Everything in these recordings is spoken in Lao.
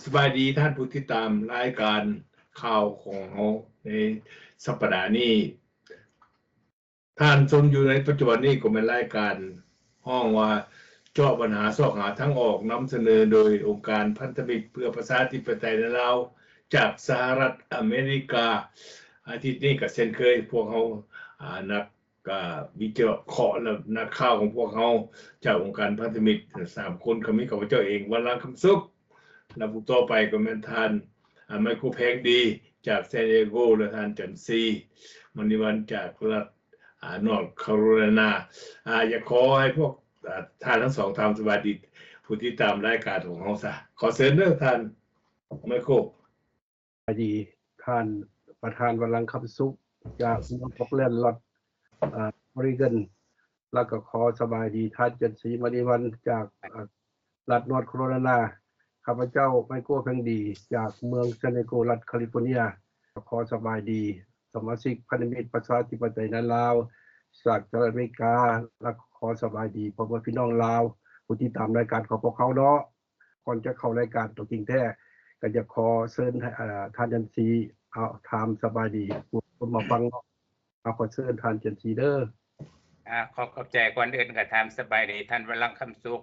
ສະບາຍດີທ່ານຜູ້ຕິດຕາມລາຍການຂ່າວຂອງເຮົາໃນສັບປະດານີ້. ທ່ານຊົມຢູ່ໃນປັດຈຸບັນນີ້ກໍແມ່ນລາຍການຮ້ອງວ່າ ເຈາະບັນຫາຊອກຫາທາງອອກ, ນຳສະເໜີໂດຍອົງການພັນທະມິດເພື່ອປະຊາທິປະໄຕໃນລາວ ຈາກສະຫະລັດອາເມລິກາ. ອາທິດນີ້ກໍເຊັ່ນເຄີຍ ພວກເຮົາ ອາ ນັກ ກະວິເຄາະ ແລະ ນັກຂ່າວຂອງພວກເຮົາຈາກອົງການພັນທະມິດສາມຄົນ ກໍມີຂ້າພະເຈົ້າເອງ ວັນລັງຄຳສຸກ ແລະ ຜູ້ຕໍ່ໄປກໍແມ່ນທ່ານ ອາ ໄມໂຄ ແພງດີ ຈາກ San Diego ແລະ ທ່ານ ຈັນສີ ມະນີວັນ ຈາກລັດ ອາ North Carolina. ອາ ຢາກຂໍໃຫ້ພວກ ອາ ທ່ານທັງສອງຖາມສະບາຍດີຜູ້ຕິດຕາມລາຍການຂອງເຮົາຊະ. ຂໍເຊີນເດີທ່ານໄມໂຄ. ສະບາຍດີທ່ານປະທານວັນລັງຄຳສຸກ ຈາກເມືອງໂປກແລນ ລັດ ອາ Oregon ແລ້ວກໍຂໍສະບາຍດີທ່ານຈັນສີ ມະນີວັນ ຈາກ ອາ ລັດ North Carolina. ຂ້າພະເຈົ້າ ໄມໂກ ແພງດີ ຈາກເມືອງ San Diego ລັດ California. ຂໍສະບາຍດີສະມາຊິກພັນທະມິດປະຊາທິປະໄຕໃນລາວ ຈາກສະຫະລັດອາເມລິກາ ແລະ ຂໍສະບາຍດີພໍ່ແມ່ພີ່ນ້ອງລາວ ຜູ້ຕິດຕາມລາຍການຂອງພວກເຮົາເນາະ. ກ່ອນຈະເຂົ້າລາຍການຕົວຈິງແທ້ ກໍຢາກຂໍເຊີນ ເອີ ທ່ານຈັນສີ ເອົາ ຖາມສະບາຍດີຜູ້ຊົມມາຟັງເນາະ. ເອົາ ຂໍເຊີນທ່ານຈັນສີເດີ. ອາ ຂໍຂອບໃຈ. ກ່ອນອື່ນກໍຖາມສະບາຍດີທ່ານວັນລັງຄຳສຸກ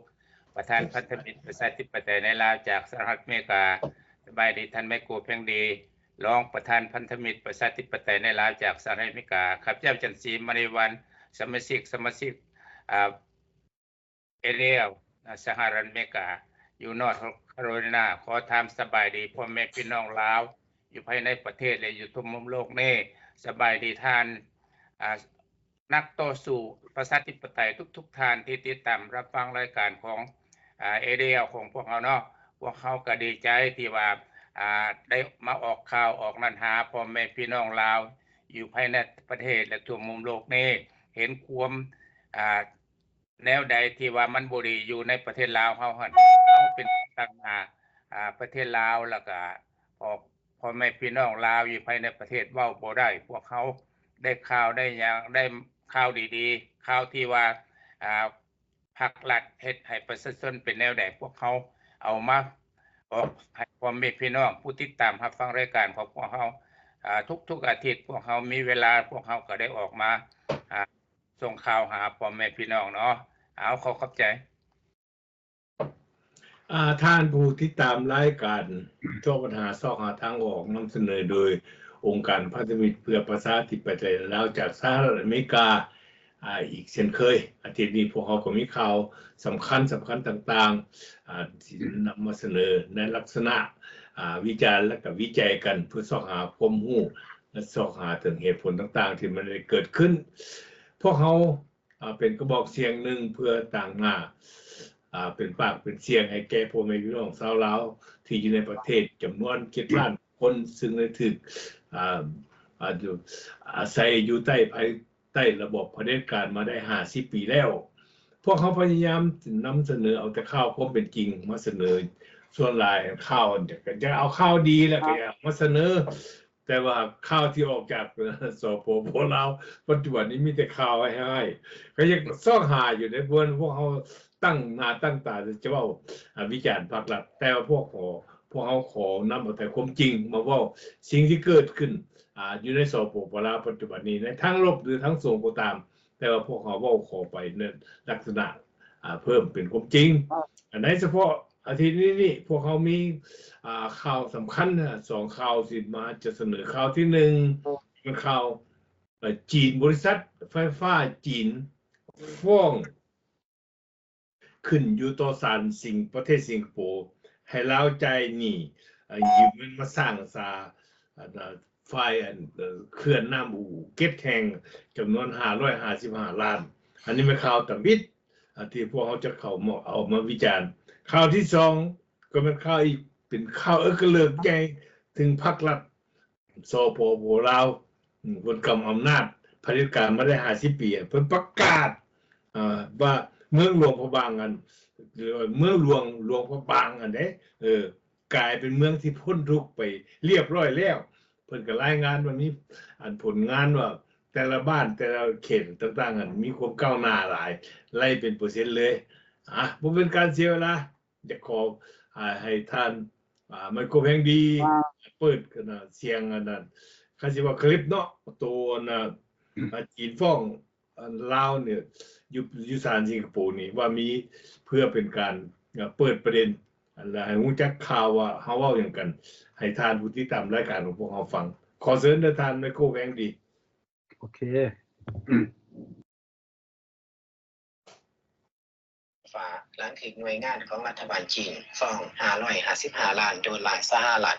ປະທານພັນທະມິດປະຊາທິປະໄຕໃນລາວຈາກສະຫະລັດອາເມລິກາ. ສະບາຍດີທ່ານໄມໂກ ແພງດີ ຮອງປະທານພັນທະມິດປະຊາທິປະໄຕໃນລາວຈາກສະຫະລັດອາເມລິກາ. ຂ້າພະເຈົ້າ ຈັນສີ ມະນີວັນ ສະມາຊິກ ສະມາຊິກ ອາ ເອເດຍ ສະຫະລັດອາເມລິກາ ຢູ່ North Carolina. ຂໍຖາມສະບາຍດີພໍ່ແມ່ພີ່ນ້ອງລາວຢູ່ພາຍໃນປະເທດ ແລະ ຢູ່ທົ່ວມຸມໂລກນີ້. ສະບາຍດີທ່ານ ອາ ນັກຕໍ່ສູ້ປະຊາທິປະໄຕທຸກໆທ່ານທີ່ຕິດຕາມຮັບຟັງລາຍການຂອງ ອາ ເອເດຍຂອງພວກເຮົາເນາະ. ພວກເຮົາກໍດີໃຈທີ່ວ່າ ອາ ໄດ້ມາອອກຂ່າວອອກນັ້ນຫາພໍ່ແມ່ພີ່ນ້ອງລາວຢູ່ພາຍໃນປະເທດ ແລະ ທົ່ວມຸມໂລກນີ້ ເຫັນຄວາມ ອາ ແນວໃດທີ່ວ່າມັນບໍ່ດີຢູ່ໃນປະເທດລາວເຮົາຫັ້ນ ເຮົາເປັນຕ່າງໜ້າ ອາ ປະເທດລາວ ແລ້ວກະ ອອກ ພໍ່ແມ່ພີ່ນ້ອງລາວຢູ່ພາຍໃນປະເທດເວົ້າບໍ່ໄດ້. ພວກເຮົາໄດ້ຂ່າວໄດ້ຫຍັງ ໄດ້ຂ່າວດີໆ ຂ່າວທີ່ວ່າ ອາ ພັກລັດເຮັດໃຫ້ປະຊາຊົນເປັນແນວໃດ ພວກເຮົາເອົາມາອອກໃຫ້ພໍ່ແມ່ພີ່ນ້ອງຜູ້ຕິດຕາມຮັບຟັງລາຍການຂອງພວກເຮົາ ອາ ທຸກໆອາທິດ. ພວກເຮົາມີເວລາ ພວກເຮົາກໍໄດ້ອອກມາ ອາ ສົ່ງຂ່າວຫາພໍ່ແມ່ພີ່ນ້ອງເນາະ. ເອົາ ຂໍຂອບໃຈ. ອາ ທ່ານຜູ້ຕິດຕາມລາຍການ ເຈາະບັນຫາຊອກຫາທາງອອກ ນຳສະເໜີໂດຍອົງການພັນທະມິດເພື່ອປະຊາທິປະໄຕລາວ ຈາກສະຫະລັດອາເມລິກາ ອາ ອີກເຊັ່ນເຄີຍ. ອາທິດນີ້ພວກເຮົາກໍມີຂ່າວສຳຄັນໆຕ່າງໆ ອາ ທີ່ນຳມາສະເໜີໃນລັກສະນະ ອາ ວິຈານ ແລະ ກະວິໄຈກັນ ເພື່ອຊອກຫາຄວາມຮູ້ ແລະ ຊອກຫາເຖິງເຫດຜົນຕ່າງໆທີ່ມັນໄດ້ເກີດຂຶ້ນ. ພວກເຮົາ ອາ ເປັນກະບອກສຽງໜຶ່ງເພື່ອຕາງໜ້າ ອາ ເປັນປາກເປັນສຽງໃຫ້ແກ່ພໍ່ແມ່ພີ່ນ້ອງຊາວລາວທີ່ຢູ່ໃນປະເທດຈຳນວນເຈັດລ້ານຄົນ ຊຶ່ງໄດ້ຖືກ ອາ ອາ ອາໄສຢູ່ໃຕ້ ພາຍໃຕ້ລະບອບຜະເດັດການມາໄດ້ຫ້າສິບປີແລ້ວ. ພວກເຮົາພະຍາຍາມນຳສະເໜີເອົາແຕ່ຂ່າວຄວາມເປັນຈິງມາສະເໜີ. ສ່ວນຫຼາຍຂ່າວ ຢາກ ຢາກເອົາຂ່າວດີ ແລ້ວກໍຢາກເອົາມາສະເໜີ. ແຕ່ວ່າຂ່າວທີ່ອອກຈາກ ສປປ ລາວ ປັດຈຸບັນນີ້ມີແຕ່ຂ່າວຮ້າຍໆ ກໍຍັງຊອກຫາຢູ່ເດ້. ເພາະວ່າພວກເຮົາຕັ້ງໜ້າຕັ້ງຕາຈະເວົ້າ ອາ ວິຈານພັກລັດ ແຕ່ວ່າພວກ ພວກເຮົາຂໍນຳເອົາແຕ່ຄວາມຈິງມາເວົ້າ ສິ່ງທີ່ເກີດຂຶ້ນ ອາ ຢູ່ໃນ ສປປ ລາວ ປັດຈຸບັນນີ້ ໃນທາງລົບ ຫຼື ທາງສົງກໍຕາມ. ແຕ່ວ່າພວກເຮົາເວົ້າເຂົ້າໄປໃນລັກສະນະ ອາ ເພີ່ມເປັນຄວາມຈິງ. ໃນສະເພາະອາທິດນີ້ ພວກເຮົາມີ ອາ ຂ່າວສຳຄັນ ອາ ສອງຂ່າວທີ່ມາຈະສະເໜີ. ຂ່າວທີໜຶ່ງ ເປັນຂ່າວ ເອີ ຈີນ ບໍລິສັດໄຟຟ້າຈີນຟ້ອງ ຂຶ້ນຢູ່ຕໍ່ສານສິງ ປະເທດສິງກະໂປ ໃຫ້ລາວຈ່າຍໜີ້ ເອີ ຢືມເງິນມາສ້າງສາ ອັນ ຝ່າຍ ອັນ ເອີ ເຂື່ອນນ້ຳອູເຈັດແຫ່ງ ຈຳນວນຫ້າຮ້ອຍຫ້າສິບຫ້າລ້ານ. ອັນນີ້ແມ່ນຂ່າວທຳອິດ ອັນທີ່ພວກເຮົາຈະເຂົ້າມາເອົາມາວິຈານ. ຂ່າວທີສອງ ກໍແມ່ນຂ່າວອີກ ເປັນຂ່າວເອິກກະເລີກໃຫຍ່ເຖິງພັກລັດ ສປປ ລາວ ເພິ່ນກຳອຳນາດຜະເດັດການມາໄດ້ຫ້າສິບປີ ເພິ່ນປະກາດ ເອີ ວ່າເມືອງຫຼວງພະບາງ ອັນ ເມືອງຫຼວງ ຫຼວງພະບາງ ອັນເດ້ ເອີ ກາຍເປັນເມືອງທີ່ພົ້ນທຸກໄປລຽບຮ້ອຍແລ້ວ. ເພິ່ນກໍລາຍງານວ່າມີ ອັນ ຜົນງານວ່າແຕ່ລະບ້ານ ແຕ່ລະເຂດຕ່າງໆ ຫັ້ນ ມີຄວາມກ້າວໜ້າຫຼາຍ ໄລ່ເປັນເປີເຊັນເລີຍ. ອາ ບໍ່ເປັນການເສຍເວລາ ຢາກຂໍ ອາ ໃຫ້ທ່ານ ອາ ໄມໂຄຣແພງດີ ເປີດອັນນ່າ ສຽງອັນນັ້ນ ຄັນຊິເວົ້າຄລິບເນາະ ໂຕອັນນ່າ ອາ ຈີນຟ້ອງອັນລາວນີ້ ຢູ່ ຢູ່ສານສິງກະໂປນີ້ ວ່າມີເພື່ອເປັນການ ອາ ເປີດປະເດັນ ແລະ ໃຫ້ຮູ້ຈັກຂ່າວວ່າເຮົາເວົ້າຫຍັງກັນ ໃຫ້ທ່ານຜູ້ຕິດຕາມລາຍການຂອງພວກເຮົາຟັງ. ຂໍເຊີນເດີທ່ານໄມໂຄຣແພງດີ. ໂອເຄ. ຟ້າ ຫຼັງຖືກໜ່ວຍງານຂອງລັດຖະບານຈີນຟ້ອງຫ້າຮ້ອຍຫ້າສິບຫ້າລ້ານໂດລາສະຫະລັດ.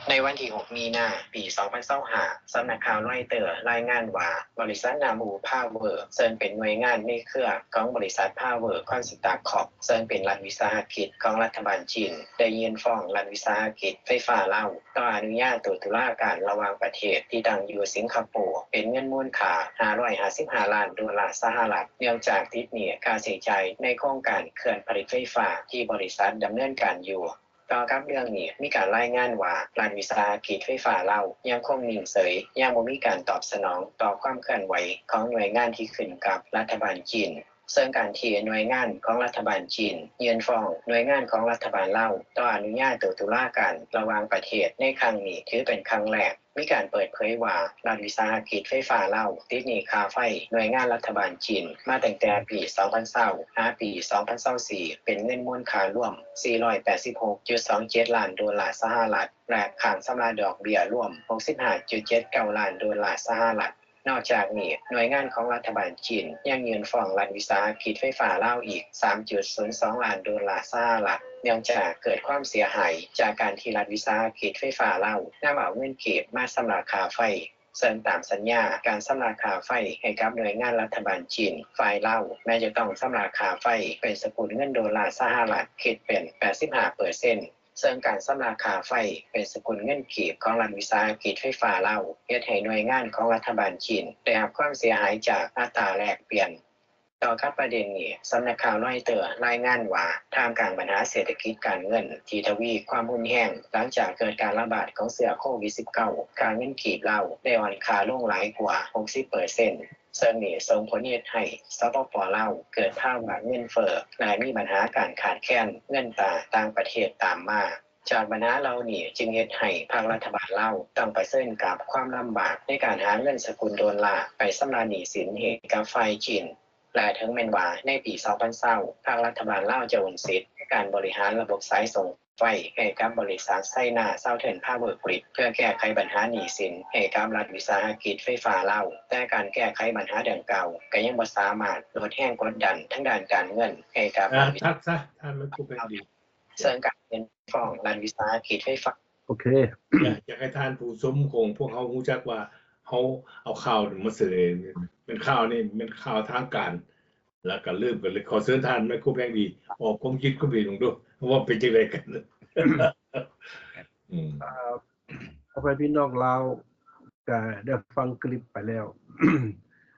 ໃນວັນທີຫົກ ມີນາ ປີສອງພັນຊາວຫ້າ ສຳນັກຂ່າວຣອຍເຕີລາຍງານວ່າ ບໍລິສັດນາບູພາວເວີ ເຊິ່ງເປັນໜ່ວຍງານໃນເຄືອຂອງບໍລິສັດພາວເວີຄອນສະຕຣັກຄອບ ເຊິ່ງເປັນລັດວິສາຫະກິດຂອງລັດຖະບານຈີນ ໄດ້ຍື່ນຟ້ອງລັດວິສາຫະກິດໄຟຟ້າລາວ ຕໍ່ອະນຸຍາໂຕຕຸລາການລະຫວ່າງປະເທດທີ່ຕັ້ງຢູ່ສິງກະໂປ ເປັນເງິນມູນຄ່າຫ້າຮ້ອຍຫ້າສິບຫ້າລ້ານໂດລາສະຫະລັດ ເນື່ອງຈາກຕິດໜີ້ຄ່າໃຊ້ຈ່າຍໃນໂຄງການເຂື່ອນຜະລິດໄຟຟ້າທີ່ບໍລິສັດດຳເນີນການຢູ່. ຕໍ່ກັບເລື່ອງນີ້ ມີການລາຍງານວ່າ ລັດວິສາຫະກິດໄຟຟ້າລາວຍັງຄົງນິ່ງເສີຍ, ຍັງບໍ່ມີການຕອບສະໜອງຕໍ່ຄວາມເຄື່ອນໄຫວຂອງໜ່ວຍງານທີ່ຂຶ້ນກັບລັດຖະບານຈີນ. ເຊິ່ງການທີ່ໜ່ວຍງານຂອງລັດຖະບານຈີນຍື່ນຟ້ອງໜ່ວຍງານຂອງລັດຖະບານລາວຕໍ່ອະນຸຍາໂຕຕຸລາການລະຫວ່າງປະເທດໃນຄັ້ງນີ້ ຖືເປັນຄັ້ງແລກ. ມີການເປີດເຜີຍວ່າ ລັດວິສາຫະກິດໄຟຟ້າລາວຕິດໜີ້ຄ່າໄຟໜ່ວຍງານລັດຖະບານຈີນມາຕັ້ງແຕ່ປີສອງພັນຊາວ ຫາປີສອງພັນຊາວສີ່ ເປັນເງິນມູນຄ່າລວມສີ່ຮ້ອຍແປດສິບຫົກຈຸດສອງເຈັດລ້ານໂດລາສະຫະລັດ ແລະ ຄ້າງຊຳລະດອກເບ້ຍລວມຫົກສິບຫ້າຈຸດເຈັດເກົ້າລ້ານໂດລາສະຫະລັດ. ນອກຈາກນີ້, ໜ່ວຍງານຂອງລັດຖະບານຈີນຍັງຍື່ນຟ້ອງລັດວິສາຫະກິດໄຟຟ້າລາວອີກສາມຈຸດສູນສອງລ້ານໂດລາສະຫະລັດ ເນື່ອງຈາກເກີດຄວາມເສຍຫາຍຈາກການທີ່ລັດວິສາຫະກິດໄຟຟ້າລາວນຳເອົາເງິນກີບມາຊຳລະຄ່າໄຟ, ເຊິ່ງຕາມສັນຍາການຊຳລະຄ່າໄຟໃຫ້ກັບໜ່ວຍງານລັດຖະບານຈີນ, ຝ່າຍລາວແມ່ນຈະຕ້ອງຊຳລະຄ່າໄຟເປັນສະກຸນເງິນໂດລາສະຫະລັດ, ຄິດເປັນແປດສິບຫ້າເປີເຊັນ. ເຊິ່ງການຊຳລະຄ່າໄຟເປັນສະກຸນເງິນກີບຂອງລັດວິສາຫະກິດໄຟຟ້າລາວ ເຮັດໃຫ້ໜ່ວຍງານຂອງລັດຖະບານຈີນໄດ້ຮັບຄວາມເສຍຫາຍຈາກອັດຕາແລກປ່ຽນ. ຕໍ່ກັບປະເດັນນີ້, ສຳນັກຂ່າວຣອຍເຕີລາຍງານວ່າ ທ່າມກາງບັນຫາເສດຖະກິດການເງິນທີ່ທະວີຄວາມຮຸນແຮງ ຫຼັງຈາກເກີດການລະບາດຂອງເຊື້ອໂຄວິດສິບເກົ້າ ຄ່າເງິນກີບລາວໄດ້ອ່ອນຄ່າລົງຫຼາຍກວ່າຫົກສິບເປີເຊັນ. ເຊິ່ງນີ້ສົ່ງຜົນເຮັດໃຫ້ ສປປ ລາວ ເກີດພາວະເງິນເຟີ້ ແລະ ມີບັນຫາການຂາດແຄນເງິນຕາຕ່າງປະເທດຕາມມາ. ຈາກບັນຫາເຫຼົ່ານີ້ຈຶ່ງເຮັດໃຫ້ພັກລັດຖະບານລາວຕ້ອງປະເຊີນກັບຄວາມລຳບາກໃນການຫາເງິນສະກຸນໂດລາໄປຊຳລະໜີ້ສິນໃຫ້ກັບຝ່າຍຈີນ ແລະ ເຖິງແມ່ນວ່າໃນປີສອງພັນຊາວ ພັກລັດຖະບານລາວຈະໂອນສິດໃນການບໍລິຫານລະບົບສາຍສົ່ງ ໄຟໃຫ້ກັບບໍລິສັດ China Southern Power Grid ເພື່ອແກ້ໄຂບັນຫາໜີ້ສິນໃຫ້ກັບລັດວິສາຫະກິດໄຟຟ້າລາວ, ແຕ່ການແກ້ໄຂບັນຫາດັ່ງກ່າວກໍຍັງບໍ່ສາມາດລົດແຮງກົດດັນທາງດ້ານການເງິນໃຫ້ກັບລັດວິສາຫະກິດ ເຊິ່ງການຍື່ນຟ້ອງລັດວິສາຫະກິດໄຟຟ້າ. ໂອເຄ ຢາກໃຫ້ທ່ານຜູ້ຊົມຂອງພວກເຮົາຮູ້ຈັກວ່າ ເຮົາເອົາຂ່າວນີ້ມາສະເໜີ ແມ່ນຂ່າວນີ້ແມ່ນຂ່າວທາງການ ແລ້ວກໍເລີ່ມກັນເລີຍ. ຂໍເຊີນທ່ານໄມໂຄຣແພງດີ ອອກຄວາມຄິດຄວາມເຫັນເບິ່ງດູ ວ່າເປັນຈັ່ງໃດກັນ? ອືມ ເອີ ພໍ່ແມ່ພີ່ນ້ອງລາວກໍໄດ້ຟັງຄລິບໄປແລ້ວ.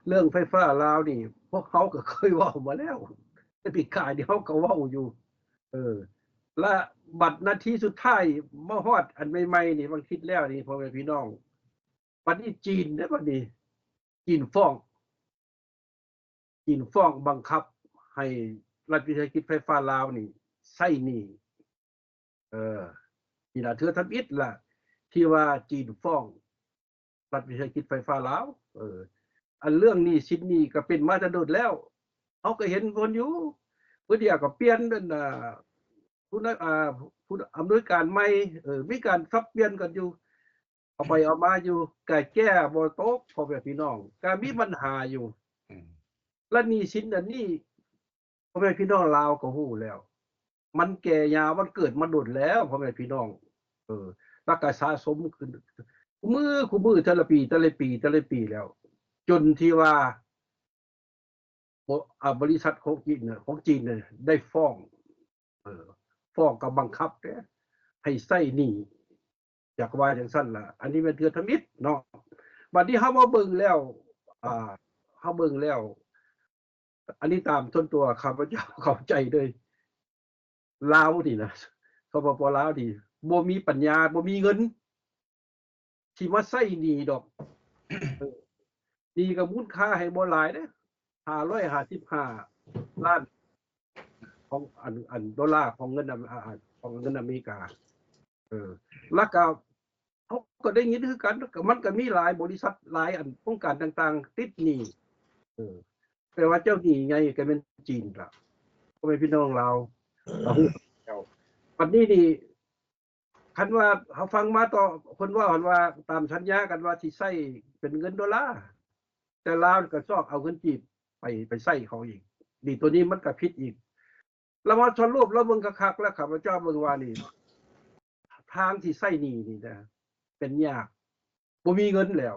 ເລື່ອງໄຟຟ້າລາວນີ້ ພວກເຮົາກໍເຄີຍເວົ້າມາແລ້ວ ແຕ່ປີກາຍນີ້ເຮົາກໍເວົ້າຢູ່. ເອີ ແລະ ບັດນາທີສຸດທ້າຍມາຮອດອັນໃໝ່ໆນີ້ ບາງທິດແລ້ວນີ້ ພໍ່ແມ່ພີ່ນ້ອງ ບັດນີ້ຈີນເດ້ ບັດນີ້ຈີນຟ້ອງ ຈີນຟ້ອງບັງຄັບໃຫ້ລັດວິສາຫະກິດໄຟຟ້າລາວນີ້ໃຊ້ໜີ້. ເອີ ນີ້ລະເທື່ອທຳອິດລະ ທີ່ວ່າຈີນຟ້ອງລັດວິສາຫະກິດໄຟຟ້າລາວ. ເອີ ອັນເລື່ອງໜີ້ສິນນີ້ກໍເປັນມາແຕ່ດົນແລ້ວ ເຮົາກໍເຫັນຜົນຢູ່. ມື້ດຽວກໍປ່ຽນເປັນ ອາ ຜູ້ນຳ ອາ ຜູ້ອຳນວຍການໃໝ່ ເອີ ມີການສັບປ່ຽນກັນຢູ່ ເອົາໄປເອົາມາຢູ່ ກະແກ້ບໍ່ຕົກ ພໍ່ແມ່ພີ່ນ້ອງ ກະມີບັນຫາຢູ່. ອືມ ແລະ ໜີ້ສິນອັນນີ້ ພໍ່ແມ່ພີ່ນ້ອງລາວກໍຮູ້ແລ້ວ ມັນແກ່ຍາວ ມັນເກີດມາດົນແລ້ວ ພໍ່ແມ່ພີ່ນ້ອງ. ເອີ ແລ້ວກະສະສົມຂຶ້ນ ຄູ່ມື້ ຄູ່ມື້ ແຕ່ລະປີ ແຕ່ລະປີ ແຕ່ລະປີແລ້ວ ຈົນທີ່ວ່າ ບໍ ອາ ບໍລິສັດຂອງຈີນ ຂອງຈີນໄດ້ຟ້ອງ ເອີ ຟ້ອງກັບບັງຄັບເດ້ ໃຫ້ໃຊ້ໜີ້ ຢາກວ່າຈັ່ງຊັ້ນລະ. ອັນນີ້ແມ່ນເທື່ອທຳອິດເນາະ. ບັດນີ້ເຮົາມາເບິ່ງແລ້ວ ອາ ເຮົາເບິ່ງແລ້ວ ອັນນີ້ຕາມສ່ວນຕົວຂ້າພະເຈົ້າເຂົ້າໃຈເລີຍ ລາວນີ້ນະ ສປປ ລາວນີ້ ບໍ່ມີປັນຍາ ບໍ່ມີເງິນ ທີ່ມາໃຊ້ໜີ້ດອກ. ເອີ ໜີ້ກໍມູນຄ່າໃຫ້ບໍ່ຫຼາຍເດ້ ຫ້າຮ້ອຍຫ້າສິບຫ້າລ້ານ ຂອງອັນ ອັນໂດລາ ຂອງເງິນອາ ອາ ຂອງເງິນອາເມລິກາ. ແລ້ວກໍເຮົາກໍໄດ້ຍິນຄືກັນ ກໍມັນກໍມີຫຼາຍບໍລິສັດ ຫຼາຍອັນໂຄງການຕ່າງໆ ຕິດໜີ້ ເອີ ແຕ່ວ່າເຈົ້າໜີ້ໃຫຍ່ກໍແມ່ນຈີນລະ ພໍ່ແມ່ພີ່ນ້ອງລາວກໍຮູ້ແລ້ວ. ບັດນີ້ນີ້ ຄັນວ່າເຮົາຟັງມາຕໍ່ ເພິ່ນເວົ້າຫັ້ນວ່າ ຕາມສັນຍາກັນວ່າຊິໃຊ້ເປັນເງິນໂດລາ ແຕ່ລາວກໍຊອກເອົາເງິນກີບໄປ ໄປໃຊ້ເຂົາອີກ. ນີ້ ໂຕນີ້ມັນກໍຜິດອີກ. ລະມາສະຫຼຸບລະເບິ່ງຄັກໆ ແລ້ວຂ້າພະເຈົ້າເບິ່ງວ່ານີ້ ທາງທີ່ໃຊ້ໜີ້ນີ້ນະ ເປັນຍາກ ບໍ່ມີເງິນແລ້ວ.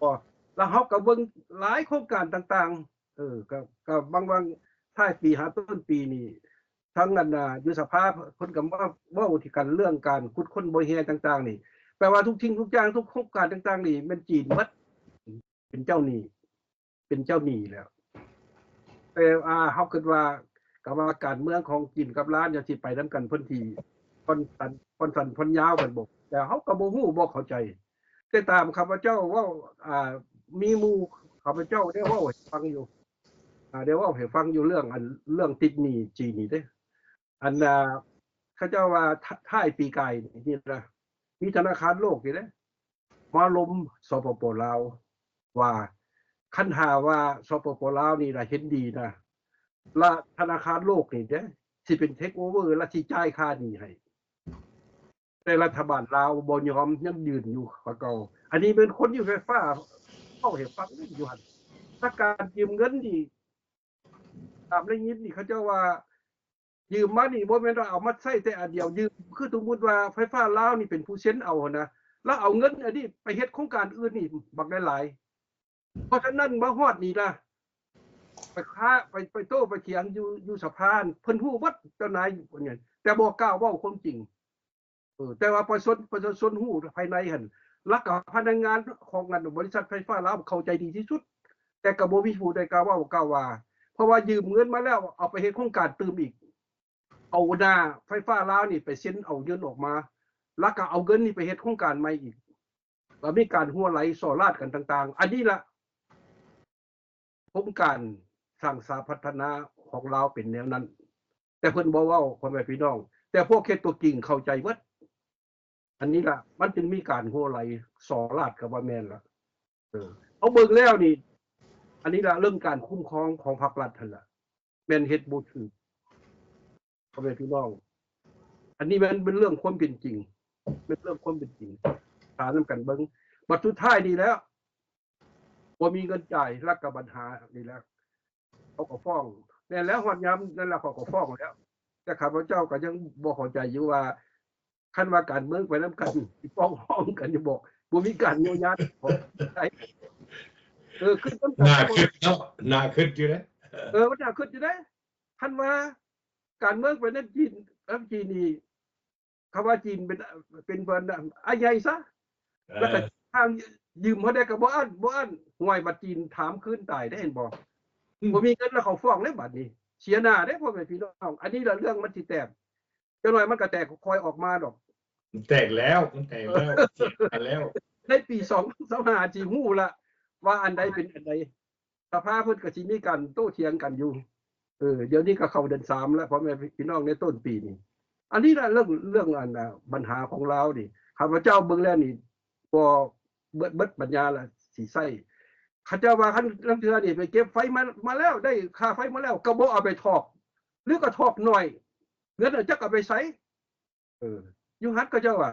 ກໍ ແລ້ວເຮົາກໍເບິ່ງຫຼາຍໂຄງການຕ່າງໆ ເອີ ກໍ ກໍບາງວັນທ້າຍປີຫາຕົ້ນປີນີ້ ທັງອັນ ອາ ຢູ່ສະພາເພິ່ນກໍມາເວົ້າທີ່ກັນເລື່ອງການຂຸດຄົ້ນບໍ່ແຮ່ຕ່າງໆນີ້ ແປວ່າທຸກສິ່ງທຸກຢ່າງ ທຸກໂຄງການຕ່າງໆນີ້ແມ່ນຈີນໝົດ ເປັນເຈົ້າໜີ້ ເປັນເຈົ້າໜີ້ແລ້ວ. ແຕ່ ອາ ເຮົາຄິດວ່າ ກະວ່າການເມືອງຂອງຈີນກັບລາວນີ້ຊິໄປນຳກັນ ເພິ່ນຊິຜ່ອນຜັນ ຜ່ອນສັ້ນຜ່ອນຍາວກັນບໍ ແຕ່ເຮົາກໍບໍ່ຮູ້ ບໍ່ເຂົ້າໃຈ. ແຕ່ຕາມຂ້າພະເຈົ້າເວົ້າ ອາ ມີໝູ່ຂ້າພະເຈົ້າໄດ້ເວົ້າໃຫ້ຟັງຢູ່ ອາ ໄດ້ເວົ້າໃຫ້ຟັງຢູ່ເລື່ອງ ອັນ ເລື່ອງຕິດໜີ້ຈີນນີ້ເດ້. ອັນ ອາ ເຂົາເຈົ້າວ່າ ທ້າ- ທ້າຍປີກາຍນີ້ນະ ມີທະນາຄານໂລກນີ້ເດ້ ມາລົມ ສປປ ລາວ ວ່າ ຄັນຫາວ່າ ສປປ ລາວນີ້ລະເຫັນດີນະ ລະທະນາຄານໂລກນີ້ເດ້ ຊິເປັນເທກໂອເວີ ລະຊິຈ່າຍຄ່າໜີ້ໃຫ້. ແຕ່ລັດຖະບານລາວບໍ່ຍອມ ຍັງຢືນຢູ່ຄືເກົ່າ. ອັນນີ້ແມ່ນຄົນຢູ່ໄຟຟ້າເວົ້າໃຫ້ຟັງຢູ່ຫັ້ນ. ຖ້າການຢືມເງິນນີ້ ຕາມໄດ້ຍິນນີ້ ເຂົາເຈົ້າວ່າ ຢືມມານີ້ບໍ່ແມ່ນວ່າເອົາມາໃຊ້ແຕ່ອັນດຽວ ຢືມ ຄືສົມມຸດວ່າໄຟຟ້າລາວນີ້ເປັນຜູ້ເຊັນເອົາຫັ້ນນະ ລະເອົາເງິນອັນນີ້ໄປເຮັດໂຄງການອື່ນນີ້ບັກຫຼາຍໆ. ເພາະສະນັ້ນມາຮອດນີ້ລະ ໄປຄ້າ ໄປ ໄປໂຕ້ໄປຖຽງຢູ່ ຢູ່ສະພາ ເພິ່ນຮູ້ເບິດ ເຈົ້ານາຍ ແຕ່ບໍ່ກ້າເວົ້າຄວາມຈິງ. ເອີ ແຕ່ວ່າປະຊາຊົນ ປະຊາຊົນຮູ້ພາຍໃນຫັ້ນ ລະກະພະນັກງານຂອງອັນບໍລິສັດໄຟຟ້າລາວເຂົ້າໃຈດີທີ່ສຸດ ແຕ່ກະບໍ່ມີຜູ້ໃດກ້າເວົ້າກ້າວ່າ ເພາະວ່າຢືມເງິນມາແລ້ວ ເອົາໄປເຮັດໂຄງການຕື່ມອີກ ເອົາໜ້າໄຟຟ້າລາວນີ້ໄປເຊັນເອົາເງິນອອກມາ ລະກະເອົາເງິນນີ້ໄປເຮັດໂຄງການໃໝ່ອີກ ລະມີການຮົ່ວໄຫຼສໍ້ລາດກັນຕ່າງໆ. ອັນນີ້ລະ ໂຄງການສ້າງສາພັດທະນາຂອງລາວເປັນແນວນັ້ນ ແຕ່ເພິ່ນບໍ່ເວົ້າ ພໍ່ແມ່ພີ່ນ້ອງ ແຕ່ພວກເຮັດຕົວຈິງເຂົ້າໃຈເບິດ. ອັນນີ້ລະ ມັນຈຶ່ງມີການຮົ່ວໄຫຼສໍ້ລາດກໍວ່າແມ່ນລະ. ເອີ ເຮົາເບິ່ງແລ້ວນີ້ ອັນນີ້ລະ ເລື່ອງການຄຸ້ມຄອງຂອງພາກລັດຫັ້ນລະ ແມ່ນເຮັດບໍ່ຖືກ ພໍ່ແມ່ພີ່ນ້ອງ. ອັນນີ້ແມ່ນເປັນເລື່ອງຄວາມເປັນຈິງ ເປັນເລື່ອງຄວາມເປັນຈິງ ຖາມນຳກັນເບິ່ງ. ບັດສຸດທ້າຍນີ້ແລ້ວ ບໍ່ມີເງິນຈ່າຍ ລະກະບັນຫານີ້ແຫຼະ ເຂົາກໍຟ້ອງ. ແມ່ນແລ້ວ ຮອດຍາມນັ້ນລະເຂົາກໍຟ້ອງແລ້ວ. ແຕ່ຂ້າພະເຈົ້າກໍຍັງບໍ່ເຂົ້າໃຈຢູ່ວ່າ ຄັນວ່າການເມືອງໄປນຳກັນ ຊິຟ້ອງຮ້ອງກັນຢູ່ບໍ່? ບໍ່ມີການໂຍຍາ ເອີ ຄຶດນຳກັນ ໜ້າຄຶດເນາະ ໜ້າຄຶດຢູ່ເດ້. ເອີ ມັນໜ້າຄຶດຢູ່ເດ້ ຄັນວ່າການເມືອງໄປນຳຈີນ ນຳຈີນນີ້ ຄຳວ່າຈີນເປັນ ເປັນເພິ່ນອ້າຍໃຫຍ່ຊະ ເອີ ແລ້ວກໍທາງຢືມເຮົາໄດ້ກໍບໍ່ອັ້ນ ບໍ່ອັ້ນ ຫ້ວຍ ບັດຈີນຖາມຄືນຕາຍເດ້ ເຫັນບໍ່? ອືມ ບໍ່ມີເງິນແລ້ວເຂົາຟ້ອງເດ້ ບັດນີ້ເສຍໜ້າເດ້ ພໍ່ແມ່ພີ່ນ້ອງ. ອັນນີ້ລະເລື່ອງມັນຊິແຕກ ຈັກໜ້ອຍມັນກໍແຕກຄ່ອຍອອກມາດອກ. ມັນແຕກແລ້ວ ມັນແຕກແລ້ວ ເສຍໜ້າແລ້ວ. ໃນປີສອງພັນຊາວຫ້າຊິຮູ້ລະວ່າອັນໃດເປັນອັນໃດ. ສະພາເພິ່ນກໍຊິມີການໂຕ້ຖຽງກັນຢູ່. ເອີ ດຽວນີ້ກໍເຂົ້າເດືອນສາມແລ້ວ ພໍ່ແມ່ພີ່ນ້ອງ ໃນຕົ້ນປີນີ້. ອັນນີ້ລະເລື່ອງ ເລື່ອງອັນ ອາ ບັນຫາຂອງລາວນີ້ ຂ້າພະເຈົ້າເບິ່ງແລ້ວນີ້ ບໍ່ເບິດ ເບິດປັນຍາລະຊິໃຊ້. ເຂົາເຈົ້າວ່າ ຄັນລາງເທື່ອນີ້ໄປເກັບໄຟມາ ມາແລ້ວ ໄດ້ຄ່າໄຟມາແລ້ວ ກໍບໍ່ເອົາໄປຖອກ ຫຼືກໍຖອກໜ້ອຍ ເງິນນັ້ນຈັກເອົາໄປໃສ. ເອີ ຢູ່ຫັ້ນເຂົາເຈົ້າວ່າ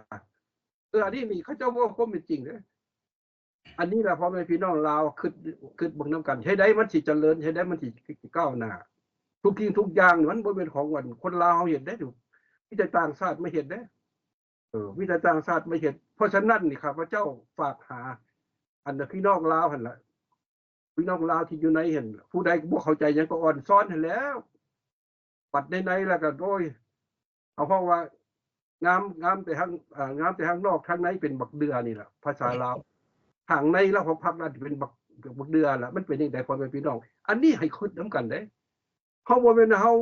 ເອີ ອັນນີ້ນີ້ເຂົາເຈົ້າເວົ້າຄວາມເປັນຈິງເດ້. ອັນນີ້ລະ ພໍ່ແມ່ພີ່ນ້ອງລາວ ຄຶດ ຄຶດເບິ່ງນຳກັນ ເຮັດໃດມັນຊິຈະເລີນ ເຮັດໃດມັນຊິກ້າວໜ້າ. ທຸກສິ່ງທຸກຢ່າງນີ້ມັນບໍ່ແມ່ນຂອງອັນຄົນລາວເຮົາເຮັດເດ້ ມີແຕ່ຕ່າງຊາດມາເຮັດເດ້. ເອີ ມີແຕ່ຕ່າງຊາດມາເຮັດ. ເພາະສະນັ້ນນີ້ ຂ້າພະເຈົ້າຝາກຫາ ອັນ ພີ່ນ້ອງລາວຫັ້ນລະ ພີ່ນ້ອງລາວທີ່ຢູ່ໃນຫັ້ນ ຜູ້ໃດບໍ່ເຂົ້າໃຈຫຍັງກໍອ່ອນຊ້ອນຫັ້ນແຫຼ້ວ. ບັດໃນໆ ແລ້ວກໍ ໂອ້ຍ ເຮົາເວົ້າວ່າ ງາມ ງາມແຕ່ທາງ ເອີ ງາມແຕ່ທາງນອກ ທາງໃນເປັນບັກເດື່ອນີ້ລະ ພາສາລາວ. ທາງໃນລະຂອງພັກລະເປັນບັກ ບັກເດື່ອລະ. ມັນເປັນຈັ່ງໃດ ພໍ່ແມ່ພີ່ນ້ອງ? ອັນນີ້ໃຫ້ຄຶດນຳກັນເດ້. ເຮົາບໍ່ແມ່ນເຮົາ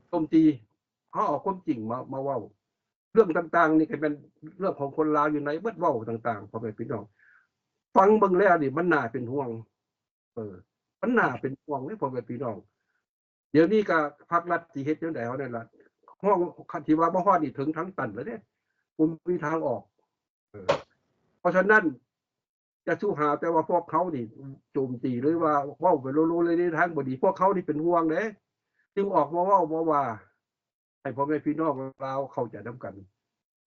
ໂຈມຕີ ເຮົາເອົາຄວາມຈິງມາ ມາເວົ້າ. ເລື່ອງຕ່າງໆນີ້ກໍແມ່ນເລື່ອງຂອງຄົນລາວຢູ່ໃນເບິດ ເວົ້າຕ່າງໆ ພໍ່ແມ່ພີ່ນ້ອງ ຟັງເບິ່ງແລ້ວນີ້ມັນໜ້າເປັນຫ່ວງ. ເອີ ມັນໜ້າເປັນຫ່ວງເດ້ ພໍ່ແມ່ພີ່ນ້ອງ. ດຽວນີ້ກໍພາກລັດຊິເຮັດຈັ່ງໃດເຮົານັ້ນລະ ຫ້ອງ ຄັນທີ່ວ່າມາຮອດນີ້ເຖິງທາງຕັນແລ້ວເດ້. ບໍ່ມີທາງອອກ. ເອີ ເພາະສະນັ້ນ ຢ່າສູ່ຫາແຕ່ວ່າພວກເຮົານີ້ໂຈມຕີ ຫຼືວ່າເວົ້າໄປໂລໆເລໆ ໃນທາງບໍ່ດີ. ພວກເຮົານີ້ເປັນຫ່ວງເດ້ ຈຶ່ງອອກມາເວົ້າມາວ່າ ໃຫ້ພໍ່ແມ່ພີ່ນ້ອງລາວເຂົ້າໃຈນຳກັນ.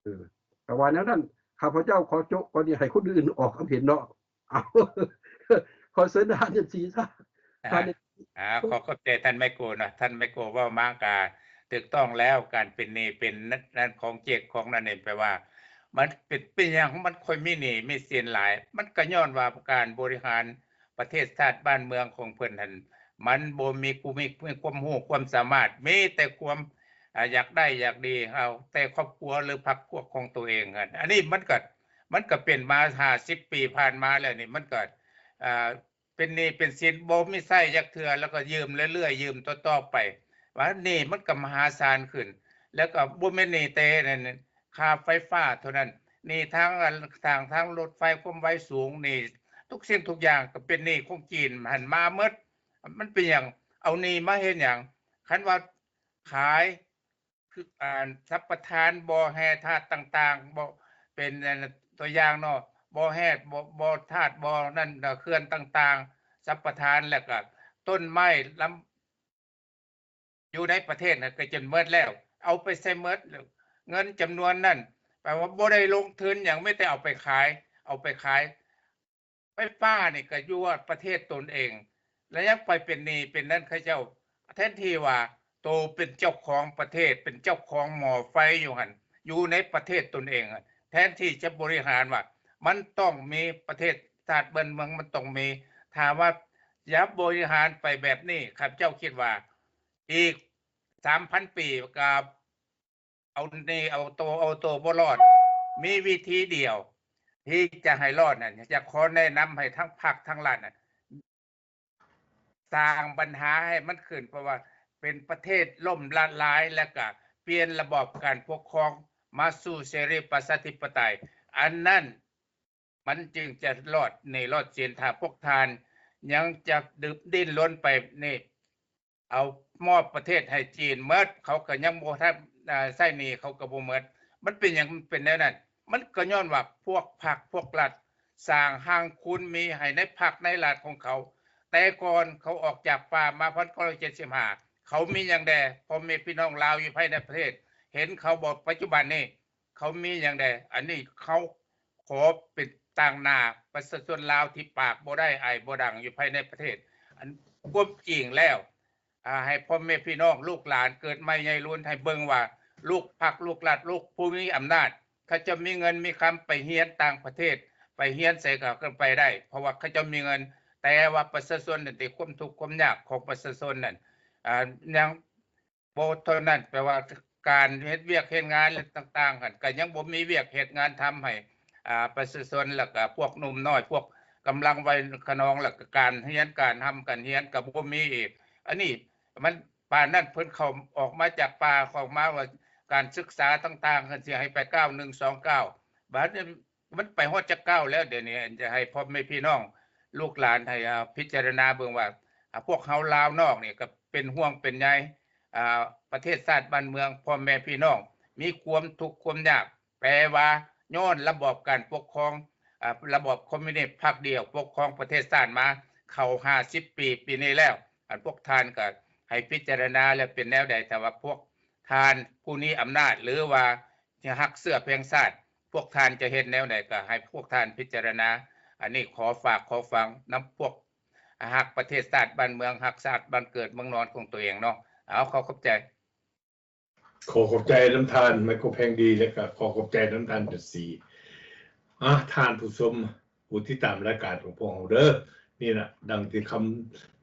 ເອີ ແຕ່ວ່າແນວນັ້ນ ຂ້າພະເຈົ້າຂໍໂຈະກ່ອນ ຢ່າໃຫ້ຄົນອື່ນອອກຄຳເຫັນເນາະ. ເອົາ ຂໍເຊີນທ່ານຈັນສີຊະ. ອ່າ ທ່ານ ອ່າ ຂໍຂອບໃຈທ່ານໄມໂກເນາະ. ທ່ານໄມໂກເວົ້າມາກະຖືກຕ້ອງແລ້ວ. ການເປັນໜີ້ເປັນນັ້ນຂອງເຈັກຂອງນັ້ນນີ້ ແປວ່າມັນເປັນ ເປັນຫຍັງມັນຄ່ອຍມີໜີ້ມີສິນຫຼາຍ? ມັນກະຍ້ອນວ່າການບໍລິຫານປະເທດຊາດບ້ານເມືອງຂອງເພິ່ນຫັ້ນ ມັນບໍ່ມີຜູ້ມີ ມີຄວາມຮູ້ຄວາມສາມາດ ມີແຕ່ຄວາມ ອ່າ ຢາກໄດ້ຢາກດີ ເອົາແຕ່ຄອບຄົວ ຫຼື ພັກພວກຂອງໂຕເອງຫັ້ນ. ອັນນີ້ມັນກະ ມັນກະເປັນມາຫ້າສິບປີຜ່ານມາແລ້ວນີ້ ມັນກະ ອ່າ ເປັນໜີ້ເປັນສິນ ບໍ່ມີໃຊ້ຈັກເທື່ອ ແລ້ວກໍຢືມເລື້ອຍໆ ຢືມຕໍ່ໆໄປ ວ່າໜີ້ມັນກໍມະຫາສານຂຶ້ນ. ແລ້ວກໍບໍ່ແມ່ນໜີ້ແຕ່ນັ້ນ ຄ່າໄຟຟ້າເທົ່ານັ້ນ ໜີ້ທາງ ທາງ ທາງລົດໄຟຄວາມໄວສູງ ໜີ້ທຸກສິ່ງທຸກຢ່າງກໍເປັນໜີ້ຂອງຈີນຫັ້ນມາໝົດ. ມັນເປັນຫຍັງ? ເອົາໜີ້ມາເຮັດຫຍັງ? ຄັນວ່າຂາຍ ຄື ອ່າ ສຳປະທານບໍ່ແຮ່ທາດຕ່າງໆ ບໍ່ ເປັນ ອັນ ຕົວຢ່າງເນາະ ບໍ່ແຮ່ ບໍ່ ບໍ່ທາດ ບໍ່ນັ້ນ ເຂື່ອນຕ່າງໆ ສຳປະທານ ແລ້ວກະຕົ້ນໄມ້ລຳ ຢູ່ໃນປະເທດນັ້ນກະຈົນໝົດແລ້ວ ເອົາໄປໃສໝົດ ເງິນຈຳນວນນັ້ນ ແປວ່າບໍ່ໄດ້ລົງທຶນຫຍັງ ມີແຕ່ເອົາໄປຂາຍ ເອົາໄປຂາຍ. ໄຟຟ້ານີ້ກໍຢູ່ປະເທດຕົນເອງ ແລ້ວຍັງໄປເປັນໜີ້ເປັນນັ້ນເຂົາເຈົ້າ. ແທນທີ່ວ່າໂຕເປັນເຈົ້າຂອງປະເທດ ເປັນເຈົ້າຂອງໝໍ້ໄຟຢູ່ຫັ້ນ ຢູ່ໃນປະເທດຕົນເອງຫັ້ນ ແທນທີ່ຈະບໍລິຫານວ່າ ມັນຕ້ອງມີປະເທດຊາດບ້ານເມືອງ ມັນຕ້ອງມີ. ຖ້າວ່າຢ່າບໍລິຫານໄປແບບນີ້ ຂ້າພະເຈົ້າຄິດວ່າອີກສາມພັນປີກໍ ເອົາໜີ້ເອົາໂຕ ເອົາໂຕບໍ່ລອດ. ມີວິທີດຽວທີ່ຈະໃຫ້ລອດນັ້ນ ຢາກຂໍແນະນຳໃຫ້ທັງພັກທັງລັດນັ້ນ ສ້າງບັນຫາໃຫ້ມັນຂຶ້ນ ເພາະວ່າເປັນປະເທດລົ້ມລະລາຍ ແລ້ວກະປ່ຽນລະບອບການປົກຄອງມາສູ່ເສລີປະຊາທິປະໄຕ ອັນນັ້ນ ມັນຈຶ່ງຈະລອດໜີ້ລອດສິນ. ຖ້າພວກທ່ານຍັງຈະດຶບດີ້ນລົນໄປນີ້ ເອົາມອບປະເທດໃຫ້ຈີນໝົດ ເຂົາກໍຍັງບໍ່ທັນ ອ່າ ໃຊ້ໜີ້ເຂົາກໍບໍ່ໝົດ. ມັນເປັນຫຍັງເປັນແນວນັ້ນ? ມັນກໍຍ້ອນວ່າພວກພັກພວກລັດສ້າງຮັ່ງຄູນມີໃຫ້ໃນພັກໃນລັດຂອງເຂົາ. ແຕ່ກ່ອນເຂົາອອກຈາກປ່າມາ ພັນເກົ້າຮ້ອຍເຈັດສິບຫ້າ ເຂົາມີຫຍັງແດ່? ພໍ່ແມ່ພີ່ນ້ອງລາວຢູ່ພາຍໃນປະເທດ ເຫັນເຂົາບໍ່? ປັດຈຸບັນນີ້ ເຂົາມີຫຍັງແດ່? ອັນນີ້ເຂົາຂໍເປັນຕາງໜ້າປະຊາຊົນລາວທີ່ປາກບໍ່ໄດ້ ໄອບໍ່ດັງຢູ່ພາຍໃນປະເທດ. ອັນຄວາມຈິງແລ້ວ ອ່າ ໃຫ້ພໍ່ແມ່ພີ່ນ້ອງ ລູກຫຼານເກີດໃໝ່ໃຫຍ່ລຸນ ໃຫ້ເບິ່ງວ່າລູກພັກ ລູກລັດ ລູກຜູ້ມີອຳນາດ ເຂົາເຈົ້າມີເງິນມີຄຳໄປຮຽນຕ່າງປະເທດ ໄປຮຽນໃສກໍໄປໄດ້ ເພາະວ່າເຂົາເຈົ້າມີເງິນ. ແຕ່ວ່າປະຊາຊົນນັ້ນຕິ ຄວາມທຸກຄວາມຍາກຂອງປະຊາຊົນນັ້ນ ອ່າ ຍັງ ບໍ່ເທົ່ານັ້ນ ແປວ່າການເຮັດວຽກເຮັດງານ ແລະ ຕ່າງໆ ຫັ້ນ ກໍຍັງບໍ່ມີວຽກເຮັດງານທຳໃຫ້ ອ່າ ປະຊາຊົນ ແລ້ວກໍພວກໜຸ່ມນ້ອຍ ພວກກຳລັງໄວຂະນອງ ແລ້ວກໍການຮຽນ ການຮ່ຳການຮຽນກໍບໍ່ມີອີກ. ອັນນີ້ມັນ ປານນັ້ນເພິ່ນເຂົ້າ ອອກມາຈາກປ່າ ເຂົ້າມາວ່າການສຶກສາຕ່າງໆ ເພິ່ນຊິໃຫ້ໄປກ້າວໜຶ່ງ ສອງ ກ້າວ ບາດນີ້ ມັນໄປຮອດຈັກກ້າວແລ້ວ? ດຽວນີ້ຈະໃຫ້ພໍ່ແມ່ພີ່ນ້ອງລູກຫຼານໃຫ້ ອ່າ ພິຈາລະນາເບິ່ງວ່າ ອ່າ ພວກເຮົາລາວນອກນີ້ກໍເປັນຫ່ວງເປັນໃຍ ອ່າ ປະເທດຊາດບ້ານເມືອງ ພໍ່ແມ່ພີ່ນ້ອງ ມີຄວາມທຸກຄວາມຍາກ ແປວ່າຍ້ອນລະບອບການປົກຄອງ ອ່າ ລະບອບຄອມມິວນິດພັກດຽວປົກຄອງປະເທດຊາດມາເຂົ້າຫ້າສິບປີ ປີນີ້ແລ້ວ. ອັນພວກທ່ານກໍໃຫ້ພິຈາລະນາແລ້ວເປັນແນວໃດ? ຖ້າວ່າພວກທ່ານຜູ້ມີອຳນາດ ຫຼືວ່າ ທີ່ຮັກເຊື້ອແພງຊາດ ພວກທ່ານຈະເຮັດແນວໃດ ກໍໃຫ້ພວກທ່ານພິຈາລະນາ. ອັນນີ້ຂໍຝາກຂໍຝັງນຳພວກຮັກປະເທດຊາດບ້ານເມືອງ ຮັກຊາດບ້ານເກີດເມືອງນອນຂອງຕົວເອງເນາະ. ເອົາ ຂໍຂອບໃຈ. ຂໍຂອບໃຈນຳທ່ານໄມໂຄແພງດີ ແລະ ກໍຂໍຂອບໃຈນຳທ່ານຈັນສີ. ອາ ທ່ານຜູ້ຊົມ ຜູ້ຕິດຕາມລາຍການຂອງພວກເຮົາເດີ້ ນີ້ລະ ດັ່ງທີ່ຄຳ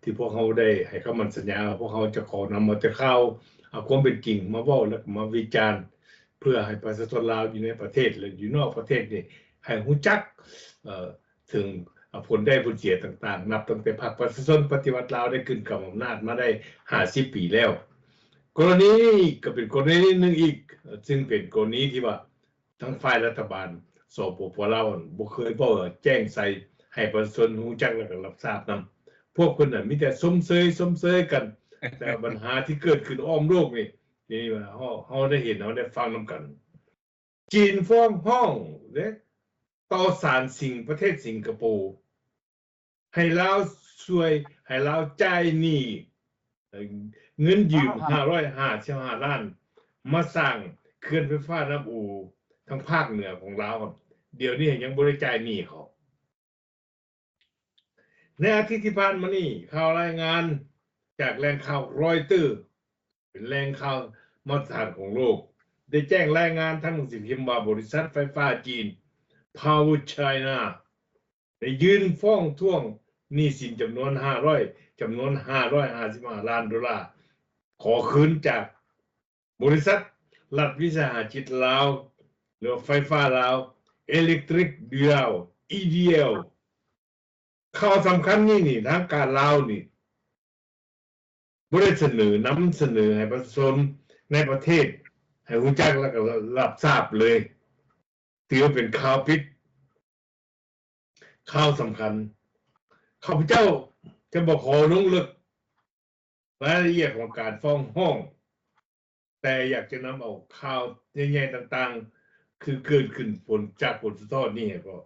ທີ່ພວກເຮົາໄດ້ໃຫ້ຄຳໝັ້ນສັນຍາ ພວກເຮົາຈະຂໍນຳເອົາແຕ່ຂ່າວ ເອົາຄວາມເປັນຈິງມາເວົ້າ ແລ້ວກໍມາວິຈານ ເພື່ອໃຫ້ປະຊາຊົນລາວຢູ່ໃນປະເທດ ແລະ ຢູ່ນອກປະເທດນີ້ ໃຫ້ຮູ້ຈັກ ເອີ ເຖິງ ເອີ ຜົນໄດ້ຜົນເສຍຕ່າງໆ ນັບຕັ້ງແຕ່ພັກປະຊາຊົນປະຕິວັດລາວໄດ້ຂຶ້ນກຳອຳນາດມາໄດ້ຫ້າສິບປີແລ້ວ. ກໍລະນີນີ້ກໍເປັນກໍລະນີໜຶ່ງອີກ ເຊິ່ງເປັນກໍລະນີທີ່ວ່າ ທາງຝ່າຍລັດຖະບານ ສປປ ລາວ ບໍ່ເຄີຍເວົ້າແຈ້ງໃສ່ໃຫ້ປະຊາຊົນຮູ້ຈັກ ແລ້ວກໍຮັບຊາບນຳ. ພວກເພິ່ນນະມີແຕ່ຊົມເຊີຍ ຊົມເຊີຍກັນ ແຕ່ບັນຫາທີ່ເກີດຂຶ້ນອ້ອມໂລກນີ້ ນີ້ວ່າເຮົາ ເຮົາໄດ້ເຫັນ ເຮົາໄດ້ຟັງນຳກັນ. ຈີນຟ້ອງຮ້ອງເດ້ ຕໍ່ສານສິງ ປະເທດສິງກະໂປ ໃຫ້ລາວຊ່ວຍ ໃຫ້ລາວຈ່າຍໜີ້ ເອີ ເງິນຢືມຫ້າຮ້ອຍຫ້າສິບຫ້າລ້ານ ມາສ້າງເຂື່ອນໄຟຟ້ານ້ຳອູທາງພາກເໜືອຂອງລາວ. ດຽວນີ້ຍັງບໍ່ໄດ້ຈ່າຍໜີ້ເຂົາ. ໃນອາທິດທີ່ຜ່ານມານີ້ ຂ່າວລາຍງານຈາກແຫຼ່ງຂ່າວຣອຍເຕີ ເປັນແຫຼ່ງຂ່າວມາດຕະຖານຂອງໂລກ ໄດ້ແຈ້ງລາຍງານທາງໜັງສືພິມວ່າ ບໍລິສັດໄຟຟ້າຈີນ Power China ໄດ້ຍື່ນຟ້ອງທວງໜີ້ສິນຈຳນວນຫ້າຮ້ອຍ ຈຳນວນຫ້າຮ້ອຍຫ້າສິບຫ້າລ້ານໂດລາ ຂໍຄືນຈາກ ບໍລິສັດລັດວິສາຫະກິດລາວ ຫຼືວ່າໄຟຟ້າລາວ Electric Lao EDL. ຂ່າວສຳຄັນນີ້ນີ້ ທາງການລາວນີ້ບໍ່ໄດ້ສະເໜີ ນຳສະເໜີໃຫ້ປະຊາຊົນໃນປະເທດໃຫ້ຮູ້ຈັກ ແລ້ວກໍຮັບຊາບເລີຍ. ຖືວ່າເປັນຂ່າວປິດ ຂ່າວສຳຄັນ. ຂ້າພະເຈົ້າຈະບໍ່ຂໍລົງເລິກລາຍລະອຽດຂອງການຟ້ອງຮ້ອງ, ແຕ່ຢາກຈະນຳເອົາຂ່າວໃຫຍ່ໆຕ່າງໆ ຄືເກີດຂຶ້ນຜົນ ຈາກຜົນສະທ້ອນນີ້ໃຫ້ພໍ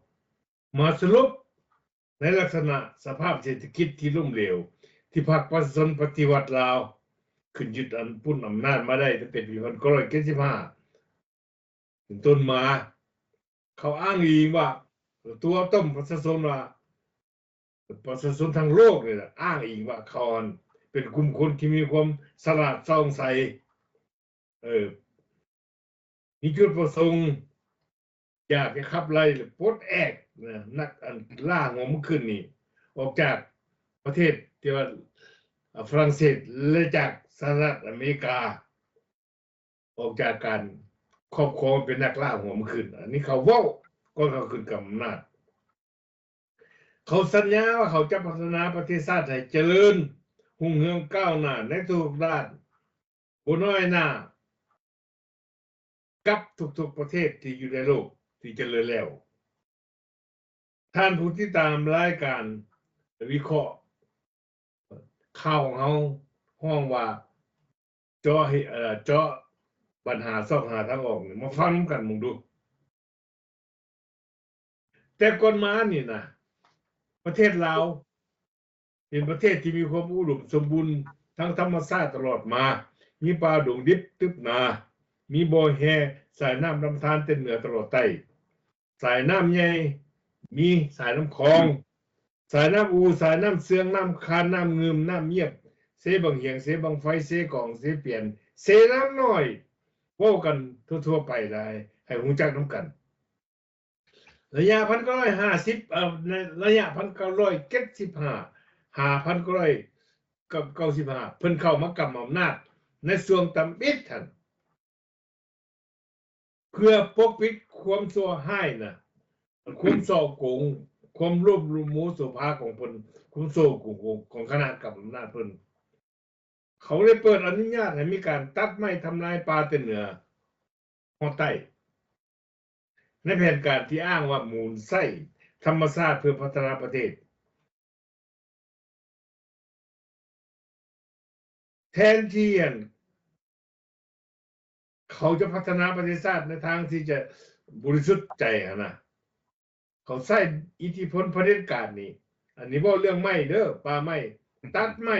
ມາສະຫຼຸບໃນລັກສະນະສະພາບເສດຖະກິດທີ່ລົ້ມເຫຼວ ທີ່ພັກປະຊາຊົນປະຕິວັດລາວ ຂຶ້ນຍຶດອຳ ປຸ້ນອຳນາດມາໄດ້ຕັ້ງແຕ່ປີພັນເກົ້າຮ້ອຍເຈັດສິບຫ້າ ເປັນຕົ້ນມາ. ເຂົາອ້າງອີງວ່າ ຕົວະຕົ້ມປະຊາຊົນວ່າ ປະຊາຊົນທັງໂລກນີ້ລະ ອ້າງອີງວ່າເຂົາຫັ້ນເປັນກຸ່ມຄົນທີ່ມີຄວາມສະຫຼາດສ່ອງໃສ ເອີ ມີຈຸດປະສົງຢາກຈະຂັບໄລ່ ແລະ ປົດແອກນະ ນັກ ອັນ ລ່າຫົວມະຂຶ້ນນີ້ ອອກຈາກປະເທດທີ່ວ່າ ອາ ຝຣັ່ງເສດ ແລະ ຈາກສະຫະລັດອາເມລິກາ ອອກຈາກການຄອບຄອງເປັນນັກລ່າຫົວມະຂຶ້ນ. ອັນນີ້ເຂົາເວົ້າກ່ອນເຂົາຂຶ້ນກຳອຳນາດ. ເຂົາສັນຍາວ່າເຂົາຈະພັດທະນາປະເທດຊາດໃຫ້ຈະເລີນຮຸ່ງເຮືອງກ້າວໜ້າໃນທຸກໆດ້ານ ບໍ່ນ້ອຍໜ້າກັບທຸກໆປະເທດທີ່ຢູ່ໃນໂລກທີ່ຈະເລີນແລ້ວ. ທ່ານຜູ້ຕິດຕາມລາຍການວິເຄາະຂ່າວຂອງເຮົາ ຮ້ອງວ່າ ເຈາະໃຫ້ ເອີ ເຈາະບັນຫາ ຊອກຫາທາງອອກນີ້ ມາຟັງນຳກັນເບິ່ງດູ. ແຕ່ກ່ອນມານີ້ນະ ປະເທດລາວເປັນປະເທດທີ່ມີຄວາມອຸດົມສົມບູນທາງທຳມະຊາດຕະຫຼອດມາ, ມີປ່າດົງດິບຕຶບໜາ, ມີບໍ່ແຮ່ສາຍນ້ຳລຳທານແຕ່ເໜືອຕະຫຼອດໃຕ້, ສາຍນ້ຳໃຫຍ່, ມີສາຍນ້ຳຂອງ, ສາຍນ້ຳອູ, ສາຍນ້ຳເຊື່ອງ, ນ້ຳຄານ, ນ້ຳງື່ມ, ນ້ຳງຽບ, ເຊບັ້ງຫຽງ, ເຊບັ້ງໄຟ, ເຊກອງ, ເຊປຽນ, ເຊນ້ຳນ້ອຍ, ເວົ້າກັນທົ່ວໆໄປຫຼາຍ ໃຫ້ຮູ້ຈັກນຳກັນ. ໄລຍະພັນເກົ້າຮ້ອຍຫ້າສິບ ເອີ ໃນໄລຍະພັນເກົ້າຮ້ອຍເຈັດສິບຫ້າ ຫາພັນເກົ້າຮ້ອຍເກົ້າສິບຫ້າ ເພິ່ນເຂົ້າມາກຳອຳນາດໃນຊ່ວງທຳອິດຫັ້ນ ເພື່ອປົກປິດຄວາມຊົ່ວຮ້າຍນະ ຄວາມສໍ້ໂກງ, ຄວາມໂລບໂລໂມໂສພາຂອງເພິ່ນ, ຄວາມສໍ້ໂກງຂອງຄະນະກຳອຳນາດເພິ່ນ. ເຂົາໄດ້ເປີດອະນຸຍາດໃຫ້ມີການຕັດໄມ້ທຳລາຍປ່າແຕ່ເໜືອຮອດໃຕ້ ໃນແຜນການທີ່ອ້າງວ່າໝູນໃຊ້ທຳມະຊາດເພື່ອພັດທະນາປະເທດ. ແທນທີ່ ອັນ ເຂົາຈະພັດທະນາປະເທດຊາດໃນທາງທີ່ຈະບໍລິສຸດໃຈຫັ້ນນະ, ເຂົາໃຊ້ອິດທິພົນຜະເດັດການນີ້, ອັນນີ້ເວົ້າເລື່ອງໄມ້ເດີ, ປ່າໄມ້, ຕັດໄມ້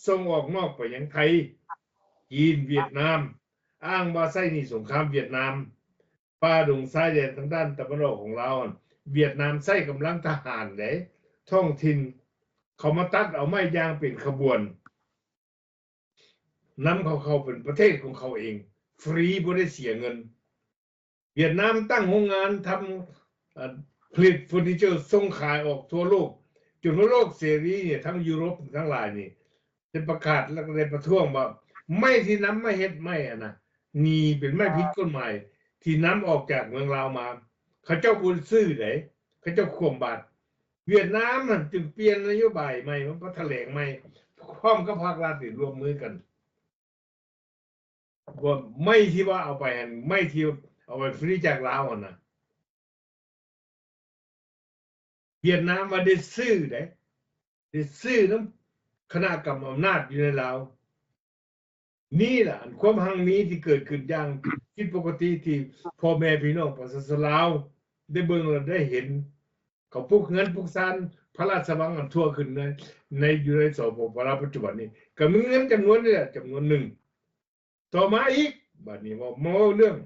ສົ່ງອອກນອກໄປຍັງໄທ, ຈີນ, ຫວຽດນາມ, ອ້າງວ່າໃຊ້ໜີ້ສົງຄາມຫວຽດນາມ. ປ່າດົງຊາຍແດນທາງດ້ານຕາເວັນອອກຂອງລາວຫັ້ນ ຫວຽດນາມໃຊ້ກຳລັງທະຫານເດ້, ທ້ອງຖິ່ນເຂົາມາຕັດເອົາໄມ້ຢ່າງເປັນຂະບວນ, ນຳເຂົາເຂົ້າເປັນປະເທດຂອງເຂົາເອງ ຟຣີ ບໍ່ໄດ້ເສຍເງິນ. ຫວຽດນາມຕັ້ງໂຮງງານທຳ ເອີ ຜະລິດເຟີນີເຈີສົ່ງຂາຍອອກທົ່ວໂລກ, ຈົນວ່າໂລກເສລີນີ້ ທັງຢູໂຣບທັງຫຼາຍນີ້ ໄດ້ປະກາດ ແລ້ວກໍໄດ້ປະທ້ວງວ່າ ໄມ້ທີ່ນຳມາເຮັດໄມ້ຫັ້ນນະ ນີ້ເປັນໄມ້ຜິດກົດໝາຍ ທີ່ນຳອອກຈາກເມືອງລາວມາ. ເຂົາເຈົ້າບໍ່ໄດ້ຊື້ໃດ, ເຂົາເຈົ້າຂວມບາດ. ຫວຽດນາມຫັ້ນຈຶ່ງປ່ຽນນະໂຍບາຍໃໝ່ ມາຖະແຫຼງໃໝ່ ພ້ອມກັບພາກລັດນີ້ຮ່ວມມືກັນ ວ່າໄມ້ທີ່ວ່າເອົາໄປຫັ້ນ ໄມ້ທີ່ເອົາໄປຟຣີຈາກລາວຫັ້ນນະ ຫວຽດນາມວ່າໄດ້ຊື້ເດ້, ໄດ້ຊື້ນຳຄະນະກຳອຳນາດຢູ່ໃນລາວ. ນີ້ລະ ອັນຄວາມຮັ່ງມີທີ່ເກີດຂຶ້ນຢ່າງຜິດປົກກະຕິ ທີ່ພໍ່ແມ່ພີ່ນ້ອງປະຊາຊົນລາວໄດ້ເບິ່ງ ແລະ ໄດ້ເຫັນ. ເຂົາປຸກເຮືອນປຸກຊານພະລາຊະວັງອັນທົ່ວຂຶ້ນໃນ ໃນ ຢູ່ໃນ ສປປ ລາວ ປັດຈຸບັນນີ້ ກໍມີເງິນຈຳນວນນີ້ແຫຼະ ຈຳນວນໜຶ່ງ. ຕໍ່ມາອີກ ບາດນີ້ເວົ້າ ມາເວົ້າເລື່ອງ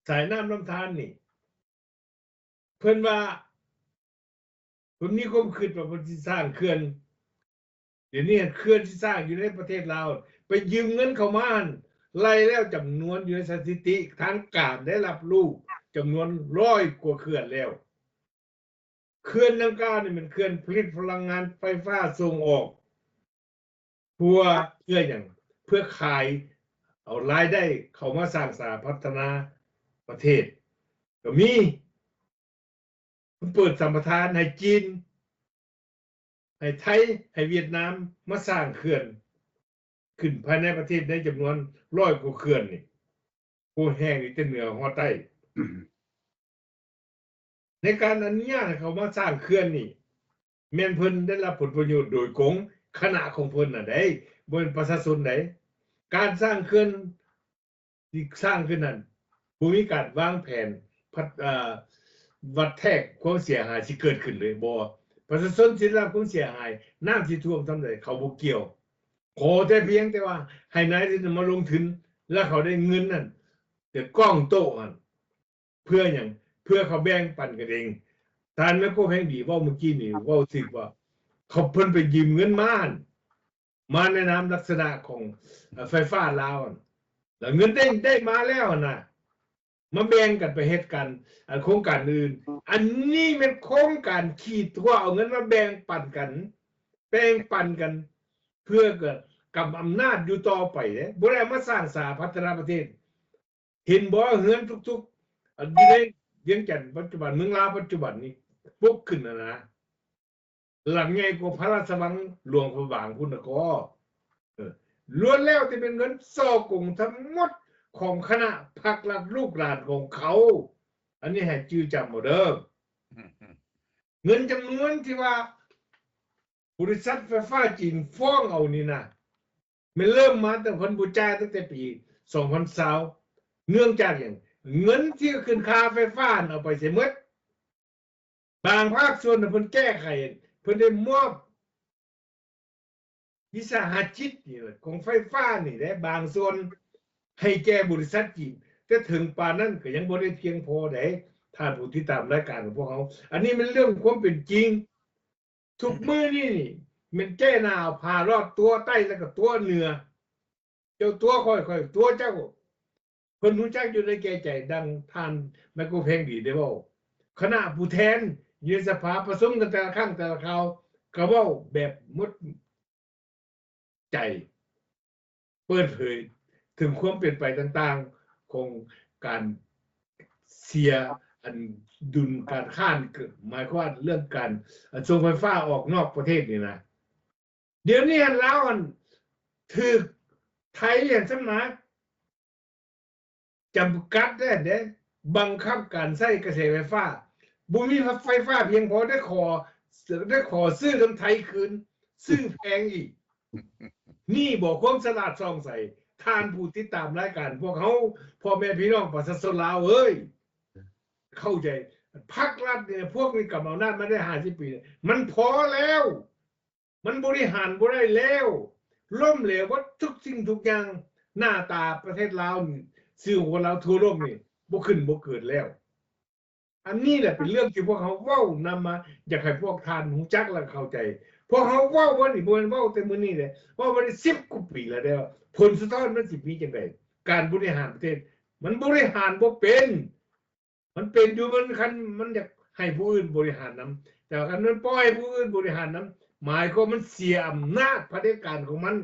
ສາຍນ້ຳລຳທານນີ້ ເພິ່ນວ່າ ເພິ່ນມີຄວາມຄິດວ່າເພິ່ນຊິສ້າງເຂື່ອນ. ດຽວນີ້ເຂື່ອນທີ່ສ້າງຢູ່ໃນປະເທດລາວ ໄປຢືມເງິນເຂົ້າມາຫັ້ນ ໄລ່ແລ້ວຈຳນວນຢູ່ໃນສະຖິຕິທາງການໄດ້ຮັບຮູ້ ຈຳນວນຮ້ອຍກວ່າເຂື່ອນແລ້ວ. ເຂື່ອນດັ່ງກ່າວນີ້ແມ່ນເຂື່ອນຜະລິດພະລັງງານໄຟຟ້າສົ່ງອອກ ເພື່ອ ເພື່ອຫຍັງ? ເພື່ອຂາຍເອົາລາຍໄດ້ເຂົ້າມາສ້າງສາພັດທະນາປະເທດ ກໍມີ ເພິ່ນເປີດສຳປະທານໃຫ້ຈີນ ໃຫ້ໄທ ໃຫ້ຫວຽດນາມ ມາສ້າງເຂື່ອນຂຶ້ນພາຍໃນປະເທດໃນຈຳນວນຮ້ອຍກວ່າເຂື່ອນນີ້ ໂອ້ ແຮງນີ້ແຕ່ເໜືອຮອດໃຕ້. ໃນການອະນຸຍາດໃຫ້ເຂົາມາສ້າງເຂື່ອນນີ້ ແມ່ນເພິ່ນໄດ້ຮັບຜົນປະໂຫຍດໂດຍກົງ ຄະນະຂອງເພິ່ນນະໃດ໋ ບໍ່ແມ່ນປະຊາຊົນໃດ໋. ການສ້າງເຂື່ອນ ທີ່ສ້າງຂຶ້ນນັ້ນ ບໍ່ມີການວາງແຜນພັດ ເອີ ວັດແທກຄວາມເສຍຫາຍຊິເກີດຂຶ້ນເລີຍ ບໍ່. ປະຊາຊົນຊິໄດ້ຮັບຄວາມເສຍຫາຍ ນ້ຳຊິຖ້ວມສ່ຳໃດ ເຂົາບໍ່ກ່ຽວ. ຂໍແຕ່ພຽງແຕ່ວ່າໃຫ້ນາຍທຶນມາລົງທຶນ ແລ້ວເຂົາໄດ້ເງິນນັ້ນ ຈະກ້ອງໂຕະຫັ້ນ ເພື່ອຫຍັງ? ເພື່ອເຂົາແບ່ງປັນກັນເອງ. ທ່ານແມໂກແພງດີເວົ້າມື້ກີ້ນີ້ ເວົ້າຖືກວ່າ ເຂົາ ເພິ່ນໄປຢືມເງິນມາຫັ້ນ ມາໃນນາມລັກສະນະຂອງ ເອີ ໄຟຟ້າລາວຫັ້ນ ແລ້ວເງິນໄດ້ ໄດ້ມາແລ້ວຫັ້ນນະ ມາແບ່ງກັນໄປເຮັດການ ອັນ ໂຄງການອື່ນ. ອັນນີ້ແມ່ນໂຄງການຂີ້ຕົວະ ເອົາເງິນມາແບ່ງປັນກັນ ແບ່ງປັນກັນ ເພື່ອກະກຳອຳນາດຢູ່ຕໍ່ໄປເດ້ ບໍ່ໄດ້ເອົາມາສ້າງສາພັດທະນາປະເທດ. ເຫັນບໍ່ ເຮືອນທຸກໆ ອັນຢູ່ໃນວຽງຈັນປັດຈຸບັນ ເມືອງລາວປັດຈຸບັນນີ້ ປຸກຂຶ້ນຫັ້ນນະ ຫຼັງໃຫຍ່ກວ່າພະລາຊະວັງຫຼວງພະບາງພຸ້ນນະກໍ ເອີ ລ້ວນແລ້ວແຕ່ເປັນເງິນສໍ້ໂກງທັງໝົດຂອງຄະນະພັກລັດລູກຫຼານຂອງເຂົາ. ອັນນີ້ໃຫ້ຈື່ຈຳເອົາເດີ້. ອືມ ເງິນຈຳນວນທີ່ວ່າບໍລິສັດໄຟຟ້າຈີນຟ້ອງເອົານີ້ນະ ແມ່ນເລີ່ມມາຕັ້ງ ເພິ່ນບໍ່ຈ່າຍຕັ້ງແຕ່ປີສອງພັນຊາວ ເນື່ອງຈາກຫຍັງ? ເງິນທີ່ຂຶ້ນຄ່າໄຟຟ້າຫັ້ນເອົາໄປໃສໝົດ? ບາງພາກສ່ວນນະເພິ່ນແກ້ໄຂ ເພິ່ນໄດ້ມອບວິສາຫະກິດນີ້ແຫຼະ ຂອງໄຟຟ້ານີ້ແຫຼະ ບາງສ່ວນໃຫ້ແກ່ບໍລິສັດຈີນ ແຕ່ເຖິງປານນັ້ນກໍຍັງບໍ່ໄດ້ພຽງພໍໃດ໋ ທ່ານຜູ້ຕິດຕາມລາຍການຂອງພວກເຮົາ. ອັນນີ້ແມ່ນເລື່ອງຄວາມເປັນຈິງ. ທຸກມື້ນີ້ນີ້ແມ່ນແກ້ໜາວ ຜ້າລອດຕົວໃຕ້ ແລ້ວກໍຕົວເໜືອ. ເຈົ້າຕົວຂ້ອຍ ຂ້ອຍຕົວເຈົ້າ. ເພິ່ນຮູ້ຈັກຢູ່ໃນແກ່ໃຈ ດັ່ງທ່ານໄມໂຄແພງດີໄດ້ເວົ້າ. ຄະນະຜູ້ແທນຢູ່ໃນສະພາປະຊຸມກັນແຕ່ລະຄັ້ງແຕ່ລະຄາວ ກໍເວົ້າແບບໝົດ ໃຈ ເປີດເຜີຍເຖິງຄວາມເປັນໄປຕ່າງໆຂອງການເສຍ ອັນ ດຸນການຄ້ານ ໝາຍຄວາມວ່າເລື່ອງການ ອັນ ສົ່ງໄຟຟ້າອອກນອກປະເທດນີ້ນະ. ດຽວນີ້ຫັ້ນລາວ ອັນ ຖືກໄທ ອັນ ສຳມາ ຈຳກັດແດ່ເດ້ ບັງຄັບການໃຊ້ກະແສໄຟຟ້າ ບໍ່ມີໄຟຟ້າພຽງພໍ ໄດ້ຂໍ ໄດ້ຂໍຊື້ນຳໄທຄືນ ຊື້ແພງອີກ. ນີ້ບໍ່ຄວາມສະຫຼາດສ່ອງໃສ ທ່ານຜູ້ຕິດຕາມລາຍການພວກເຮົາ ພໍ່ແມ່ພີ່ນ້ອງປະຊາຊົນລາວເອີຍ ເຂົ້າໃຈ. ພັກລັດນີ້ ພວກນີ້ກຳອຳນາດມາໄດ້ຫ້າສິບປີ ມັນພໍແລ້ວ. ມັນບໍລິຫານບໍ່ໄດ້ແລ້ວ ລົ້ມເຫຼວເບິດທຸກສິ່ງທຸກຢ່າງ. ໜ້າຕາປະເທດລາວນີ້ ຊື່ຂອງຄົນລາວທົ່ວໂລກນີ້ ບໍ່ຂຶ້ນບໍ່ເກີດແລ້ວ. ອັນນີ້ແຫຼະເປັນເລື່ອງທີ່ພວກເຮົາເວົ້ານຳມາ ຢາກໃຫ້ພວກທ່ານຮູ້ຈັກ ແລະ ເຂົ້າໃຈ. ພວກເຮົາເວົ້າມານີ້ ບໍ່ແມ່ນເວົ້າແຕ່ມື້ນີ້ເດ້ ເວົ້າມາໄດ້ສິບກວ່າປີແລ້ວເດ້ ວ່າຜົນສະທ້ອນມັນຊິມີຈັ່ງໃດ? ການບໍລິຫານປະເທດ ມັນບໍລິຫານບໍ່ເປັນ. ມັນເປັນຢູ່ ມັນ ຄັນມັນຢາກໃຫ້ຜູ້ອື່ນບໍລິຫານນຳ ແຕ່ວ່າຄັນມັນປ່ອຍໃຫ້ຜູ້ອື່ນບໍລິຫານນຳ ໝາຍຄວາມມັນເສຍອຳນາດຜະເດັດການຂອງມັນ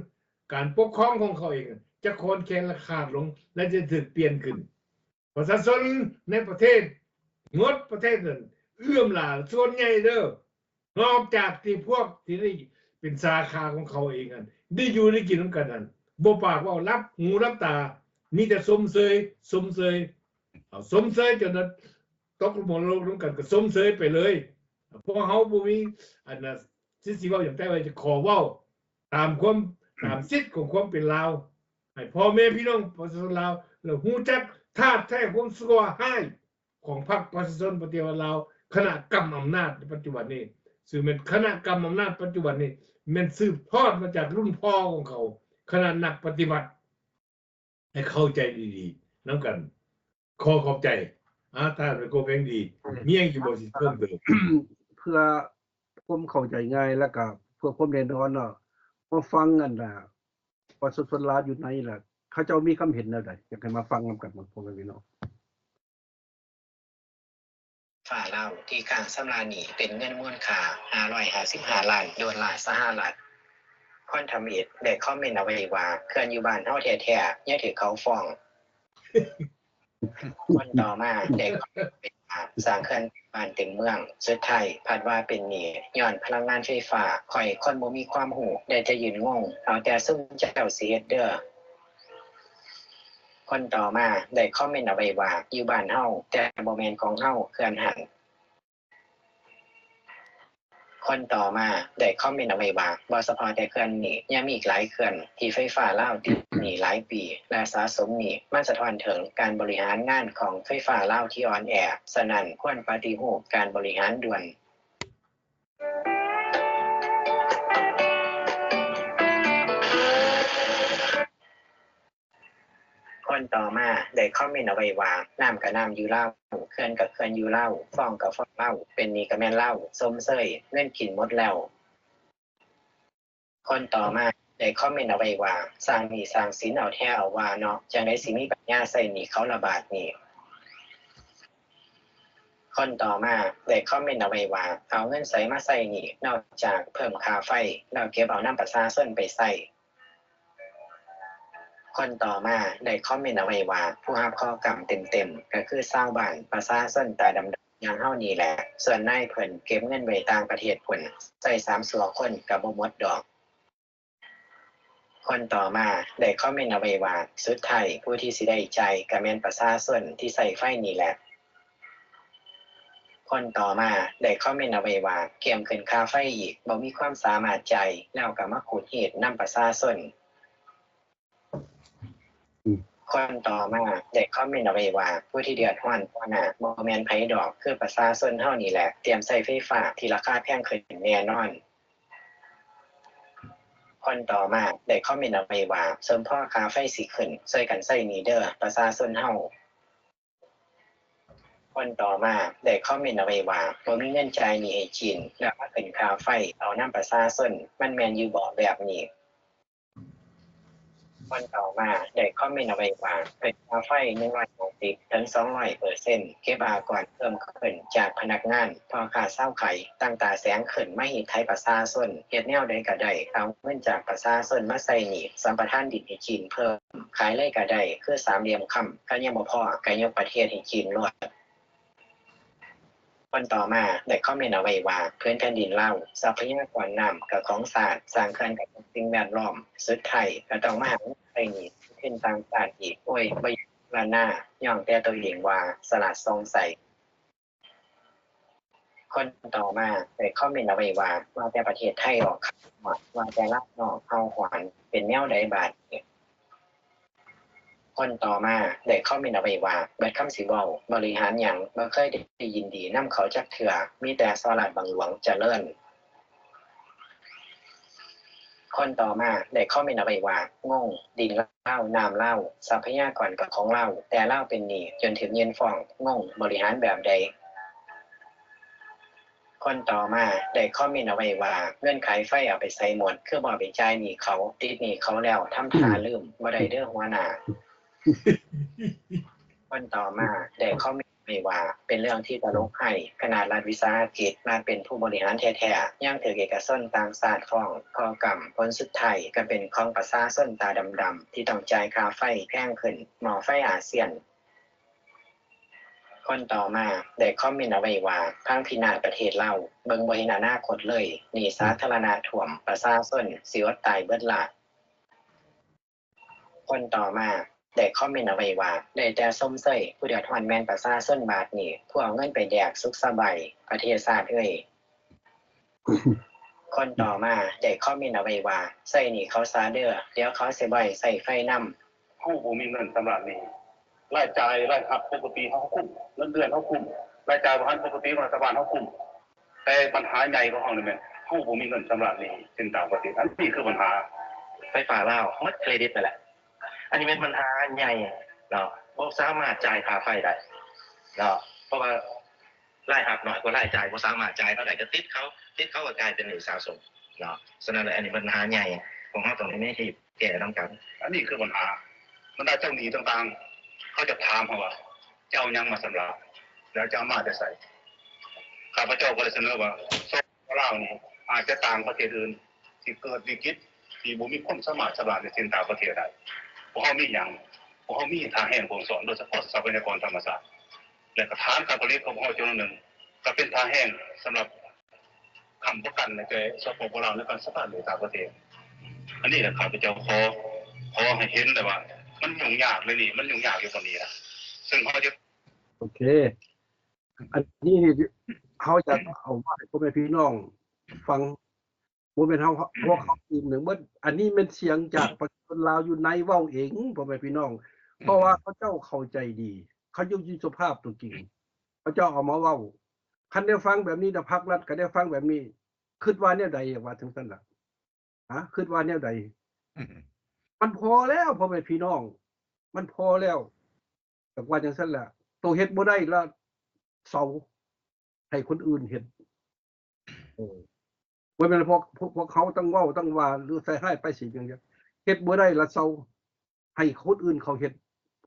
ການປົກຄອງຂອງເຂົາເອງຈະຄອນແຄນ ແລະ ຂາດລົງ ແລະ ຈະຖືກປ່ຽນຂຶ້ນ. ປະຊາຊົນໃນປະເທດ ໝົດປະເທດນັ້ນ ເອື້ອມຫຼ້າສ່ວນໃຫຍ່ເດີ້ ນອກຈາກທີ່ພວກທີ່ໄດ້ເປັນສາຂາຂອງເຂົາເອງຫັ້ນ ໄດ້ຢູ່ໄດ້ກິນນຳກັນຫັ້ນ ບໍ່ປາກເວົ້າ ຫຼັບຫູຫຼັບຕາ ມີແຕ່ຊົມເຊີຍ ຊົມເຊີຍ ເອົາ ຊົມເຊີຍຈົນວ່າຕົກມໍລະດົກນຳກັນ ກໍຊົມເຊີຍໄປເລີຍ. ພວກເຮົາບໍ່ມີ ອັນນ່າ ຊິ ຊິເວົ້າຫຍັງ ແຕ່ວ່າຈະຂໍເວົ້າຕາມຄວາມ ຕາມສິດຂອງຄວາມເປັນລາວ ໃຫ້ພໍ່ແມ່ພີ່ນ້ອງປະຊາຊົນລາວ ແລະ ຮູ້ຈັກທາດແທ້ຄວາມຊົ່ວຮ້າຍຂອງພັກປະຊາຊົນປະຕິວັດລາວ, ຄະນະກຳອຳນາດໃນປັດຈຸບັນນີ້ ຊຶ່ງແມ່ນຄະນະກຳອຳນາດປັດຈຸບັນນີ້ ແມ່ນສືບທອດມາຈາກລຸ້ນພໍ່ຂອງເຂົາ, ຄະນະນັກປະຕິວັດ. ໃຫ້ເຂົ້າໃຈດີໆນຳກັນ. ຂໍຂອບໃຈ. ອາ ທ່ານໄມໂຄແພງດີ ອືມ ມີຫຍັງອີກບໍ່ຊິເພີ່ມເຕີມ? ເພື່ອຄວາມເຂົ້າໃຈງ່າຍ ແລ້ວກະເພື່ອຄວາມແນ່ນອນເນາະ, ມາຟັງອັນນ່າ ປະຊາຊົນລາວຢູ່ໃນລະ ເຂົາເຈົ້າມີຄຳເຫັນແນວໃດ? ຢາກໃຫ້ມາຟັງນຳກັນເນາະ ພໍ່ແມ່ພີ່ນ້ອງ. ຟ້າລາວທີ່ຄ້າງຊຳລະໜີ້ເປັນເງິນມູນຄ່າຫ້າຮ້ອຍຫ້າສິບຫ້າລ້ານໂດລາສະຫະລັດ. ຄົນທຳອິດໄດ້ຄອມເມັນເອົາໄວ້ວ່າ ເຂື່ອນຢູ່ບ້ານເຮົາແທ້ໆ ຍັງຖືກເຂົາຟ້ອງ. ຄົນຕໍ່ມາໄດ້ຄອມເມັນເອົາໄວ້ວ່າ ສ້າງເຂື່ອນບ້ານເຕັມເມືອງ ສຸດທ້າຍພັດວ່າເປັນໜີ້ຍ້ອນພະລັງງານໄຟຟ້າ. ຂ້ອຍຄົນບໍ່ມີຄວາມຮູ້ ໄດ້ແຕ່ຢືນງົງ ເອົາແຕ່ຊຸມເຈົ້າຊິເຮັດເດີ. ຄົນຕໍ່ມາໄດ້ຄອມເມັນເອົາໄວ້ວ່າ ຢູ່ບ້ານເຮົາ ແຕ່ບໍ່ແມ່ນຂອງເຮົາ ເຂື່ອນຫັ້ນ. ຄົນຕໍ່ມາໄດ້ຄອມເມັນເອົາໄວ້ວ່າ ບໍ່ສະເພາະແຕ່ເຂື່ອນນີ້ ຍັງມີອີກຫຼາຍເຂື່ອນທີ່ໄຟຟ້າລາວຕິດໜີ້ຫຼາຍປີ ແລະ ສະສົມໜີ້. ມັນສະທ້ອນເຖິງການບໍລິຫານງານຂອງໄຟຟ້າລາວທີ່ອ່ອນແອ, ສະນັ້ນຄວນປະຕິຮູບການບໍລິຫານດ່ວນ. ຄົນຕໍ່ມາໄດ້ຄອມເມັນເອົາໄວ້ວ່າ ນ້ຳກະນ້ຳຢູ່ລາວ, ເຂື່ອນກະເຂື່ອນຢູ່ລາວ, ຟ້ອງກະຟ້ອງລາວ, ເປັນໜີ້ກະແມ່ນລາວຊົມເຊີຍ, ເງິນກິນໝົດແລ້ວ. ຄົນຕໍ່ມາໄດ້ຄອມເມັນເອົາໄວ້ວ່າ ສ້າງໜີ້ສ້າງສິນເອົາແທ້ເອົາວ່າເນາະ, ຈັ່ງໃດຊິມີປັນຍາໃຊ້ໜີ້ເຂົາລະບາດນີ້. ຄົນຕໍ່ມາໄດ້ຄອມເມັນເອົາໄວ້ວ່າ ເອົາເງິນໃສມາໃຊ້ໜີ້ ນອກຈາກເພີ່ມຄ່າໄຟ ແລ້ວເກັບເອົານຳປະຊາຊົນໄປໃຊ້. ຄົນຕໍ່ມາໄດ້ຄອມເມັນເອົາໄວ້ວ່າ ຜູ້ຮັບເຄາະກຳເຕັມໆ ກະຄືຊາວບ້ານປະຊາຊົນຕາດຳໆຢ່າງເຮົານີ້ແຫຼະ, ສ່ວນນາຍເພິ່ນເກັບເງິນໄວ້ຕ່າງປະເທດພຸ້ນ ໃຊ້ສາມຊົ່ວຄົນກະບໍ່ໝົດດອກ. ຄົນຕໍ່ມາໄດ້ຄອມເມັນເອົາໄວ້ວ່າ ສຸດທ້າຍຜູ້ທີ່ຊິໄດ້ຈ່າຍກະແມ່ນປະຊາຊົນທີ່ໃຊ້ໄຟນີ້ແຫຼະ. ຄົນຕໍ່ມາໄດ້ຄອມເມັນເອົາໄວ້ວ່າ ກຽມຂຶ້ນຄ່າໄຟອີກ ບໍ່ມີຄວາມສາມາດຈ່າຍ ແລ້ວກະມາຂູດຮີດນຳປະຊາຊົນ. ອືມ ຄົນຕໍ່ມາໄດ້ຄອມເມັນເອົາໄວ້ວ່າ ຜູ້ທີ່ເດືອດຮ້ອນຕໍ່ໜ້າບໍ່ແມ່ນໃຜດອກ ຄືປະຊາຊົນເຮົານີ້ແຫຼະ, ຕຽມໃຊ້ໄຟຟ້າທີ່ລາຄາແພງຂຶ້ນແນ່ນອນ. ຄົນຕໍ່ມາໄດ້ຄອມເມັນເອົາໄວ້ວ່າ ສົມພໍຄ່າໄຟຊິຂຶ້ນ ຊ່ວຍກັນໃຊ້ໜີ້ເດີ ປະຊາຊົນເຮົາ. ຄົນຕໍ່ມາໄດ້ຄອມເມັນເອົາໄວ້ວ່າ ບໍ່ມີເງິນຈ່າຍໜີ້ໃຫ້ຈີນ ແລ້ວມາຂຶ້ນຄ່າໄຟເອົານຳປະຊາຊົນ ມັນແມ່ນຢູ່ບໍແບບນີ້? ຄົນຕໍ່ມາໄດ້ຄອມເມັນເອົາໄວ້ວ່າ ຂຶ້ນຄ່າໄຟໜຶ່ງຮ້ອຍຫ້າສິບເຖິງສອງຮ້ອຍເປີເຊັນ ເກັບອາກອນເພີ່ມຂຶ້ນຈາກພະນັກງານ, ພໍ່ຄ້າຊາວຂາຍ ຕັ້ງຕາແສງຂຶ້ນມາຮີດໄຖປະຊາຊົນ, ເຮັດແນວໃດກະໄດ້ ເອົາເງິນຈາກປະຊາຊົນມາໃຊ້ໜີ້, ສຳປະທານດິນໃຫ້ຈີນເພີ່ມ, ຂາຍເລີຍກະໄດ້ ຄືສາມຫຼ່ຽມຄຳ, ຄັນຍັງບໍ່ພໍກະຍົກປະເທດໃຫ້ຈີນໂລດ. ຄົນຕໍ່ມາໄດ້ຄອມເມັນເອົາໄວ້ວ່າ ພື້ນແຜ່ນດິນລາວ ຊັບພະຍາກອນນ້ຳກະຂອງຊາດ, ສ້າງເຂື່ອນກະເປັນສິ່ງແວດລ້ອມ, ສຸດທ້າຍກະຕ້ອງມາຫາເງິນໃຊ້ໜີ້ທຶນຕ່າງຊາດອີກ. ໂອ້ຍ ບໍ່ຢາກລະນາ ຍ້ອງແຕ່ໂຕເອງວ່າສະຫຼາດສ່ອງໃສ. ຄົນຕໍ່ມາໄດ້ຄອມເມັນເອົາໄວ້ວ່າ ວ່າແຕ່ປະເທດໄທອອກຂ້າງນອກ ວ່າແຕ່ລາວນອກເຮົາຫອນ ເປັນແນວໃດບາດນີ້? ຄົນຕໍ່ມາໄດ້ຄອມເມັນເອົາໄວ້ວ່າ ເບິດຄຳຊິເວົ້າ ບໍລິຫານຫຍັງ ບໍ່ເຄີຍໄດ້ຍິນດີນຳເຂົາຈັກເທື່ອ ມີແຕ່ສໍ້ລາດບັງຫຼວງຈະເລີນ. ຄົນຕໍ່ມາໄດ້ຄອມເມັນເອົາໄວ້ວ່າ ງົງ ດິນລາວ ນ້ຳລາວ ຊັບພະຍາກອນກະຂອງລາວ ແຕ່ລາວເປັນໜີ້ຈົນຖືກຍື່ນຟ້ອງ ງົງ ບໍລິຫານແບບໃດ? ຄົນຕໍ່ມາໄດ້ຄອມເມັນເອົາໄວ້ວ່າ ເງິນຂາຍໄຟເອົາໄປໃສໝົດ ຄືບໍ່ເອົາໄປຈ່າຍໜີ້ເຂົາ ຕິດໜີ້ເຂົາແລ້ວ ທຳທ່າລືມ ບໍ່ໄດ້ເດີຫົວໜ້າ. ຄົນຕໍ່ມາໄດ້ຄອມເມັນໄວ້ວ່າ ເປັນເລື່ອງທີ່ຕະຫຼົກຮ້າຍ ຂະໜາດລັດວິສາຫະກິດ ລັດເປັນຜູ້ບໍລິຫານແທ້ໆ ຍັງຖືກເອກະຊົນຕ່າງຊາດຟ້ອງ ເຄາະກຳ ຜົນສຸດທ້າຍກະເປັນຂອງປະຊາຊົນຕາດຳໆ ທີ່ຕ້ອງຈ່າຍຄ່າໄຟແພງຂຶ້ນ ໝໍ້ໄຟອາຊຽນ. ຄົນຕໍ່ມາໄດ້ຄອມເມັນເອົາໄວ້ວ່າ ພັງພິນາດປະເທດລາວ ເບິ່ງບໍ່ເຫັນອະນາຄົດເລີຍ ໜີ້ສາທາລະນະຖ້ວມ ປະຊາຊົນຊິອົດຕາຍເບິດລະ. ຄົນຕໍ່ມາໄດ້ຄອມເມັນເອົາໄວ້ວ່າ ໄດ້ແຕ່ຊົມເຊີຍ ຜູ້ເດືອດຮ້ອນແມ່ນປະຊາຊົນບາດນີ້ ພວກເອົາເງິນໄປແດກສຸກສະບາຍ ປະເທດຊາດເອີຍ. ຄົນຕໍ່ມາໄດ້ຄອມເມັນເອົາໄວ້ວ່າ ໃຊ້ໜີ້ເຂົາຊະເດີ ດຽວເຂົາຊິບໍ່ໃຫ້ໃຊ້ໄຟນຳ. ເຮົາບໍ່ມີເງິນຊຳລະໜີ້. ລາຍຈ່າຍລາຍຮັບປົກກະຕິເຮົາຄຸ້ມ, ເງິນເດືອນເຮົາຄຸ້ມ, ລາຍຈ່າຍບໍລິຫານປົກກະຕິຂອງລັດຖະບານເຮົາຄຸ້ມ. ແຕ່ບັນຫາໃຫຍ່ຂອງເຮົານີ້ແມ່ນ ເຮົາບໍ່ມີເງິນຊຳລະໜີ້ສິນຕ່າງປະເທດ. ອັນນີ້ຄືບັນຫາ. ໄຟຟ້າລາວໝົດເຄຣດິດໄປແລ້ວ. ອັນນີ້ແມ່ນບັນຫາໃຫຍ່ເນາະ, ບໍ່ສາມາດຈ່າຍຄ່າໄຟໄດ້ເນາະ ເພາະວ່າລາຍຮັບໜ້ອຍກວ່າລາຍຈ່າຍ, ບໍ່ສາມາດຈ່າຍເຂົາໄດ້ ກໍຕິດເຂົາ, ຕິດເຂົາກໍກາຍເປັນໜີ້ສະສົມເນາະ. ສະນັ້ນແຫຼະ ອັນນີ້ບັນຫາໃຫຍ່ ພວກເຮົາຕ້ອງໄດ້ມີທີ່ແກ້ນຳກັນ. ອັນນີ້ຄືບັນຫາ. ບັນດາເຈົ້າໜີ້ຕ່າງໆ ເຂົາຈະຖາມເຮົາວ່າ ຈະເອົາຫຍັງມາຊຳລະ ແລ້ວຈະເອົາມາແຕ່ໃສ? ຂ້າພະເຈົ້າກໍໄດ້ສະເໜີວ່າ ສປປ ລາວນີ້ ອາດຈະຕ່າງປະເທດອື່ນທີ່ເກີດວິກິດ ທີ່ບໍ່ມີຄວາມສາມາດຊຳລະໜີ້ສິນຕ່າງປະເທດໄດ້. ພວກເຮົາມີຫຍັງ? ພວກເຮົາມີທ່າແຮງບົ່ງສອນ ໂດຍສະເພາະຊັບພະຍາກອນທຳມະຊາດ ແລະ ກະຖານການຜະລິດຂອງພວກເຮົາຈຳນວນໜຶ່ງ ກະເປັນທ່າແຮງສຳລັບ ຄ້ຳປະກັນໃຫ້ແກ່ ສປປ ລາວ ໃນການສະພາດໃນຕ່າງປະເທດ. ອັນນີ້ແຫຼະ ຂ້າພະເຈົ້າຂໍ ຂໍໃຫ້ເຫັນແລ້ວວ່າ ມັນຫຍຸ້ງຍາກເລີຍນີ້ ມັນຫຍຸ້ງຍາກຢູ່ບ່ອນນີ້ລະ. ເຊິ່ງເຮົາຈະ ໂອເຄ ອັນນີ້ນີ້ ເຮົາຢາກເອົາມາໃຫ້ພໍ່ແມ່ພີ່ນ້ອງຟັງ. ບໍ່ແມ່ນເຮົາ ພວກເຮົາອີກໜຶ່ງເບິດ. ອັນນີ້ແມ່ນສຽງຈາກປະຊາຊົນລາວຢູ່ໃນເວົ້າເອງ ພໍ່ແມ່ພີ່ນ້ອງ. ເພາະວ່າເຂົາເຈົ້າເຂົ້າໃຈດີ ເຂົາຢູ່ ຢູ່ສະພາບຕົວຈິງ ເຂົາເຈົ້າເອົາມາເວົ້າ. ຄັນໄດ້ຟັງແບບນີ້ ແລ້ວພັກລັດກໍໄດ້ຟັງແບບນີ້ ຄິດວ່າແນວໃດ? ວ່າຈັ່ງຊັ້ນລະ ຮະ ຄິດວ່າແນວໃດ? ມັນພໍແລ້ວ ພໍ່ແມ່ພີ່ນ້ອງ ມັນພໍແລ້ວ. ກໍວ່າຈັ່ງຊັ້ນລະ ໂຕເຮັດບໍ່ໄດ້ລະເຊົາ ໃຫ້ຄົນອື່ນເຮັດ. ເອີ ບໍ່ແມ່ນພວກ ພວກ ພວກເຮົາຕ້ອງເວົ້າຕ້ອງວ່າ ຫຼືໃສ່ຮ້າຍປ້າຍສີຫຍັງ ເຮັດບໍ່ໄດ້ລະເຊົາ ໃຫ້ຄົນອື່ນເຂົາເຮັດ.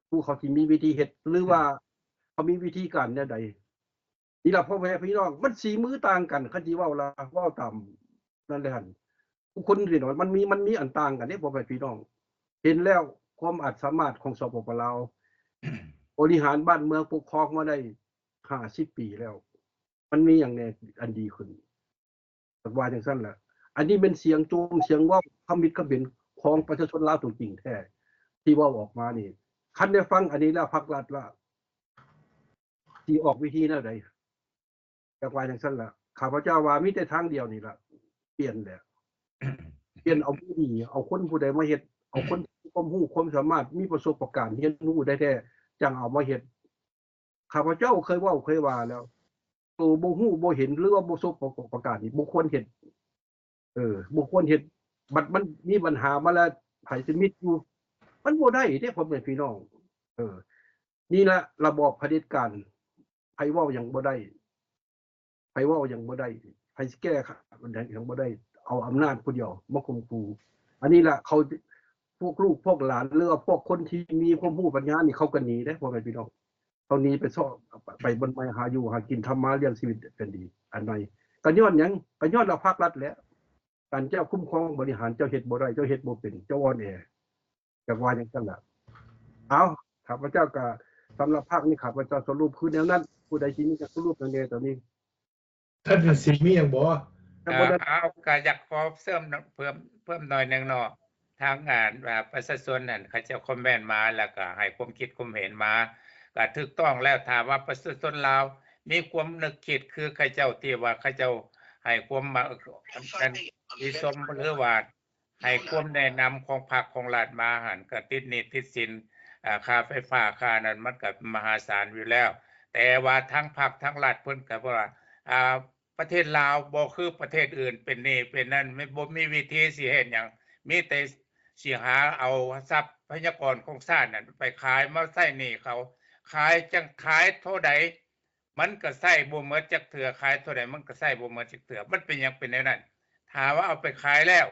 ຜູ້ເຂົາຊິມີວິທີເຮັດ ຫຼືວ່າເຂົາມີວິທີການແນວໃດ? ນີ້ລະ ພໍ່ແມ່ພີ່ນ້ອງ ມັນສີມືຕ່າງກັນ. ຄັນຊິເວົ້າລະ ເວົ້າຕາມນັ້ນແຫຼະຫັ້ນ ຜູ້ຄົນນີ້ເນາະ ມັນມີ ມັນມີອັນຕ່າງກັນເດ້ ພໍ່ແມ່ພີ່ນ້ອງ. ເຫັນແລ້ວຄວາມອາດສາມາດຂອງ ສປປ ລາວ ບໍລິຫານບ້ານເມືອງປົກຄອງມາໄດ້ຫ້າສິບປີແລ້ວ ມັນມີຫຍັງແດ່ອັນດີຂຶ້ນ? ກໍວ່າຈັ່ງຊັ້ນລະ. ອັນນີ້ແມ່ນສຽງໂຈມ ສຽງເວົ້າຄຳມິດຄຳເຫັນຂອງປະຊາຊົນລາວຕົວຈິງແທ້ ທີ່ເວົ້າອອກມານີ້. ຄັນໄດ້ຟັງອັນນີ້ແລ້ວ ພັກລັດລະ ຊິອອກວິທີແນວໃດ? ຈັກວ່າຈັ່ງຊັ້ນລະ ຂ້າພະເຈົ້າວ່າມີແຕ່ທາງດຽວນີ້ລະ ປ່ຽນແຫຼະ ປ່ຽນເອົາຜູ້ດີ ເອົາຄົນຜູ້ໃດມາເຮັດ ເອົາຄົນທີ່ມີຄວາມຮູ້ຄວາມສາມາດ ມີປະສົບປະການ ຮຽນຮູ້ໄດ້ແທ້ ຈັ່ງເອົາມາເຮັດ. ຂ້າພະເຈົ້າເຄີຍເວົ້າເຄີຍວ່າແລ້ວ ໂຕບໍ່ຮູ້ບໍ່ເຫັນ ຫຼືວ່າປະສົບປະການນີ້ ບໍ່ຄວນເຮັດ. ເອີ ບໍ່ຄວນເຮັດ. ບັດມັນມີບັນຫາມາແລ້ວ ໃຜຊິມິດຢູ່? ມັນບໍ່ໄດ້ເດ້ ພໍ່ແມ່ພີ່ນ້ອງ. ເອີ ນີ້ລະລະບອບຜະເດັດການ ໃຜເວົ້າຫຍັງບໍ່ໄດ້ ໃຜເວົ້າຫຍັງບໍ່ໄດ້ ໃຜຊິແກ້ໄຂຫຍັງບໍ່ໄດ້ ເອົາອຳນາດຜູ້ດຽວມາຂົ່ມຂູ່. ອັນນີ້ລະເຂົາ ພວກລູກພວກຫຼານ ຫຼືວ່າພວກຄົນທີ່ມີຄວາມຮູ້ປັນຍານີ້ ເຂົາກໍໜີເດ້ ພໍ່ແມ່ພີ່ນ້ອງ. ເຂົາໜີໄປຊອກ ໄປບ່ອນໃໝ່ ຫາຢູ່ຫາກິນ ທຳມາລ້ຽງຊີວິດກັນດີ ອັນໃໝ່. ກໍຍ້ອນຫຍັງ? ກໍຍ້ອນວ່າພາກລັດແຫຼະ ການເຈົ້າຄຸ້ມຄອງບໍລິຫານ ເຈົ້າເຮັດບໍ່ໄດ້ ເຈົ້າເຮັດບໍ່ເປັນ ເຈົ້າອ່ອນແອ. ຈັກວ່າຈັ່ງຊັ້ນລະ. ເອົາ ຂ້າພະເຈົ້າກໍ ສຳລັບພາກນີ້ ຂ້າພະເຈົ້າສະຫຼຸບຄືແນວນັ້ນ. ຜູ້ໃດຊິມີຫຍັງສະຫຼຸບຫຍັງແດ່ຕອນນີ້? ທ່ານສິມີຫຍັງບໍ່? ເອີ ເອົາ ກໍຢາກຂໍເສີມເພີ່ມ ເພີ່ມໜ້ອຍໜຶ່ງເນາະ. ທາງ ອ່າ ປະຊາຊົນນັ້ນ ເຂົາເຈົ້າຄອມເມັນມາ ແລ້ວກໍໃຫ້ຄວາມຄິດຄວາມເຫັນມາ ກໍຖືກຕ້ອງແລ້ວ. ຖ້າວ່າປະຊາຊົນລາວມີຄວາມນຶກຄິດຄືເຂົາເຈົ້າ ທີ່ວ່າເຂົາເຈົ້າໃຫ້ຄວາມ ອັນ ທີ່ຊົມ ຫຼືວ່າໃຫ້ຄວາມແນະນຳຂອງພັກຂອງລັດມາຫັ້ນ ກໍຕິດໜີ້ຕິດສິນ ອ່າ ຄ່າໄຟຟ້າ ຄ່ານັ້ນ ມັນກໍມະຫາສານຢູ່ແລ້ວ. ແຕ່ວ່າທາງພັກທາງລັດເພິ່ນກໍວ່າ ອ່າ ປະເທດລາວບໍ່ຄືປະເທດອື່ນ ເປັນໜີ້ເປັນນັ້ນ ບໍ່ມີວິທີຊິເຮັດຫຍັງ ມີແຕ່ຊິຫາເອົາຊັບພະຍາກອນຂອງຊາດນັ້ນໄປຂາຍມາໃຊ້ໜີ້ເຂົາ. ຂາຍ ຈັ່ງຂາຍເທົ່າໃດ ມັນກໍໃຊ້ບໍ່ໝົດຈັກເທື່ອ ຂາຍເທົ່າໃດມັນກໍໃຊ້ບໍ່ໝົດຈັກເທື່ອ. ມັນເປັນຫຍັງເປັນແນວນັ້ນ? ຖ້າວ່າເອົາໄປຂາຍແລ້ວ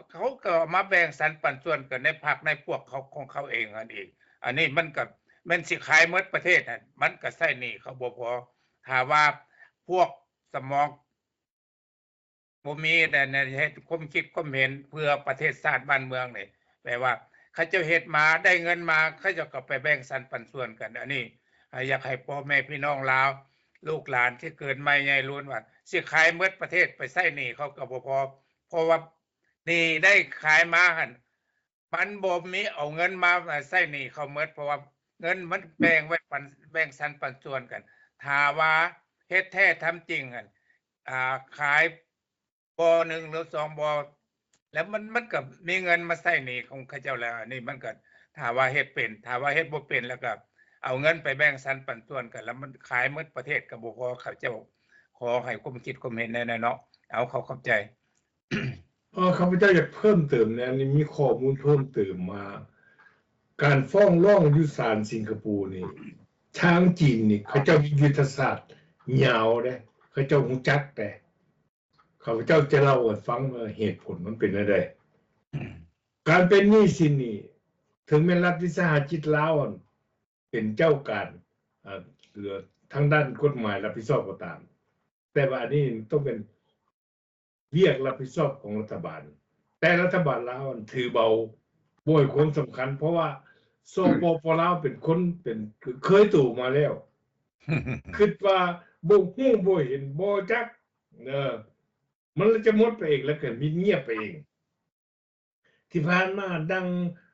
ເຂົາກໍເອົາມາແບ່ງສັນປັນສ່ວນກັນໃນພັກໃນພວກເຂົາ ຂອງເຂົາເອງຫັ້ນເອງ. ອັນນີ້ມັນກໍແມ່ນຊິຂາຍໝົດປະເທດຫັ້ນ ມັນກໍໃຊ້ໜີ້ເຂົາບໍ່ພໍ. ຖ້າວ່າພວກສະໝອງ ບໍ່ມີແຕ່ເຮັດຄວາມຄິດຄວາມເຫັນເພື່ອປະເທດຊາດບ້ານເມືອງນີ້ ແປວ່າເຂົາເຈົ້າເຮັດມາໄດ້ເງິນມາ ເຂົາເຈົ້າກໍໄປແບ່ງສັນປັນສ່ວນກັນ. ອັນນີ້ ອ່າ ຢາກໃຫ້ພໍ່ແມ່ພີ່ນ້ອງລາວ ລູກຫຼານທີ່ເກີດໃໝ່ໃຫຍ່ລຸນວ່າ ຊິຂາຍໝົດປະເທດໄປໃຊ້ໜີ້ເຂົາກໍບໍ່ພໍ ເພາະວ່າໜີ້ໄດ້ຂາຍມາຫັ້ນ ມັນບໍ່ມີເອົາເງິນມາໃຊ້ໜີ້ເຂົາໝົດ ເພາະວ່າເງິນມັນແບ່ງໄວ້ປັນ ແບ່ງສັນປັນສ່ວນກັນ. ຖ້າວ່າເຮັດແທ້ທຳຈິງຫັ້ນ ອ່າ ຂາຍ ບໍ່ໜຶ່ງຫຼືສອງບໍ່ ແລ້ວມັນ ມັນກໍມີເງິນມາໃຊ້ໜີ້ຂອງເຂົາເຈົ້າແລ້ວ. ອັນນີ້ມັນກໍ ຖ້າວ່າເຮັດເປັນ ຖ້າວ່າເຮັດບໍ່ເປັນ ແລ້ວກໍເອົາເງິນໄປແບ່ງສັນປັນສ່ວນກັນ ແລ້ວມັນຂາຍໝົດປະເທດກໍບໍ່ພໍ. ເຂົາເຈົ້າ ຂໍໃຫ້ຄວາມຄິດຄວາມເຫັນແດ່ເນາະ. ເອົາ ເຂົາຂອບໃຈ. ເອີ ຂ້າພະເຈົ້າຢາກເພີ່ມເຕີມແດ່ ອັນນີ້ມີຂໍ້ມູນເພີ່ມເຕີມມາ ການຟ້ອງຮ້ອງຢູ່ສານສິງກະໂປນີ້ ທາງຈີນນີ້ເຂົາເຈົ້າມີຍຸດທະສາດຍາວເດ້ ເຂົາເຈົ້າຮູ້ຈັກເດ້. ຂ້າພະເຈົ້າຈະເລົ່າໃຫ້ຟັງວ່າເຫດຜົນມັນເປັນແນວໃດ. ການເປັນໜີ້ສິນນີ້ ເຖິງແມ່ນລັດວິສາຫະກິດລາວຫັ້ນເປັນເຈົ້າການ ເອີ ທາງດ້ານກົດໝາຍຮັບຜິດຊອບກໍຕາມ, ແຕ່ວ່າອັນນີ້ຕ້ອງເປັນ ວຽກຮັບຜິດຊອບຂອງລັດຖະບານ, ແຕ່ລັດຖະບານລາວຫັ້ນຖືເບົາ ບໍ່ໃຫ້ຄວາມສຳຄັນ ເພາະວ່າ ສປປ ລາວເປັນຄົນ ເປັນ ເຄີຍໂຕມາແລ້ວ ຄິດວ່າບໍ່ຮູ້ບໍ່ເຫັນບໍ່ຈັກ ເອີ ມັນລະຈະໝົດໄປເອງ ແລ້ວກໍມິດງຽບໄປເອງ. ທີ່ຜ່ານມາ ດັ່ງ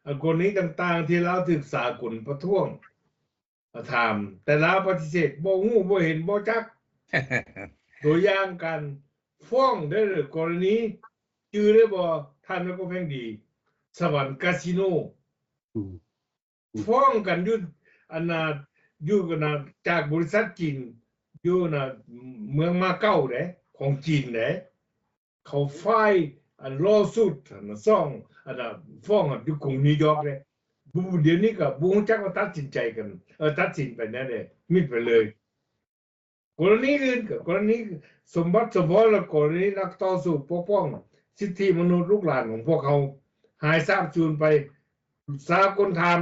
ອາ ກໍລະນີຕ່າງໆ ທີ່ລາວຖືກສາກົນປະທ້ວງ ອາ ຖາມ ແຕ່ລາວປະຕິເສດ ບໍ່ຮູ້ ບໍ່ເຫັນ ບໍ່ຈັກ. ຕົວຢ່າງການຟ້ອງເດີ ກໍລະນີ ຈື່ໄດ້ບໍ່ ທ່ານ ແມ່ນກໍແພງດີ ສະຫວັນກາສິໂນ ອືມ ຟ້ອງກັນຢູ່ ອັນນ່າ ຢູ່ກັນນ່າ ຈາກບໍລິສັດຈີນ ຢູ່ນ່າ ເມືອງມາເກົາເດ້ ຂອງຈີນເດ້. ເຂົາໄຟລ໌ ອັນ lawsuit ອັນນ່າ ຟ້ອງ ອັນນ່າ ຟ້ອງຢູ່ກຸງນິວຢອກເດ້. ບໍ່ ດຽວນີ້ກໍບໍ່ຮູ້ຈັກວ່າຕັດສິນໃຈກັນ ເອີ ຕັດສິນໄປແນວໃດ ມິດໄປເລີຍ. ກໍລະນີອື່ນ ກໍ ກໍລະນີສົມບັດ ສົມພອນ ແລະ ກໍລະນີນັກຕໍ່ສູ້ປົກປ້ອງສິດທິມະນຸດ ລູກຫຼານຂອງພວກເຮົາ ຫາຍສາບສູນໄປ ສາກົນຖາມ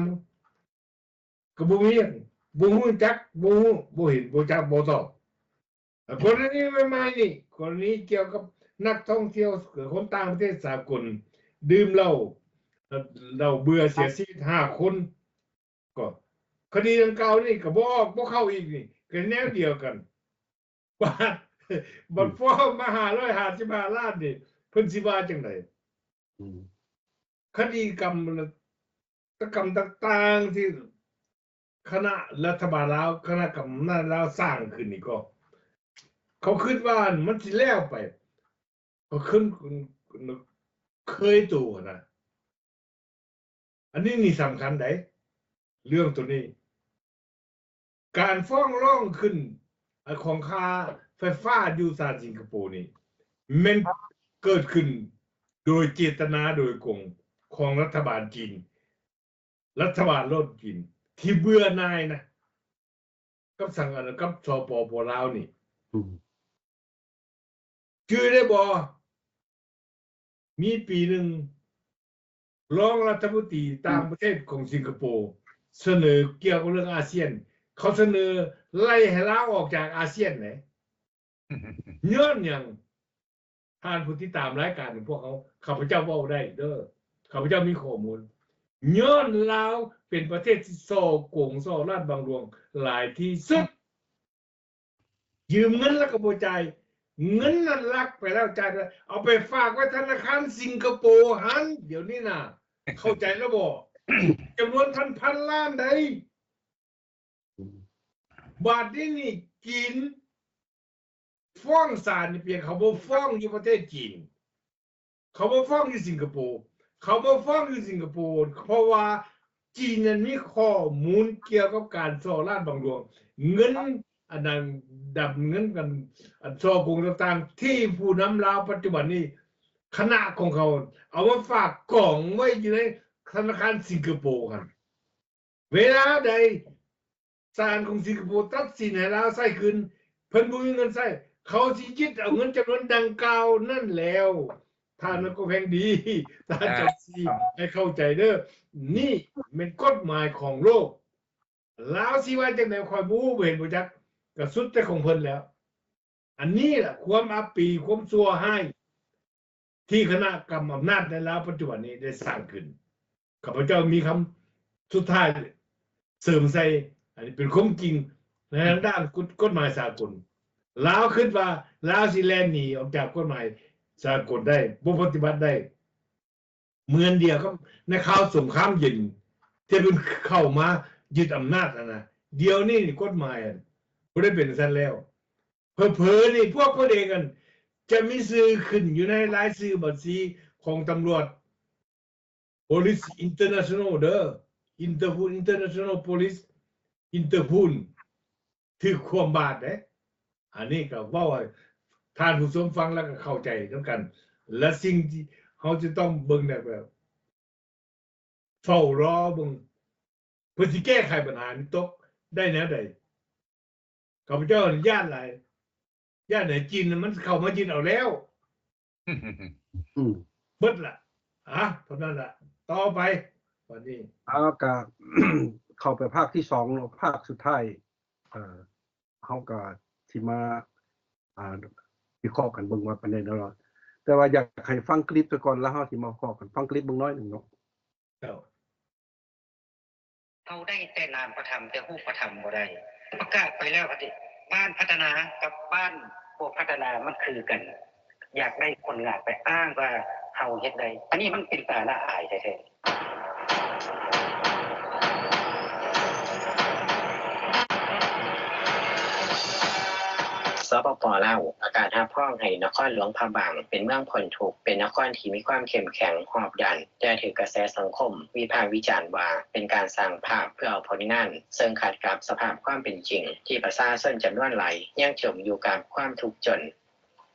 ກໍບໍ່ມີຫຍັງ ບໍ່ຮູ້ຈັກ ບໍ່ຮູ້ ບໍ່ເຫັນ ບໍ່ຈັກ ບໍ່ຕອບ. ອາ ກໍລະນີໃໝ່ໆນີ້ ກໍລະນີກ່ຽວກັບນັກທ່ອງທ່ຽວ ຄົນຕ່າງປະເທດສາກົນ ດື່ມເຫຼົ້າ ເຫຼົ້າເບື່ອເສຍຊີວິດຫ້າຄົນ ກໍຄະດີດັ່ງກ່າວນີ້ກໍບໍ່ອອກ ບໍ່ເຂົ້າອີກນີ້ ກໍແນວດຽວກັນ. ບາດ ບາດຟ້ອງມາຫ້າຮ້ອຍຫ້າສິບຫ້າລ້ານນີ້ ເພິ່ນຊິວ່າຈັ່ງໃດ? ອືມ ຄະດີກຳ ຕະກຳຕ່າງໆ ທີ່ຄະນະລັດຖະບານລາວ ຄະນະກຳມະນາດລາວສ້າງຂຶ້ນນີ້ກໍ ເຂົາຄິດວ່າມັນຊິແລ້ວໄປ ເຂົາຂຶ້ນ ເຄີຍໂຕນະ. ອັນນີ້ນີ້ສຳຄັນໃດ ເລື່ອງໂຕນີ້. ການຟ້ອງຮ້ອງຂຶ້ນ ອາ ຂອງຄ່າໄຟຟ້າຢູ່ສະຫະລັດສິງກະໂປນີ້ ແມ່ນເກີດຂຶ້ນໂດຍເຈດຕະນາໂດຍກົງຂອງລັດຖະບານຈີນ, ລັດຖະບານໂລກຈີນທີ່ເບື່ອໜ່າຍນະ ກັບສັງ ກັບ ສປປ ລາວນີ້. ອືມ ຈື່ໄດ້ບໍ່? ມີປີໜຶ່ງ ຮອງລັດຖະມົນຕີຕ່າງປະເທດຂອງສິງກະໂປ ສະເໜີກ່ຽວກັບເລື່ອງອາຊຽນ, ເຂົາສະເໜີໄລ່ໃຫ້ລາວອອກຈາກອາຊຽນເດ້. ຍ້ອນຫຍັງ? ທ່ານຜູ້ຕິດຕາມລາຍການຂອງພວກເຮົາ, ຂ້າພະເຈົ້າເວົ້າໄດ້ເດີ, ຂ້າພະເຈົ້າມີຂໍ້ມູນ. ຍ້ອນລາວເປັນປະເທດທີ່ສໍ້ໂກງສໍ້ລາດບັງຫຼວງຫຼາຍທີ່ສຸດ. ຢືມເງິນແລ້ວກໍບໍ່ຈ່າຍ, ເງິນນັ້ນລັກໄປແລ້ວ ຈ່າຍໄປແລ້ວ ເອົາໄປຝາກໄວ້ທະນາຄານສິງກະໂປຫັ້ນ. ດຽວນີ້ນະ ເຂົ້າໃຈແລ້ວບໍ່? ຈຳນວນພັນໆລ້ານໃດ໋. ບາດນີ້ນີ້ ຈີນຟ້ອງສານນີ້ ປຽນ ເຂົາບໍ່ຟ້ອງຢູ່ປະເທດຈີນ. ເຂົາບໍ່ຟ້ອງຢູ່ສິງກະໂປ, ເຂົາບໍ່ຟ້ອງຢູ່ສິງກະໂປ ເພາະວ່າຈີນນັ້ນມີຂໍ້ມູນກ່ຽວກັບການສໍ້ລາດບັງຫຼວງ, ເງິນອັນນັ້ນ ດຳເງິນກັນ ອັນສໍ້ໂກງຕ່າງໆ ທີ່ຜູ້ນຳລາວປັດຈຸບັນນີ້ ຄະນະຂອງເຂົາເອົາມາຝາກກອງໄວ້ຢູ່ໃນທະນາຄານສິງກະໂປຫັ້ນ. ເວລາໃດສານຂອງສິງກະໂປຕັດສິນໃຫ້ລາວໃຊ້ຄືນ, ເພິ່ນບໍ່ມີເງິນໃຊ້, ເຂົາຊິຍຶດເອົາເງິນຈຳນວນດັ່ງກ່າວນັ້ນແລ້ວ. ທ່ານ ອືມ ມັນກໍແພງດີ, ທ່ານ ອ່າ ຈອມສີ ໃຫ້ເຂົ້າໃຈເດີ. ນີ້ແມ່ນກົດໝາຍຂອງໂລກ. ລາວຊິວ່າຈັ່ງໃດ ຂ້ອຍບໍ່ຮູ້ ບໍ່ເຫັນ ບໍ່ຈັກ, ກໍສຸດແຕ່ຂອງເພິ່ນແລ້ວ. ອັນນີ້ລະຄວາມອັບປີ ຄວາມຊົ່ວຮ້າຍ ທີ່ຄະນະກຳອຳນາດໃນລາວປັດຈຸບັນນີ້ໄດ້ສ້າງຂຶ້ນ. ຂ້າພະເຈົ້າມີຄຳສຸດທ້າຍເສີມໃສ່, ອັນນີ້ເປັນຄວາມຈິງໃນທາງດ້ານກົດ ກົດໝາຍສາກົນ. ລາວຄິດວ່າລາວຊິແລ່ນໜີອອກຈາກກົດໝາຍສາກົນໄດ້, ບໍ່ປະຕິບັດໄດ້. ເໝືອນດຽວກັບໃນຄາວສົງຄາມເຢັນ ທີ່ເພິ່ນເຂົ້າມາຍຶດອຳນາດຫັ້ນນະ. ດຽວນີ້ນີ້ກົດໝາຍຫັ້ນບໍ່ໄດ້ເປັນຊັ້ນແລ້ວ. ເຜີໆນີ້ພວກເພິ່ນເອງຫັ້ນ ຈະມີຊື່ຂຶ້ນຢູ່ໃນລາຍຊື່ບັນຊີຂອງຕຳຫຼວດ Police International ເດີ Interpol International Police Interpol ຖືກຄວາມບາດເດ້. ອັນນີ້ກໍເວົ້າໃຫ້ທ່ານຜູ້ຊົມຟັງ ແລ້ວກໍເຂົ້າໃຈນຳກັນ ແລະ ສິ່ງທີ່ເຮົາຈະຕ້ອງເບິ່ງແບບ ເຝົ້າລໍເບິ່ງ ເພິ່ນຊິແກ້ໄຂບັນຫານີ້ຕົກໄດ້ແນວໃດ? ຂ້າພະເຈົ້າຢ້ານຫຼາຍ ຢ້ານໃຫ້ຈີນມັນເຂົ້າມາຍຶດເອົາແລ້ວ. ອືມ ເບິດລະ ອາ ເທົ່ານັ້ນລະ. ຕໍ່ໄປ ບັດນີ້ ເອົາ ກະເຂົ້າໄປພາກທີສອງເນາະ ພາກສຸດທ້າຍ. ເອີ ເຮົາກໍຊິມາ ອ່າ ວິເຄາະກັນເບິ່ງວ່າປານໃດເນາະ, ແຕ່ວ່າຢາກໃຫ້ຟັງຄລິບຊະກ່ອນ ແລ້ວເຮົາຊິມາເຄາະກັນ. ຟັງຄລິບເບິ່ງໜ້ອຍໜຶ່ງເນາະ. ເຈົ້າ. ເຮົາໄດ້ແຕ່ນາມປະທຳ ແຕ່ຮູບປະທຳບໍ່ໄດ້. ປະກາດໄປແລ້ວ ອັນນີ້ ບ້ານພັດທະນາກັບບ້ານບໍ່ພັດທະນາມັນຄືກັນ. ຢາກໄດ້ຜົນງານໄປອ້າງວ່າເຮົາເຮັດໄດ້ ອັນນີ້ມັນເປັນຕາລະອາຍແທ້ໆ. ສປປ ລາວ ປະກາດຮັບຮອງໃຫ້ນະຄອນຫຼວງພະບາງເປັນເມືອງພົ້ນທຸກ, ເປັນນະຄອນທີ່ມີຄວາມເຂັ້ມແຂງຮອບດ້ານ, ແຕ່ຖືກກະແສສັງຄົມວິພາກວິຈານວ່າເປັນການສ້າງພາບເພື່ອເອົາຜົນງານ, ເຊິ່ງຂັດກັບສະພາບຄວາມເປັນຈິງທີ່ປະຊາຊົນຈຳນວນຫຼາຍຍັງຈົມຢູ່ກັບຄວາມທຸກຈົນ.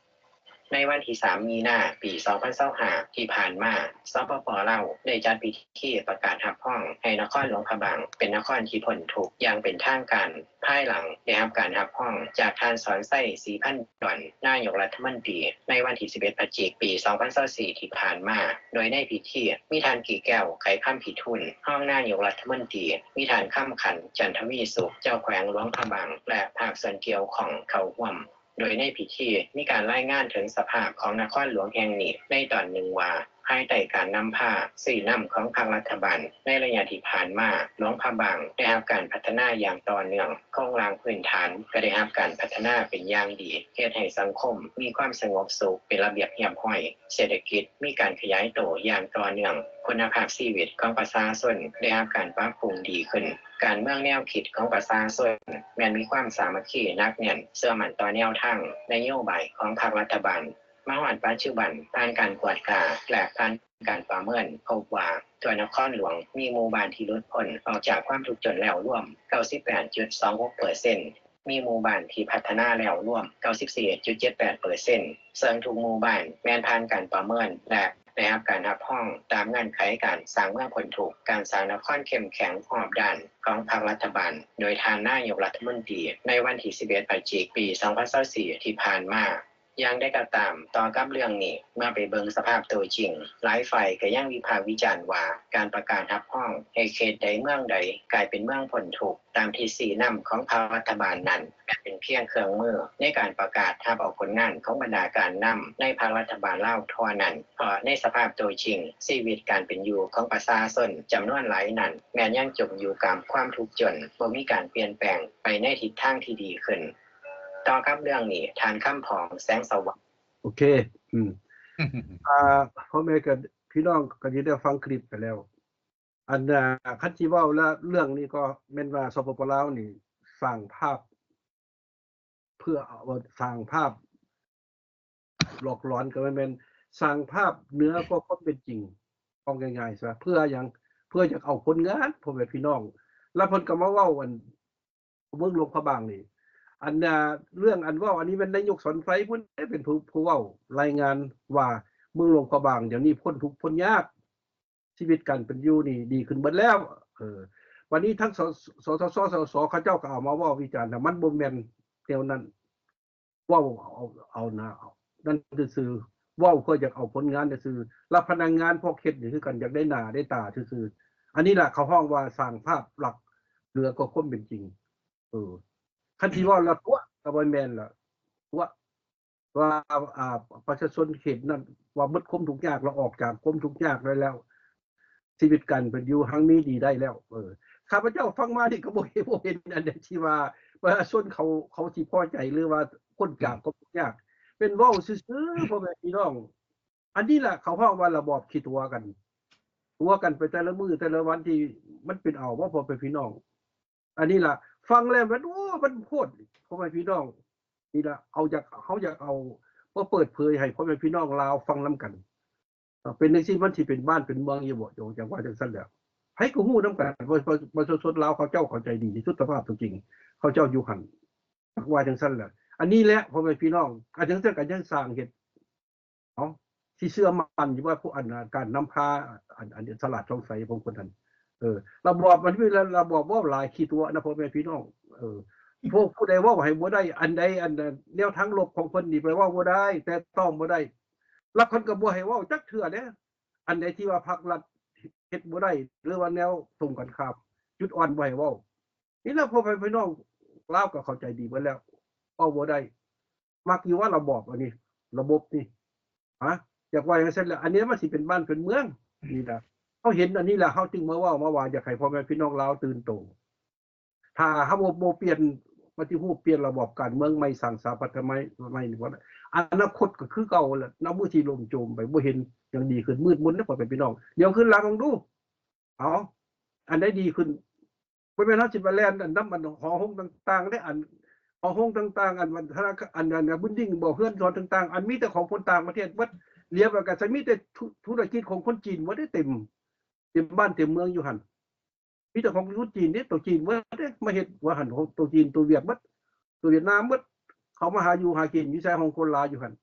ໃນວັນທີສາມ ມີນາ ປີສອງພັນຊາວຫ້າ ທີ່ຜ່ານມາ, ສປປ ລາວ ໄດ້ຈັດພິທີປະກາດຮັບຮອງໃຫ້ນະຄອນຫຼວງພະບາງເປັນນະຄອນທີ່ພົ້ນທຸກຢ່າງເປັນທາງການ, ພາຍຫຼັງໄດ້ຮັບການຮັບຮອງຈາກທ່ານ ສອນໄຊ ສີພັນດອນ ນາຍົກລັດຖະມົນຕີ ໃນວັນທີສິບເອັດ ພະຈິກ ປີສອງພັນຊາວສີ່ ທີ່ຜ່ານມາ, ໂດຍໃນພິທີມີທ່ານ ກີແກ້ວ ໄຂຄຳພິທູນ ຮອງນາຍົກລັດຖະມົນຕີ, ມີທ່ານ ຄຳຂັນ ຈັນທະວີສຸກ ເຈົ້າແຂວງຫຼວງພະບາງ ແລະ ພາກສ່ວນກ່ຽວຂ້ອງເຂົ້າຮ່ວມ. ໂດຍໃນພິທີມີການລາຍງານເຖິງສະພາບຂອງນະຄອນຫຼວງແຫ່ງນີ້ໃນຕອນໜຶ່ງວ່າ, ພາຍໃຕ້ການນຳພາຊີ້ນຳຂອງພັກລັດຖະບານໃນໄລຍະທີ່ຜ່ານມາ, ຫຼວງພະບາງໄດ້ຮັບການພັດທະນາຢ່າງຕໍ່ເນື່ອງ, ໂຄງລ່າງພື້ນຖານກໍໄດ້ຮັບການພັດທະນາເປັນຢ່າງດີ, ເຮັດໃຫ້ສັງຄົມມີຄວາມສະຫງົບສຸກ, ເປັນລະບຽບຮຽບຮ້ອຍ, ເສດຖະກິດມີການຂະຫຍາຍໂຕຢ່າງຕໍ່ເນື່ອງ, ຄຸນນະພາບຊີວິດຂອງປະຊາຊົນໄດ້ຮັບການປັບປຸງດີຂຶ້ນ. ການເມືອງແນວຄິດຂອງປະຊາຊົນແມ່ນມີຄວາມສາມັກຄີໜັກແໜ້ນ, ເຊື່ອໝັ້ນຕໍ່ແນວທາງນະໂຍບາຍຂອງພັກລັດຖະບານ. ມາຮອດປັດຈຸບັນ, ຜ່ານການກວດກາ ແລະ ຜ່ານການປະເມີນພົບວ່າ, ທົ່ວນະຄອນຫຼວງມີໝູ່ບ້ານທີ່ຫຼຸດພົ້ນອອກຈາກຄວາມທຸກຈົນແລ້ວລວມເກົ້າສິບແປດຈຸດສອງຫົກເປີເຊັນ, ມີໝູ່ບ້ານທີ່ພັດທະນາແລ້ວລວມເກົ້າສິບສີ່ຈຸດເຈັດແປດເປີເຊັນ, ເຊິ່ງທຸກໝູ່ບ້ານແມ່ນຜ່ານການປະເມີນ ແລະ ໄດ້ຮັບການຮັບຮອງຕາມເງື່ອນໄຂການສ້າງເມືອງພົ້ນທຸກ, ການສ້າງນະຄອນເຂັ້ມແຂງຮອບດ້ານຂອງພັກລັດຖະບານ ໂດຍທ່ານນາຍົກລັດຖະມົນຕີ ໃນວັນທີສິບເອັດ ພະຈິກ ປີສອງພັນຊາວສີ່ ທີ່ຜ່ານມາ. ຢ່າງໃດກໍຕາມ, ຕໍ່ກັບເລື່ອງນີ້, ເມື່ອໄປເບິ່ງສະພາບໂຕຈິງ, ຫຼາຍຝ່າຍກໍຍັງວິພາກວິຈານວ່າ ການປະກາດຮັບຮອງໃຫ້ເຂດໃດເມືອງໃດກາຍເປັນເມືອງພົ້ນທຸກ ຕາມທິດຊີ້ນຳຂອງພັກລັດຖະບານນັ້ນ ແມ່ນເປັນພຽງເຄື່ອງມືໃນການປະກາດຮັບເອົາຜົນງານຂອງບັນດາການນຳໃນພັກລັດຖະບານລາວເທົ່ານັ້ນ, ເພາະໃນສະພາບໂຕຈິງ, ຊີວິດການເປັນຢູ່ຂອງປະຊາຊົນຈຳນວນຫຼາຍນັ້ນ ແມ່ນຍັງຈົມຢູ່ກັບຄວາມທຸກຈົນ, ບໍ່ມີການປ່ຽນແປງໄປໃນທິດທາງທີ່ດີຂຶ້ນ. ຕໍ່ກັບເລື່ອງນີ້, ທ່ານ ຄຳຜອງ ແສງສະຫວ່າງ. ໂອເຄ ອືມ ອ່າ ພໍ່ແມ່ກັບພີ່ນ້ອງກໍຊິໄດ້ຟັງຄລິບໄປແລ້ວ. ອັນ ອ່າ ຄັນຊິເວົ້າລະເລື່ອງນີ້ກໍແມ່ນວ່າ ສປປ ລາວນີ້ສ້າງພາບ ເພື່ອເອົາ ສ້າງພາບຫຼອກຫຼອນ ກໍແມ່ນ ແມ່ນສ້າງພາບເໜືອກວ່າຄວາມເປັນຈິງ. ເວົ້າງ່າຍໆຊະ ເພື່ອຫຍັງ? ເພື່ອຢາກເອົາຜົນງານ ພໍ່ແມ່ພີ່ນ້ອງ. ລະເພິ່ນກໍມາເວົ້າ ອັນ ເມືອງຫຼວງພະບາງນີ້ ອັນ ອ່າ ເລື່ອງອັນເວົ້າອັນນີ້ແມ່ນນາຍົກສອນໄຊພຸ້ນເດ້ເປັນຜູ້ ຜູ້ເວົ້າລາຍງານວ່າ ເມືອງຫຼວງພະບາງດຽວນີ້ພົ້ນທຸກພົ້ນຍາກ ຊີວິດການເປັນຢູ່ນີ້ດີຂຶ້ນເບິດແລ້ວ. ເອີ ບັດນີ້ທັງ ສ ສທຊ ສສ ເຂົາເຈົ້າກໍເອົາມາເວົ້າວິຈານນະ ມັນບໍ່ແມ່ນແນວນັ້ນ. ເວົ້າເອົາ ເອົາໜ້າເອົານັ້ນຊື່ໆ ເວົ້າເພື່ອຢາກເອົາຜົນງານຊື່ໆ ລະພະນັກງານພວກເຮັດນີ້ຄືກັນ ຢາກໄດ້ໜ້າໄດ້ຕາຊື່ໆ. ອັນນີ້ລະເຂົາຮ້ອງວ່າສ້າງພາບລັກເໜືອກວ່າຄວາມເປັນຈິງ. ເອີ ຄັນຊິເວົ້າລະຕົວະກໍບໍ່ແມ່ນລະ ຕົວະວ່າ ອ່າ ປະຊາຊົນເຂດນັ້ນວ່າໝົດຄວາມທຸກຍາກ ລະອອກຈາກຄວາມທຸກຍາກໄດ້ແລ້ວ. ຊີວິດການເປັນຢູ່ຮັ່ງມີດີໄດ້ແລ້ວ. ເອີ ຂ້າພະເຈົ້າຟັງມານີ້ກໍບໍ່ເຫັນ ບໍ່ເຫັນອັນໃດທີ່ວ່າປະຊາຊົນເຂົາ ເຂົາຊິພໍໃຈ ຫຼືວ່າພົ້ນຈາກຄວາມທຸກຍາກ. ເປັນເວົ້າຊື່ໆ ພໍ່ແມ່ພີ່ນ້ອງ. ອັນນີ້ລະເຂົາຮ້ອງວ່າລະບອບຂີ້ຕົວະກັນ ຕົວະກັນໄປແຕ່ລະມື້ແຕ່ລະວັນ ທີ່ມັນເປັນເອົາບໍ່ ພໍ່ແມ່ພີ່ນ້ອງ? ອັນນີ້ລະ ຟັງແລ້ວມັນ ໂອ້ ມັນໂພດ ພໍ່ແມ່ພີ່ນ້ອງ. ນີ້ລະ ເຮົາຢາກ ເຮົາຢາກເອົາ ບໍ່ເປີດເຜີຍໃຫ້ພໍ່ແມ່ພີ່ນ້ອງລາວຟັງນຳກັນ. ເອີ ເປັນຈັ່ງຊີ້ມັນຊິເປັນບ້ານເປັນເມືອງຢູ່ບໍ່? ຈັ່ງ ຈັ່ງວ່າຈັ່ງຊັ້ນແຫຼະ ໃຜກໍຮູ້ນຳກັນ ປະ ປະ ປະຊາຊົນລາວເຂົາເຈົ້າເຂົ້າໃຈດີທີ່ສຸດ ສະພາບຕົວຈິງເຂົາເຈົ້າຢູ່ຫັ້ນ ຈັກວ່າຈັ່ງຊັ້ນແຫຼະ. ອັນນີ້ແຫຼະ ພໍ່ແມ່ພີ່ນ້ອງ ອັນຈັ່ງຊັ້ນກໍຍັງສ້າງເຫດ ເອົາ ຊິເຊື່ອໝັ້ນຢູ່ວ່າພວກ ອັນ ການນຳພາ ອັນ ອັນສະຫຼາດຊ່ອງໃສຂອງເພິ່ນຫັ້ນ ເອີ ລະບອບມັນມີລະ ລະບອບເວົ້າຫຼາຍຂີ້ຕົວະນະ ພໍ່ແມ່ພີ່ນ້ອງ ເອີ ພວກຜູ້ໃດເວົ້າໃຫ້ບໍ່ໄດ້ ອັນໃດ ອັນ ແນວທາງລົບຂອງເພິ່ນນີ້ໄປເວົ້າບໍ່ໄດ້ ແຕະຕ້ອງບໍ່ໄດ້ ລະເພິ່ນກໍບໍ່ໃຫ້ເວົ້າຈັກເທື່ອເດ້. ອັນໃດທີ່ວ່າພັກລັດເຮັດບໍ່ໄດ້ ຫຼືວ່າແນວຕົງກັນຂ້າມ ຈຸດອ່ອນບໍ່ໃຫ້ເວົ້າ. ນີ້ລະ ພໍ່ແມ່ພີ່ນ້ອງລາວກໍເຂົ້າໃຈດີເບິດແລ້ວ ເວົ້າບໍ່ໄດ້ ມັກຢູ່ວ່າລະບອບອັນນີ້ ລະບົບນີ້ ຮະ ຢາກວ່າຈັ່ງຊັ້ນແຫຼະ. ອັນນີ້ມັນຊິເປັນບ້ານເປັນເມືອງນີ້ນະ ເຮົາເຫັນອັນນີ້ແລ້ວ ເຮົາຈຶ່ງມາເວົ້າມາວ່າ ຢາກໃຫ້ພໍ່ແມ່ພີ່ນ້ອງລາວຕື່ນໂຕ. ຖ້າເຮົາບໍ່ ບໍ່ປ່ຽນປະຕິຮູບ ປ່ຽນລະບອບການເມືອງໃໝ່ ສ້າງສະຖາປັດໃໝ່ ໃໝ່ນີ້ ອະນາຄົດກໍຄືເກົ່າແຫຼະ ນັບມື້ຊິລົ້ມໂຈມໄປ ບໍ່ເຫັນຫຍັງດີຂຶ້ນ ມືດມົນເດ້ ພໍ່ແມ່ພີ່ນ້ອງ. ດຽວຄືນຫຼັງເບິ່ງດູ ເອົາ ອັນໃດດີຂຶ້ນ ບໍ່ແມ່ນເຮົາຊິໄປແລ່ນອັນນຳອັນຫໍໂຮງຕ່າງໆເດ້ ອັນຫໍໂຮງຕ່າງໆ ອັນວັນທະນະ ອັນ ອັນ ອັນ building ບໍ່ ເຮືອນຊອນຕ່າງໆ ອັນມີແຕ່ຂອງຄົນຕ່າງປະເທດເບິດ ຫຼຽວໄປກໍຈະມີແຕ່ທຸ ທຸລະກິດຂອງຄົນຈີນເບິດເດ້ ເຕັມ ເຕັມບ້ານເຕັມເມືອງຢູ່ຫັ້ນ ມີແຕ່ຂອງຄົນຈີນເດ້ ໂຕຈີນເບິດເດ້ ມາເຮັດວ່າຫັ້ນ ໂຕຈີນ ໂຕຫວຽດເບິດ ໂຕຫວຽດນາມເບິດ ເຂົາມາຫາຢູ່ຫາກິນຢູ່ໃສຂອງຄົນລາວຢູ່ຫັ້ນ.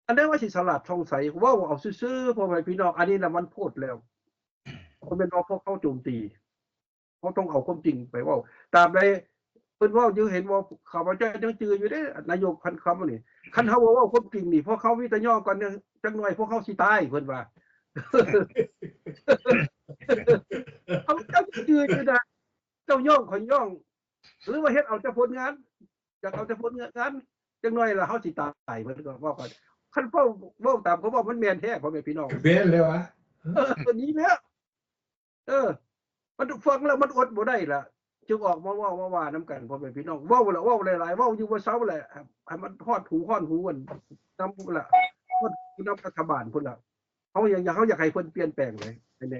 ອັນໃດວ່າຊິສະຫຼາດຊ່ອງໃສ ເວົ້າເອົາຊື່ໆ ພໍ່ແມ່ພີ່ນ້ອງ ອັນນີ້ນະມັນໂພດແລ້ວ ບໍ່ແມ່ນວ່າພວກເຮົາໂຈມຕີ ເຮົາຕ້ອງເອົາຄວາມຈິງໄປເວົ້າ. ຕາມໃດເພິ່ນເວົ້າຢູ່ ເຫັນບໍ່ ຂ້າພະເຈົ້າຍັງຈື່ຢູ່ເດ້ ນາຍົກພັນຄຳນີ້ ຄັນເຮົາບໍ່ເວົ້າຄວາມຈິງນີ້ ພວກເຮົາມີແຕ່ຍໍກັນ ຈັກໜ່ອຍພວກເຮົາຊິຕາຍ ເພິ່ນວ່າ ຂ້າພະເຈົ້າຍັງຈື່ຢູ່ນະ ເຈົ້າຍ້ອງຂ້ອຍຍ້ອງ ຫຼືວ່າເຮັດເອົາແຕ່ຜົນງານ ຢາກເອົາແຕ່ຜົນງານ ຈັກໜ່ອຍລະເຮົາຊິຕາຍ ເພິ່ນກໍເວົ້າກັນ. ຄັນເວົ້າ ເວົ້າຕາມເຂົາເວົ້າມັນແມ່ນແທ້ ພໍ່ແມ່ພີ່ນ້ອງ ແມ່ນແລ້ວຫວາ ເອີ ນີ້ແຫຼະ ເອີ ມັນຟັງແລ້ວມັນອົດບໍ່ໄດ້ລະ ຈຶ່ງອອກມາເວົ້າມາວ່ານຳກັນ ພໍ່ແມ່ພີ່ນ້ອງ. ເວົ້າລະເວົ້າຫຼາຍໆ ເວົ້າຢູ່ບໍ່ເຊົາແຫຼະ ໃຫ້ມັນຮອດຫູຮອດຫູ ອັນ ນຳພຸ້ນລະ ຮອດຫູນຳລັດຖະບານພຸ້ນລະ. ເຮົາຢາກ ເຮົາຢາກໃຫ້ເພິ່ນປ່ຽນແປງເດ້ ແມ່ນເດ້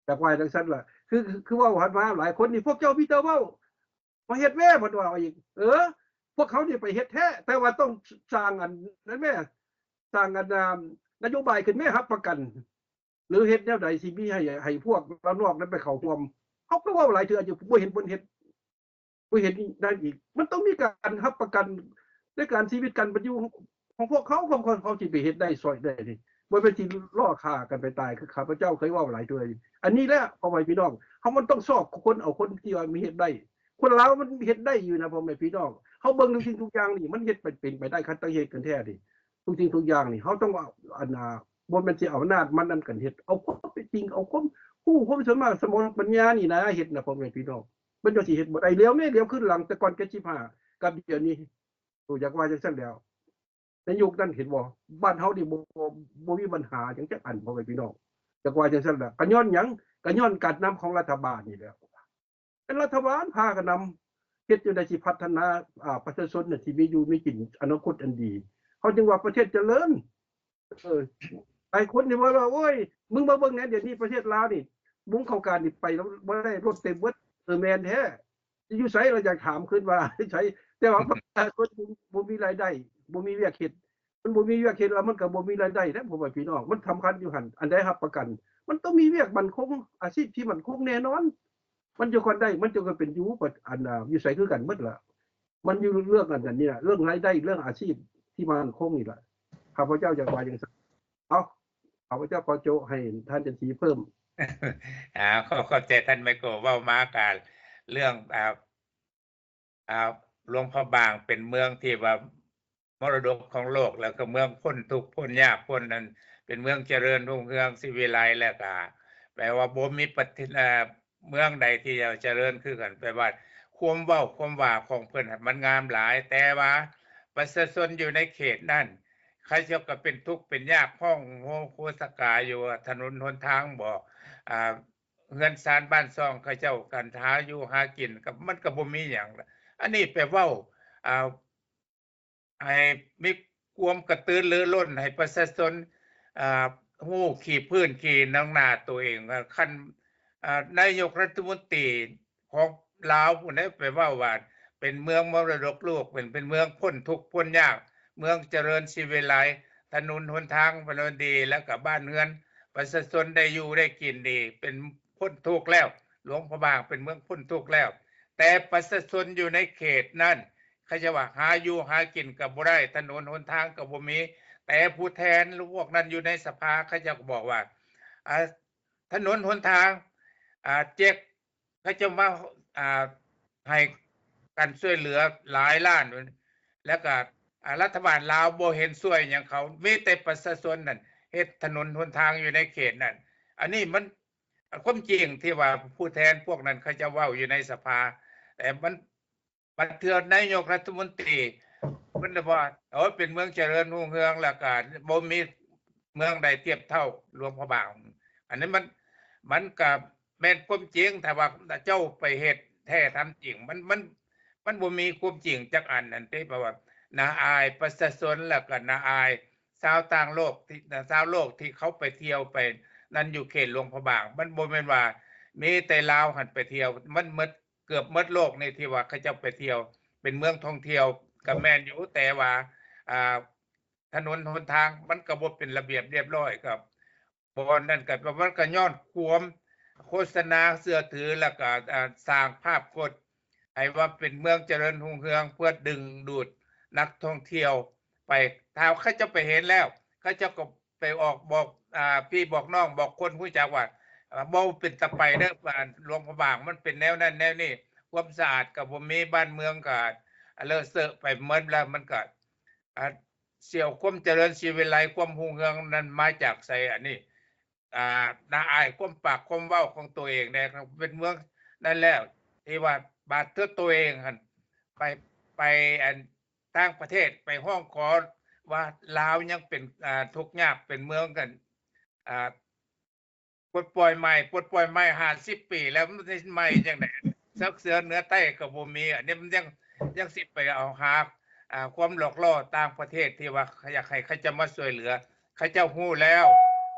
ຢາກວ່າຈັ່ງຊັ້ນລະ. ຄື ຄືເວົ້າຜ່ານມາຫຼາຍຄົນນີ້ ພວກເຈົ້າມີແຕ່ເວົ້າ ມາເຮັດແດ່ ເພິ່ນວ່າອີກ. ເອີ ພວກເຂົານີ້ໄປເຮັດແທ້ ແຕ່ວ່າຕ້ອງສ້າງອັນນັ້ນແມ້ ສ້າງອັນ ນະໂຍບາຍຂຶ້ນແມ້ ຮັບປະກັນ ຫຼືເຮັດແນວໃດຊິມີໃຫ້ ໃຫ້ພວກລາວນອກນັ້ນໄປເຂົ້າຮ່ວມ. ເຮົາກໍເວົ້າຫຼາຍເທື່ອຢູ່ ບໍ່ເຫັນເພິ່ນເຮັດ ບໍ່ເຫັນໄດ້ອີກ. ມັນຕ້ອງມີການຮັບປະກັນໃນການຊີວິດການເປັນຢູ່ຂອງພວກເຂົາ ຂອງເຂົາ ເຂົາຊິໄປເຮັດໄດ້ຊ່ອຍໄດ້ນີ້ ບໍ່ແມ່ນຊິລໍຂ້າກັນໄປຕາຍ ຄືຂ້າພະເຈົ້າເຄີຍເວົ້າຫຼາຍເທື່ອ. ອັນນີ້ແຫຼະ ພໍ່ແມ່ພີ່ນ້ອງ ເຮົາມັນຕ້ອງຊອກຄົ້ນເອົາຄົນທີ່ວ່າມີເຮັດໄດ້. ຄົນລາວມັນເຮັດໄດ້ຢູ່ນະ ພໍ່ແມ່ພີ່ນ້ອງ. ເຮົາເບິ່ງທຸກສິ່ງທຸກຢ່າງນີ້ ມັນເຮັດໄປເປັນໄປໄດ້ ຄັນຕັ້ງເຮັດກັນແທ້ນີ້ ທຸກສິ່ງທຸກຢ່າງນີ້ ເຮົາຕ້ອງເອົາ ອັນ ອ່າ ບໍ່ແມ່ນຊິເອົາອຳນາດມານຳກັນເຮັດ ເອົາຄວາມເປັນຈິງ ເອົາຄວາມຮູ້ ຄວາມສາມາດ ສະໝອງປັນຍານີ້ນະເຮັດນະ ພໍ່ແມ່ພີ່ນ້ອງ. ມັນຈັ່ງຊິເຮັດບໍ່ໄດ້ ຫຼຽວແມ້ ຫຼຽວຄືນຫຼັງ ແຕ່ກ່ອນເຈັດສິບຫ້າກັບດຽວນີ້ ໂຕ ຢາກວ່າຈັ່ງຊັ້ນແຫຼະ. ໃນຍຸກນັ້ນເຫັນບໍ່ ບ້ານເຮົານີ້ບໍ່ ບໍ່ ບໍ່ມີບັນຫາຫຍັງຈັກອັນ ພໍ່ແມ່ພີ່ນ້ອງ. ຢາກວ່າຈັ່ງຊັ້ນແຫຼະ ກໍຍ້ອນຫຍັງ ກໍຍ້ອນການນຳຂອງລັດຖະບານນີ້ແຫຼະ. ເປັນລັດຖະບານພາກັນນຳ ເຮັດຈັ່ງໃດຊິພັດທະນາ ອ່າ ປະຊາຊົນໃຫ້ມີຢູ່ມີກິນ ອະນາຄົດອັນດີ. ເຮົາຈຶ່ງວ່າປະເທດຈະເລີນ. ເອີ ຫຼາຍຄົນນີ້ວ່າ ໂອ້ຍ ມຶງມາເບິ່ງແດ່ ດຽວນີ້ປະເທດລາວນີ້ ມຸງເຂົ້າການນີ້ໄປແລ້ວບໍ່ໄດ້ ລົດເຕັມເບິດ. ເອີ ແມ່ນແທ້ ຢູ່ໃສ ລະຢາກຖາມຄືນວ່າຢູ່ໃສ ແຕ່ວ່າປະຊາຊົນບໍ່ ບໍ່ມີລາຍໄດ້ ບໍ່ມີວຽກເຮັດ ມັນບໍ່ມີວຽກເຮັດແລ້ວ ມັນກໍບໍ່ມີລາຍໄດ້ເດ້ ພໍ່ແມ່ພີ່ນ້ອງ. ມັນສຳຄັນຢູ່ຫັ້ນ ອັນໃດຮັບປະກັນ ມັນຕ້ອງມີວຽກໝັ້ນຄົງ ອາຊີບທີ່ໝັ້ນຄົງແນ່ນອນ ມັນຈັ່ງຄ່ອຍໄດ້ ມັນຈັ່ງຄ່ອຍເປັນຢູ່. ອັນ ຢູ່ໃສຄືກັນໝົດລະ ມັນຢູ່ເລື່ອງອັນນັ້ນນີ້ລະ ເລື່ອງລາຍໄດ້ ເລື່ອງອາຊີບທີ່ໝັ້ນຄົງນີ້ລະ ຂ້າພະເຈົ້າຢາກວ່າຈັ່ງຊັ້ນ. ເອົາ ຂ້າພະເຈົ້າຂໍໂຈະໃຫ້ທ່ານຈັນສີເພີ່ມ. ອ່າ ຂໍຂອບໃຈທ່ານໄມໂກ ເວົ້າມາກະເລື່ອງ ອ່າ ອ່າ ຫຼວງພະບາງເປັນເມືອງທີ່ວ່າມໍລະດົກຂອງໂລກ ແລ້ວກໍເມືອງພົ້ນທຸກພົ້ນຍາກ ພົ້ນນັ້ນ ເປັນເມືອງຈະເລີນຮຸ່ງເຮືອງສີວິໄລ ແລ້ວກໍແປວ່າບໍ່ມີປະເທດ ເອີ ເມືອງໃດທີ່ຈະເລີນຄືກັນ. ແປວ່າຄວາມເວົ້າຄວາມວ່າຂອງເພິ່ນມັນງາມຫຼາຍ ແຕ່ວ່າປະຊາຊົນຢູ່ໃນເຂດນັ້ນ ເຂົາເຈົ້າກໍເປັນທຸກເປັນຍາກ ຮ້ອງໂຮໂຄສະກາຢູ່ວ່າຖະໜົນຫົນທາງບໍ່ ອ່າ ເຮືອນຊານບ້ານຊ່ອງເຂົາເຈົ້າ ການຫາຢູ່ຫາກິນກໍ ມັນກໍບໍ່ມີຫຍັງ. ອັນນີ້ໄປເວົ້າ ອ່າ ໃຫ້ມີຄວາມກະຕືລືລົ້ນໃຫ້ປະຊາຊົນ ອ່າ ຮູ້ຂີ້ພື້ນຂີ້ໜອງໜ້າໂຕເອງ. ຄັນ ອ່າ ນາຍົກລັດຖະມົນຕີຂອງລາວຜູ້ໃດໄປເວົ້າວ່າເປັນເມືອງມໍລະດົກໂລກ ເປັນ ເປັນເມືອງພົ້ນທຸກພົ້ນຍາກ ເມືອງຈະເລີນສີວິໄລ, ຖະໜົນຫົນທາງມັນດີ ແລ້ວກໍບ້ານເຮືອນປະຊາຊົນໄດ້ຢູ່ໄດ້ກິນດີ ເປັນ ພົ້ນທຸກແລ້ວ, ຫຼວງພະບາງເປັນເມືອງພົ້ນທຸກແລ້ວ. ແຕ່ປະຊາຊົນຢູ່ໃນເຂດນັ້ນ ເຂົາເຈົ້າວ່າຫາຢູ່ຫາກິນກໍບໍ່ໄດ້, ຖະໜົນຫົນທາງກໍບໍ່ມີ. ແຕ່ຜູ້ແທນພວກນັ້ນຢູ່ໃນສະພາ ເຂົາເຈົ້າກໍບອກວ່າ ອາ ຖະໜົນຫົນທາງ ອາ ເຈັກ ເຂົາເຈົ້າມາ ອາ ໃຫ້ການຊ່ວຍເຫຼືອຫຼາຍລ້ານ ແລ້ວກໍ ອາ ລັດຖະບານລາວບໍ່ເຫັນຊ່ວຍຫຍັງເຂົາ, ມີແຕ່ປະຊາຊົນນັ້ນເຮັດຖະໜົນຫົນທາງຢູ່ໃນເຂດນັ້ນ. ອັນນີ້ມັນ ຄວາມຈິງທີ່ວ່າຜູ້ແທນພວກນັ້ນເຂົາເຈົ້າເວົ້າຢູ່ໃນສະພາ, ແຕ່ມັນ ບັດເທື່ອນາຍົກລັດຖະມົນຕີເພິ່ນລະວ່າ ໂອ້ຍ ເປັນເມືອງຈະເລີນຮຸ່ງເຮືອງ ແລ້ວກະບໍ່ມີເມືອງໃດທຽບເທົ່າຫຼວງພະບາງ. ອັນນັ້ນມັນ ມັນກະແມ່ນຄວາມຈິງ, ຖ້າວ່າເຈົ້າໄປເຮັດແທ້ທຳຈິງ ມັນ ມັນ ມັນບໍ່ມີຄວາມຈິງຈັກອັນນັ້ນເດ້. ເພາະວ່າໜ້າອາຍປະຊາຊົນ ແລ້ວກະໜ້າອາຍຊາວຕ່າງໂລກທີ່ ຊາວໂລກທີ່ເຂົາໄປທ່ຽວໄປນັ້ນຢູ່ເຂດຫຼວງພະບາງ. ມັນບໍ່ແມ່ນວ່າມີແຕ່ລາວຫັ້ນໄປທ່ຽວ, ມັນໝົດ ເກືອບໝົດໂລກນີ້ທີ່ວ່າເຂົາເຈົ້າໄປທ່ຽວ ເປັນເມືອງທ່ອງທ່ຽວກໍແມ່ນຢູ່ ແຕ່ວ່າ ອ່າ ຖະໜົນຫົນທາງມັນກໍບໍ່ເປັນລະບຽບລຽບຮ້ອຍ ກໍບ່ອນນັ້ນກໍ ມັນກໍຍ້ອນຄວາມໂຄສະນາເຊື່ອຖື ແລ້ວກໍ ອ່າ ສ້າງພາບພົດໃຫ້ວ່າເປັນເມືອງຈະເລີນຮຸ່ງເຮືອງ ເພື່ອດຶງດູດນັກທ່ອງທ່ຽວໄປ. ຖ້າເຂົາເຈົ້າໄປເຫັນແລ້ວ ເຂົາເຈົ້າກໍ ໄປອອກບອກ ອ່າ ພີ່ບອກນ້ອງ ບອກຄົນຮູ້ຈັກວ່າ ເອີ ບໍ່ເປັນຕາໄປເດີ ອ່າ ຫຼວງພະບາງມັນເປັນແນວນັ້ນແນວນີ້ ຄວາມສະອາດກໍບໍ່ມີ ບ້ານເມືອງກໍເລາະເຊາະໄປໝົດແລ້ວ. ມັນກໍ ອ່າ ຊິເອົາຄວາມຈະເລີນສີວິໄລ ຄວາມຮຸ່ງເຮືອງນັ້ນມາຈາກໃສ? ອັນນີ້ ອ່າ ໜ້າອາຍຄວາມປາກຄວາມເວົ້າຂອງໂຕເອງແດ່ ເປັນເມືອງນັ້ນແລ້ວ ທີ່ວ່າບາດເທື່ອໂຕເອງຫັ້ນ ໄປ ໄປ ອັນ ຕ່າງປະເທດ ໄປຮ້ອງຂໍວ່າລາວຍັງເປັນ ອ່າ ທຸກຍາກ ເປັນເມືອງກັນ ອ່າ ປົດປ່ອຍໃໝ່ ປົດປ່ອຍໃໝ່ ຫ້າສິບປີແລ້ວ ມັນຊິໃໝ່ຈັ່ງໃດ? ເສິກເສືອເໜືອໃຕ້ກໍບໍ່ມີ. ອັນນີ້ມັນຍັງ ຍັງຊິໄປເອົາຫາ ອ່າ ຄວາມຫຼອກຫຼໍ່ຕ່າງປະເທດ ທີ່ວ່າຢາກໃຫ້ເຂົາເຈົ້າມາຊ່ວຍເຫຼືອ. ເຂົາເຈົ້າຮູ້ແລ້ວ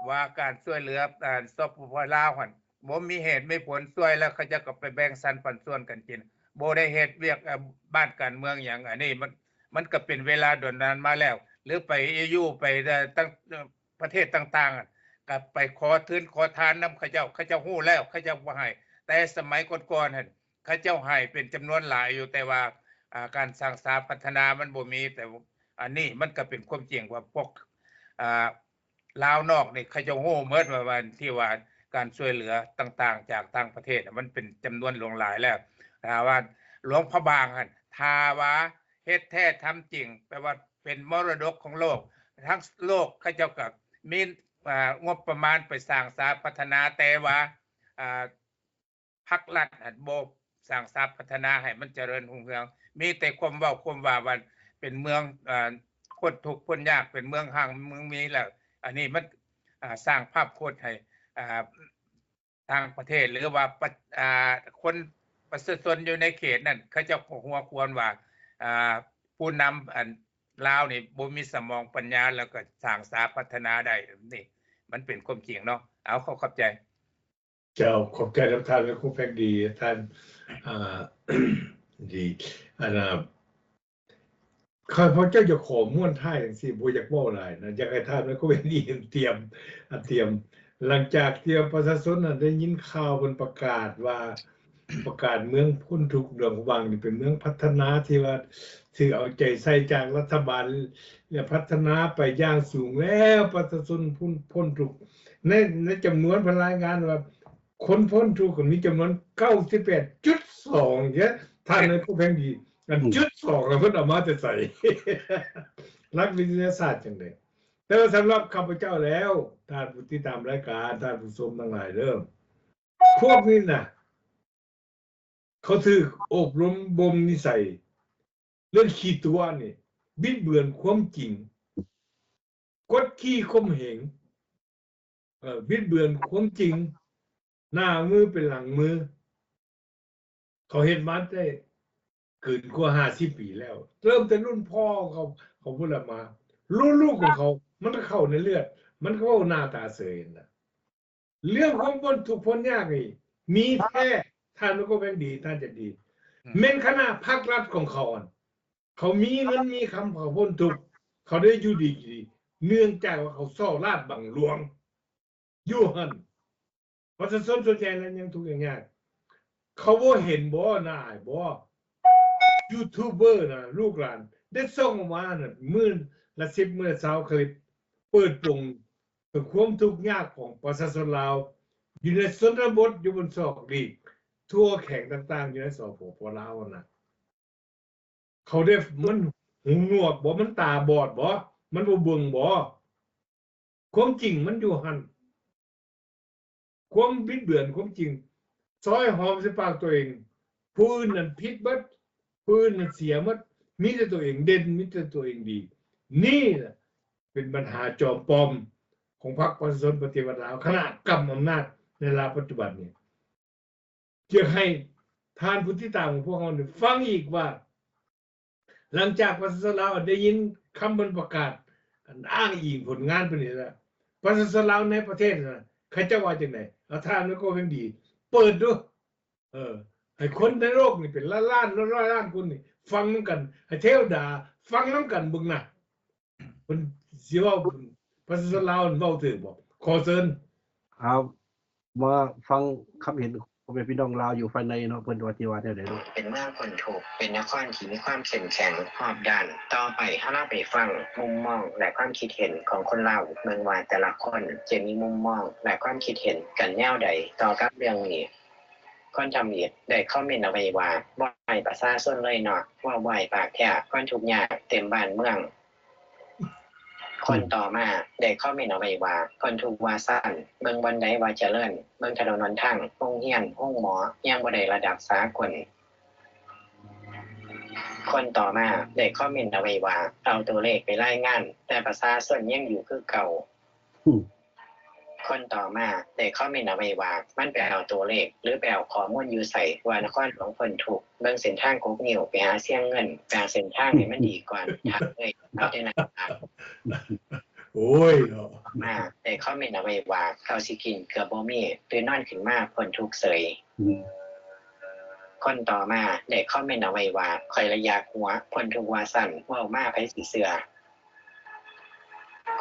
ວ່າການຊ່ວຍເຫຼືອ ອ່າ ສປປ ລາວຫັ້ນ ບໍ່ມີເຫດມີຜົນ ຊ່ວຍແລ້ວເຂົາເຈົ້າກໍໄປແບ່ງສັນປັນສ່ວນກັນກິນ ບໍ່ໄດ້ເຮັດວຽກ ເອີ ບ້ານການເມືອງຫຍັງ. ອັນນີ້ມັນ ມັນກໍເປັນເວລາດົນນານມາແລ້ວ ຫຼືໄປ ອີ ຢູ ໄປ ເອີ ຕ່າງ ເອີ ປະເທດຕ່າງໆ ກໍໄປຂໍທຶນຂໍທານນຳເຂົາເຈົ້າ ເຂົາເຈົ້າຮູ້ແລ້ວ ເຂົາເຈົ້າບໍ່ໃຫ້. ແຕ່ສະໄໝກ່ອນໆຫັ້ນ ເຂົາເຈົ້າໃຫ້ເປັນຈຳນວນຫຼາຍຢູ່ ແຕ່ວ່າ ອ່າ ການສ້າງສາພັດທະນາມັນບໍ່ມີ. ແຕ່ອັນນີ້ມັນກໍເປັນຄວາມຈິງວ່າພວກ ອ່າ ລາວນອກນີ້ເຂົາເຈົ້າຮູ້ໝົດວ່າ ວ່າ ທີ່ວ່າການຊ່ວຍເຫຼືອຕ່າງໆຈາກຕ່າງປະເທດ ມັນເປັນຈຳນວນຫຼວງຫຼາຍແລ້ວ. ຖ້າວ່າຫຼວງພະບາງຫັ້ນ ຖ້າວ່າເຮັດແທ້ທຳຈິງ ແປວ່າເປັນມໍລະດົກຂອງໂລກ ທັງໂລກເຂົາເຈົ້າກໍມີ ອ່າ ງົບປະມານໄປສ້າງສາພັດທະນາ ແຕ່ວ່າ ອ່າ ພັກລັດຫັ້ນບໍ່ສ້າງສາພັດທະນາໃຫ້ມັນຈະເລີນຮຸ່ງເຮືອງ ມີແຕ່ຄວາມເວົ້າຄວາມວ່າ ວ່າເປັນເມືອງ ອ່າ ຄົນທຸກຄົນຍາກ ເປັນເມືອງຮັ່ງເມືອງມີແລ້ວ. ອັນນີ້ມັນ ອ່າ ສ້າງພາບພົດໃຫ້ ອ່າ ຕ່າງປະເທດ ຫຼືວ່າ ປະ ອ່າ ຄົນປະຊາຊົນຢູ່ໃນເຂດນັ້ນ ເຂົາເຈົ້າກໍຫົວຄວນວ່າ ອ່າ ຜູ້ນຳອັນລາວນີ້ບໍ່ມີສະໝອງປັນຍາ ແລ້ວກໍສ້າງສາພັດທະນາໄດ້. ນີ້ມັນເປັນຄວາມຈິງເນາະ. ເອົາ ຂໍຂອບໃຈ. ເຈົ້າ ຂອບໃຈນຳທ່ານ ແມ່ຄູແພງດີ ທ່ານ ອ່າ ດີ ອັນນ່າ ຂ້າພະເຈົ້າຈະຂໍມ້ວນທ້າຍຈັ່ງຊີ້ ບໍ່ຢາກເວົ້າຫຼາຍນະ ຢາກໃຫ້ທ່ານ ແມ່ຄູແພງດີ ຕຽມ ອາ ຕຽມ ຫຼັງຈາກທີ່ວ່າປະຊາຊົນນັ້ນໄດ້ຍິນຂ່າວເພິ່ນປະກາດວ່າ ປະກາດເມືອງພົ້ນທຸກ ຫຼວງພະບາງນີ້ເປັນເມືອງພັດທະນາ ທີ່ວ່າຖືກເອົາໃຈໃສ່ຈາກລັດຖະບານ ແລະ ພັດທະນາໄປຢ່າງສູງແລ້ວ ປະຊາຊົນພົ້ນ ພົ້ນທຸກ ໃນ ໃນຈຳນວນເພິ່ນລາຍງານວ່າ ຄົນພົ້ນທຸກກໍມີຈຳນວນເກົ້າສິບແປດຈຸດສອງເດ້ ທ່ານ ແມ່ຄູແພງດີ ອັນ ອືມ ຈຸດສອງ ລະເພິ່ນເອົາມາແຕ່ໃສ? ຫຼັກວິທະຍາສາດຈັ່ງໃດ? ແຕ່ວ່າສຳລັບຂ້າພະເຈົ້າແລ້ວ ທ່ານຜູ້ຕິດຕາມລາຍການ ທ່ານຜູ້ຊົມທັງຫຼາຍເດີ ພວກນີ້ນະ ເຂົາຖືກອົບຮົມບົ່ມນິໄສເລື່ອງຂີ້ຕົວະນີ້ ບິດເບືອນຄວາມຈິງ ກົດຂີ່ຂົ່ມເຫງ ເອີ ບິດເບືອນຄວາມຈິງ ໜ້າມືເປັນຫຼັງມື ເຂົາເຮັດມາແຕ່ເກີນກວ່າຫ້າສິບປີແລ້ວ ເລີ່ມແຕ່ລຸ້ນພໍ່ເຂົາ ເຂົາພຸ້ນລະມາ ລຸ້ນລູກຂອງເຂົາ ມັນກໍເຂົ້າໃນເລືອດ ມັນກໍເວົ້າໜ້າຕາເສີຍຫັ້ນນະ. ເລື່ອງຄວາມພົ້ນທຸກພົ້ນຍາກນີ້ມີແທ້ ທ່ານກໍແມ່ນດີ ທ່ານຈະດີ ອືມ ແມ່ນຄະນະພັກລັດຂອງເຂົາຫັ້ນ ເຂົາມີເງິນມີຄຳ ເຂົາພົ້ນທຸກ ເຂົາໄດ້ຢູ່ດີກິນດີ ເນື່ອງຈາກວ່າເຂົາສໍ້ລາດບັງຫຼວງຢູ່ຫັ້ນ. ປະຊາຊົນສ່ວນໃຫຍ່ນັ້ນຍັງທຸກຍັງຍາກ. ເຂົາບໍ່ເຫັນບໍ່ ໜ້າອາຍບໍ່? ຢູທູບເບີນະ ລູກຫຼານໄດ້ສົ່ງອອກມານະ ມື້ລະສິບ ມື້ລະຊາວຄລິບ ເປີດໂປງເຖິງຄວາມທຸກຍາກຂອງປະຊາຊົນລາວ ຢູ່ໃນຊົນນະບົດ ຢູ່ບົນຊອກຫຼີກ ທົ່ວແຂວງຕ່າງໆ ຢູ່ໃນ ສປປ ລາວຫັ້ນນະ. ເຂົາໄດ້ ມັນຫູໜວກບໍ່? ມັນຕາບອດບໍ່? ມັນບໍ່ເບິ່ງບໍ່? ຄວາມຈິງມັນຢູ່ຫັ້ນ. ຄວາມບິດເບືອນຄວາມຈິງ ຊອຍຫອມໃສ່ປາກຕົວເອງ. ຜູ້ອື່ນນັ້ນຜິດເບິດ, ຜູ້ອື່ນນັ້ນເສຍໝົດ, ມີແຕ່ຕົວເອງເດັ່ນ, ມີແຕ່ຕົວເອງດີ. ນີ້ລະເປັນບັນຫາຈອມປອມຂອງພັກປະຊາຊົນປະຕິວັດລາວ, ຄະນະກຳອຳນາດໃນລາວປັດຈຸບັນນີ້. ຢາກໃຫ້ທ່ານຜູ້ຕິດຕາມຂອງພວກເຮົານີ້ຟັງອີກວ່າ ຫຼັງຈາກປະຊາຊົນລາວໄດ້ຍິນຄຳເພິ່ນປະກາດ ອັນອ້າງອີງຜົນງານເພິ່ນນີ້ລະ ປະຊາຊົນລາວໃນປະເທດນະ ເຂົາເຈົ້າວ່າຈັ່ງໃດ? ເອົາທ່ານໄມໂກແພງດີ ເປີດດູ ເອີ ໃຫ້ຄົນໃນໂລກນີ້ເປັນລ້ານລ້ານ ຮ້ອຍລ້ານຄົນນີ້ຟັງນຳກັນ ໃຫ້ເທວດາຟັງນຳກັນເບິ່ງນະ. ເພິ່ນຊິເວົ້າ ປະຊາຊົນລາວເວົ້າຖືກບໍ່? ຂໍເຊີນ. ເອົາ ມາຟັງຄຳເຫັນຂອງພໍ່ແມ່ພີ່ນ້ອງລາວຢູ່ພາຍໃນເນາະ ເພິ່ນວ່າຊິວ່າແນວໃດເນາະ. ເປັນເມືອງພົ້ນທຸກ, ເປັນນະຄອນທີ່ມີຄວາມເຂັ້ມແຂງຮອບດ້ານ. ຕໍ່ໄປເຮົາລອງໄປຟັງມຸມມອງ ແລະ ຄວາມຄິດເຫັນຂອງຄົນລາວ ເບິ່ງວ່າແຕ່ລະຄົນຈະມີມຸມມອງ ແລະ ຄວາມຄິດເຫັນກັນແນວໃດຕໍ່ກັບເລື່ອງນີ້. ຄົນທຳອິດໄດ້ຄອມເມັນເອົາໄວ້ວ່າ ບໍ່ໃຫ້ປະຊາຊົນເລີຍເນາະ, ເວົ້າບໍ່ໃຫ້ປາກແທ້, ຄົນທຸກຍາກເຕັມບ້ານເມືອງ. ຄົນຕໍ່ມາໄດ້ຄອມເມັນເອົາໄວ້ວ່າ ຄົນທຸກວ່າຊັ້ນ, ເບິ່ງບ່ອນໃດວ່າຈະເລີນ, ເບິ່ງຖະໜົນຫົນທາງ, ໂຮງຮຽນ, ໂຮງໝໍ ຍັງບໍ່ໄດ້ລະດັບສາກົນ. ຄົນຕໍ່ມາໄດ້ຄອມເມັນເອົາໄວ້ວ່າ ເອົາຕົວເລກໄປລາຍງານ, ແຕ່ປະຊາຊົນຍັງຢູ່ຄືເກົ່າ. ອືມ ຄົນຕໍ່ມາໄດ້ຄອມເມັນເອົາໄວ້ວ່າ ມັນໄປເອົາຕົວເລກ ຫຼື ໄປເອົາຂໍ້ມູນຢູ່ໃສ ວ່ານະຄອນຫຼວງພົ້ນທຸກ, ເບິ່ງເສັ້ນທາງກົກນິ້ວໄປຫາຊຽງເງິນ, ສ້າງເສັ້ນທາງໃຫ້ມັນດີກ່ອນ, ຖ້າເລີຍເອົາແຕ່ໜ້າຜາກ. ໂອ້ຍເນາະ ມາໄດ້ຄອມເມັນເອົາໄວ້ວ່າ ເຂົ້າຊິກິນເກືອບບໍ່ມີ, ຕື່ນນອນຂຶ້ນມາພົ້ນທຸກເສີຍ. ອືມ ຄົນຕໍ່ມາໄດ້ຄອມເມັນເອົາໄວ້ວ່າ ຂ້ອຍລະຢາກຫົວ, ພົ້ນທຸກວ່າຊັ້ນ, ເວົ້າມາໃຜຊິເຊື່ອ.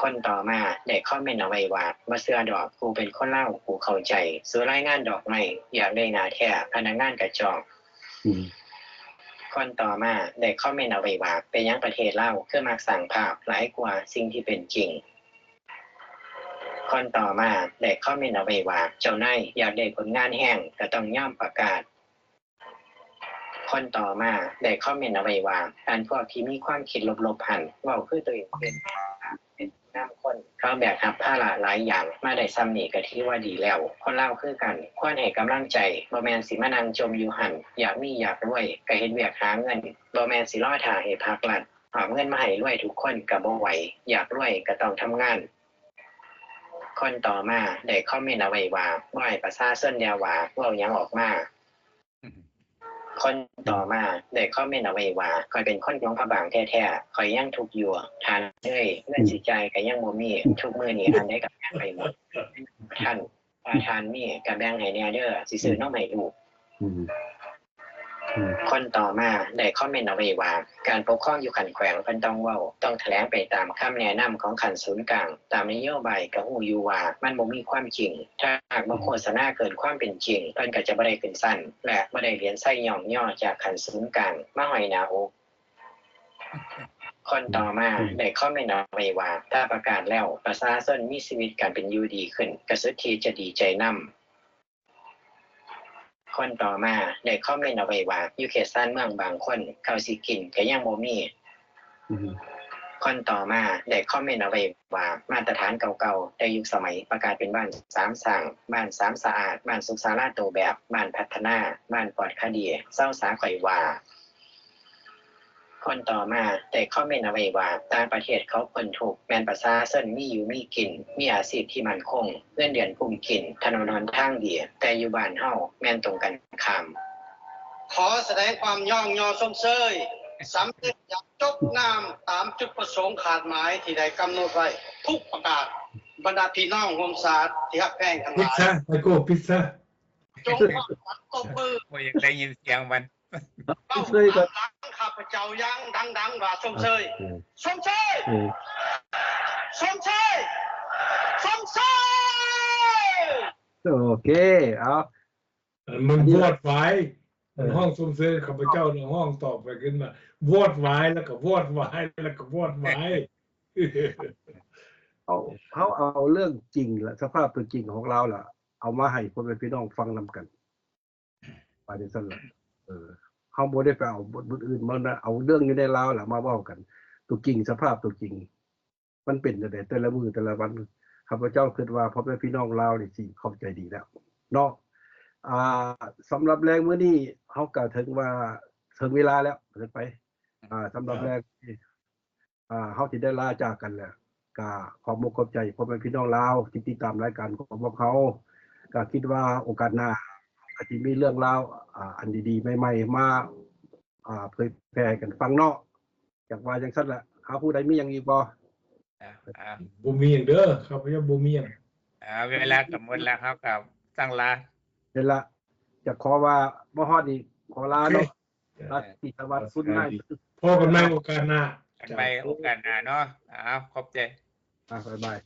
ຄົນຕໍ່ມາໄດ້ຄອມເມັນເອົາໄວ້ວ່າ ບໍ່ເຊື່ອດອກ, ກູເປັນຄົນລາວ, ກູເຂົ້າໃຈ. ສູລາຍງານດອກໄມ້, ຢາກໄດ້ໜ້າແທ້, ພະນັກງານກະຈອກ. ອືມ ຄົນຕໍ່ມາໄດ້ຄອມເມັນເອົາໄວ້ວ່າ ເປັນຫຍັງປະເທດລາວຄືມັກສ້າງພາບຫຼາຍກວ່າສິ່ງທີ່ເປັນຈິງ? ຄົນຕໍ່ມາໄດ້ຄອມເມັນເອົາໄວ້ວ່າ ເຈົ້ານາຍຢາກໄດ້ຜົນງານແຮງ ກະຕ້ອງຍອມປະກາດ. ຄົນຕໍ່ມາໄດ້ຄອມເມັນເອົາໄວ້ວ່າ ອັນພວກທີ່ມີຄວາມຄິດລົບໆຫັ້ນ ເວົ້າຄືໂຕເອງເປັນ ເປັນຜູ້ນຳຄົນ, ເຂົາແບກຮັບພາລະຫຼາຍຢ່າງ ມາໄດ້ສ່ຳນີ້ກະຖືວ່າດີແລ້ວ. ຄົນລາວຄືກັນ ຄວນໃຫ້ກຳລັງໃຈ, ບໍ່ແມ່ນຊິມານັ່ງຈົ່ມຢູ່ຫັ້ນ. ຢາກມີຢາກລວຍ ກະເຮັດວຽກຫາເງິນ, ບໍ່ແມ່ນຊິລໍຖ້າໃຫ້ພັກລັດຫອບເງິນມາໃຫ້ລວຍທຸກຄົນກະບໍ່ໄຫວ. ຢາກລວຍກະຕ້ອງທຳງານ. ຄົນຕໍ່ມາໄດ້ຄອມເມັນເອົາໄວ້ວ່າ ບໍ່ໃຫ້ປະຊາຊົນແດ່ວ່າ ເວົ້າຫຍັງອອກມາ. ຄົນຕໍ່ມາໄດ້ຄອມເມັນເອົາໄວ້ວ່າ ຂ້ອຍເປັນຄົນຫຼວງພະບາງແທ້ໆ, ຂ້ອຍຍັງທຸກຢູ່. ທ່ານເອີຍ, ເງິນຊິຈ່າຍກະຍັງບໍ່ມີ, ທຸກມື້ນີ້ອັນໃດກະແພງໄປໝົດ. ທ່ານ ຖ້າທ່ານມີກະແບ່ງໃຫ້ແດ່ເດີ, ຊິຊື້ນົມໃຫ້ລູກ. ອືມ ອືມ ຄົນຕໍ່ມາໄດ້ຄອມເມັນເອົາໄວ້ວ່າ ການປົກຄອງຢູ່ຂັ້ນແຂວງເພິ່ນຕ້ອງເວົ້າ, ຕ້ອງຖະແຫຼງໄປຕາມຄຳແນະນຳຂອງຂັ້ນສູນກາງ. ຕາມນະໂຍບາຍກະຮູ້ຢູ່ວ່າມັນບໍ່ມີຄວາມຈິງ. ຖ້າຫາກບໍ່ໂຄສະນາເກີນຄວາມເປັນຈິງ, ເພິ່ນກະຈະບໍ່ໄດ້ຂຶ້ນຊັ້ນ ແລະ ບໍ່ໄດ້ຫຼຽນໄຊຍ້ອງຍໍຈາກຂັ້ນສູນກາງມາຫ້ອຍໜ້າອົກ. ຄົນຕໍ່ມາໄດ້ຄອມເມັນເອົາໄວ້ວ່າ ຖ້າປະກາດແລ້ວປະຊາຊົນມີຊີວິດການເປັນຢູ່ດີຂຶ້ນ ກະສຸດທີ່ຈະດີໃຈນຳ. ຄົນຕໍ່ມາໄດ້ຄອມເມັນເອົາໄວ້ວ່າ ຢູ່ເຂດຊານເມືອງບາງຄົນ ເຂົ້າຊິກິນກະຍັງບໍ່ມີ. ອືມ ຄົນຕໍ່ມາໄດ້ຄອມເມັນເອົາໄວ້ວ່າ ມາດຕະຖານເກົ່າໆ ແຕ່ຍຸກສະໄໝປະກາດເປັນບ້ານສາມສ້າງ, ບ້ານສາມສະອາດ, ບ້ານສຸກສາລາໂຕແບບ, ບ້ານພັດທະນາ, ບ້ານປອດຄະດີ, ເຊົາສາຂ້ອຍວ່າ. ຄົນຕໍ່ມາໄດ້ຄອມເມັນເອົາໄວ້ວ່າ ຕ່າງປະເທດເຂົາພົ້ນທຸກ ແມ່ນປະຊາຊົນມີຢູ່ມີກິນ, ມີອາຊີບທີ່ໝັ້ນຄົງ, ເງິນເດືອນກຸ້ມກິນ, ຖະໜົນຫົນທາງດີ, ແຕ່ຢູ່ບ້ານເຮົາແມ່ນຕົງກັນຂ້າມ. ຂໍສະແດງຄວາມຍ້ອງຍໍຊົມເຊີຍ ສຳເລັດຢ່າງຈົບງາມຕາມຈຸດປະສົງຄາດໝາຍທີ່ໄດ້ກຳນົດໄວ້ທຸກປະການ. ບັນດາພີ່ນ້ອງຮ່ວມຊາດທີ່ຮັກແພງທັງຫຼາຍ ປິດຊະ ໄອໂກ້ ປິດຊະ. ຈົ່ງພ້ອມກັນຕົບມື. ບໍ່ຢາກໄດ້ຍິນສຽງມັນ. ເວົ້າ ຊົມເຊີຍກ່ອນ ຕາມຫຼັງຂ້າພະເຈົ້າຢ່າງດັງໆວ່າ ຊົມເຊີຍ ເອີ ຊົມເຊີຍ ເອີ ຊົມເຊີຍ ຊົມເຊີຍ. ໂອເຄ ເອົາ ມັນ ອັນນີ້ ວອດວາຍ ເອີ ມັນຮ້ອງຊົມເຊີຍ ຂ້າພະເຈົ້າລະຮ້ອງຕອບໄປຂຶ້ນມາ ວອດວາຍ ແລ້ວກໍວອດວາຍ ແລ້ວກໍວອດວາຍ. ເຮົາ ເຮົາເອົາເລື່ອງຈິງ ແລະ ສະພາບຕົວຈິງຂອງລາວລະ ເອົາມາໃຫ້ພໍ່ແມ່ພີ່ນ້ອງຟັງນຳກັນ ວ່າຈັ່ງຊັ້ນລະ. ເອີ ເຮົາບໍ່ໄດ້ໄປເອົາບົດອື່ນມານະ ເອົາເລື່ອງຢູ່ໃນລາວລະມາເວົ້າກັນ ຕົວຈິງ ສະພາບຕົວຈິງ ມັນເປັນຈັ່ງໃດແຕ່ລະມື້ແຕ່ລະວັນ. ຂ້າພະເຈົ້າຄິດວ່າພໍ່ແມ່ພີ່ນ້ອງລາວນີ້ຊິເຂົ້າໃຈດີແລ້ວເນາະ. ອ່າ ສຳລັບແລງມື້ນີ້ ເຮົາກະເຖິງວ່າ ເຖິງເວລາແລ້ວ ເກີນໄປ. ອ່າ ສຳລັບແລງນີ້ ອ່າ ເຮົາຊິໄດ້ລາຈາກກັນແລ້ວ ກະຂອບອົກຂອບໃຈພໍ່ແມ່ພີ່ນ້ອງລາວທີ່ຕິດຕາມລາຍການຂອງພວກເຮົາ. ກະຄິດວ່າໂອກາດໜ້າ ກະຊິມີເລື່ອງລາວ ອ່າ ອັນດີໆໃໝ່ໆ ມາ ອ່າ ເຜີຍແຜ່ໃຫ້ກັນຟັງເນາະ. ຢາກວ່າຈັ່ງຊັ້ນລະ. ເອົາ ຜູ້ໃດມີຫຍັງອີກບໍ່? ອ່າ ອ່າ ບໍ່ມີຫຍັງເດີ ຂ້າພະເຈົ້າບໍ່ມີຫຍັງ. ອ່າ ເວລາກໍໝົດລະ ເຮົາກໍສັ່ງລາ. ເຫັນລະ ຈະຂໍວ່າມາຮອດນີ້ຂໍລາເນາະ. ໂອເຄ ລາຕຣີສະຫວັດ ເອີ ກຸດໄນ. ພໍ້ກັນໃໝ່ໂອກາດໜ້າ. ກັນໃໝ່ໂອກາດໜ້າເນາະ. ອ້າວ ຂອບໃຈ. ອ່າ ບາຍບາຍ.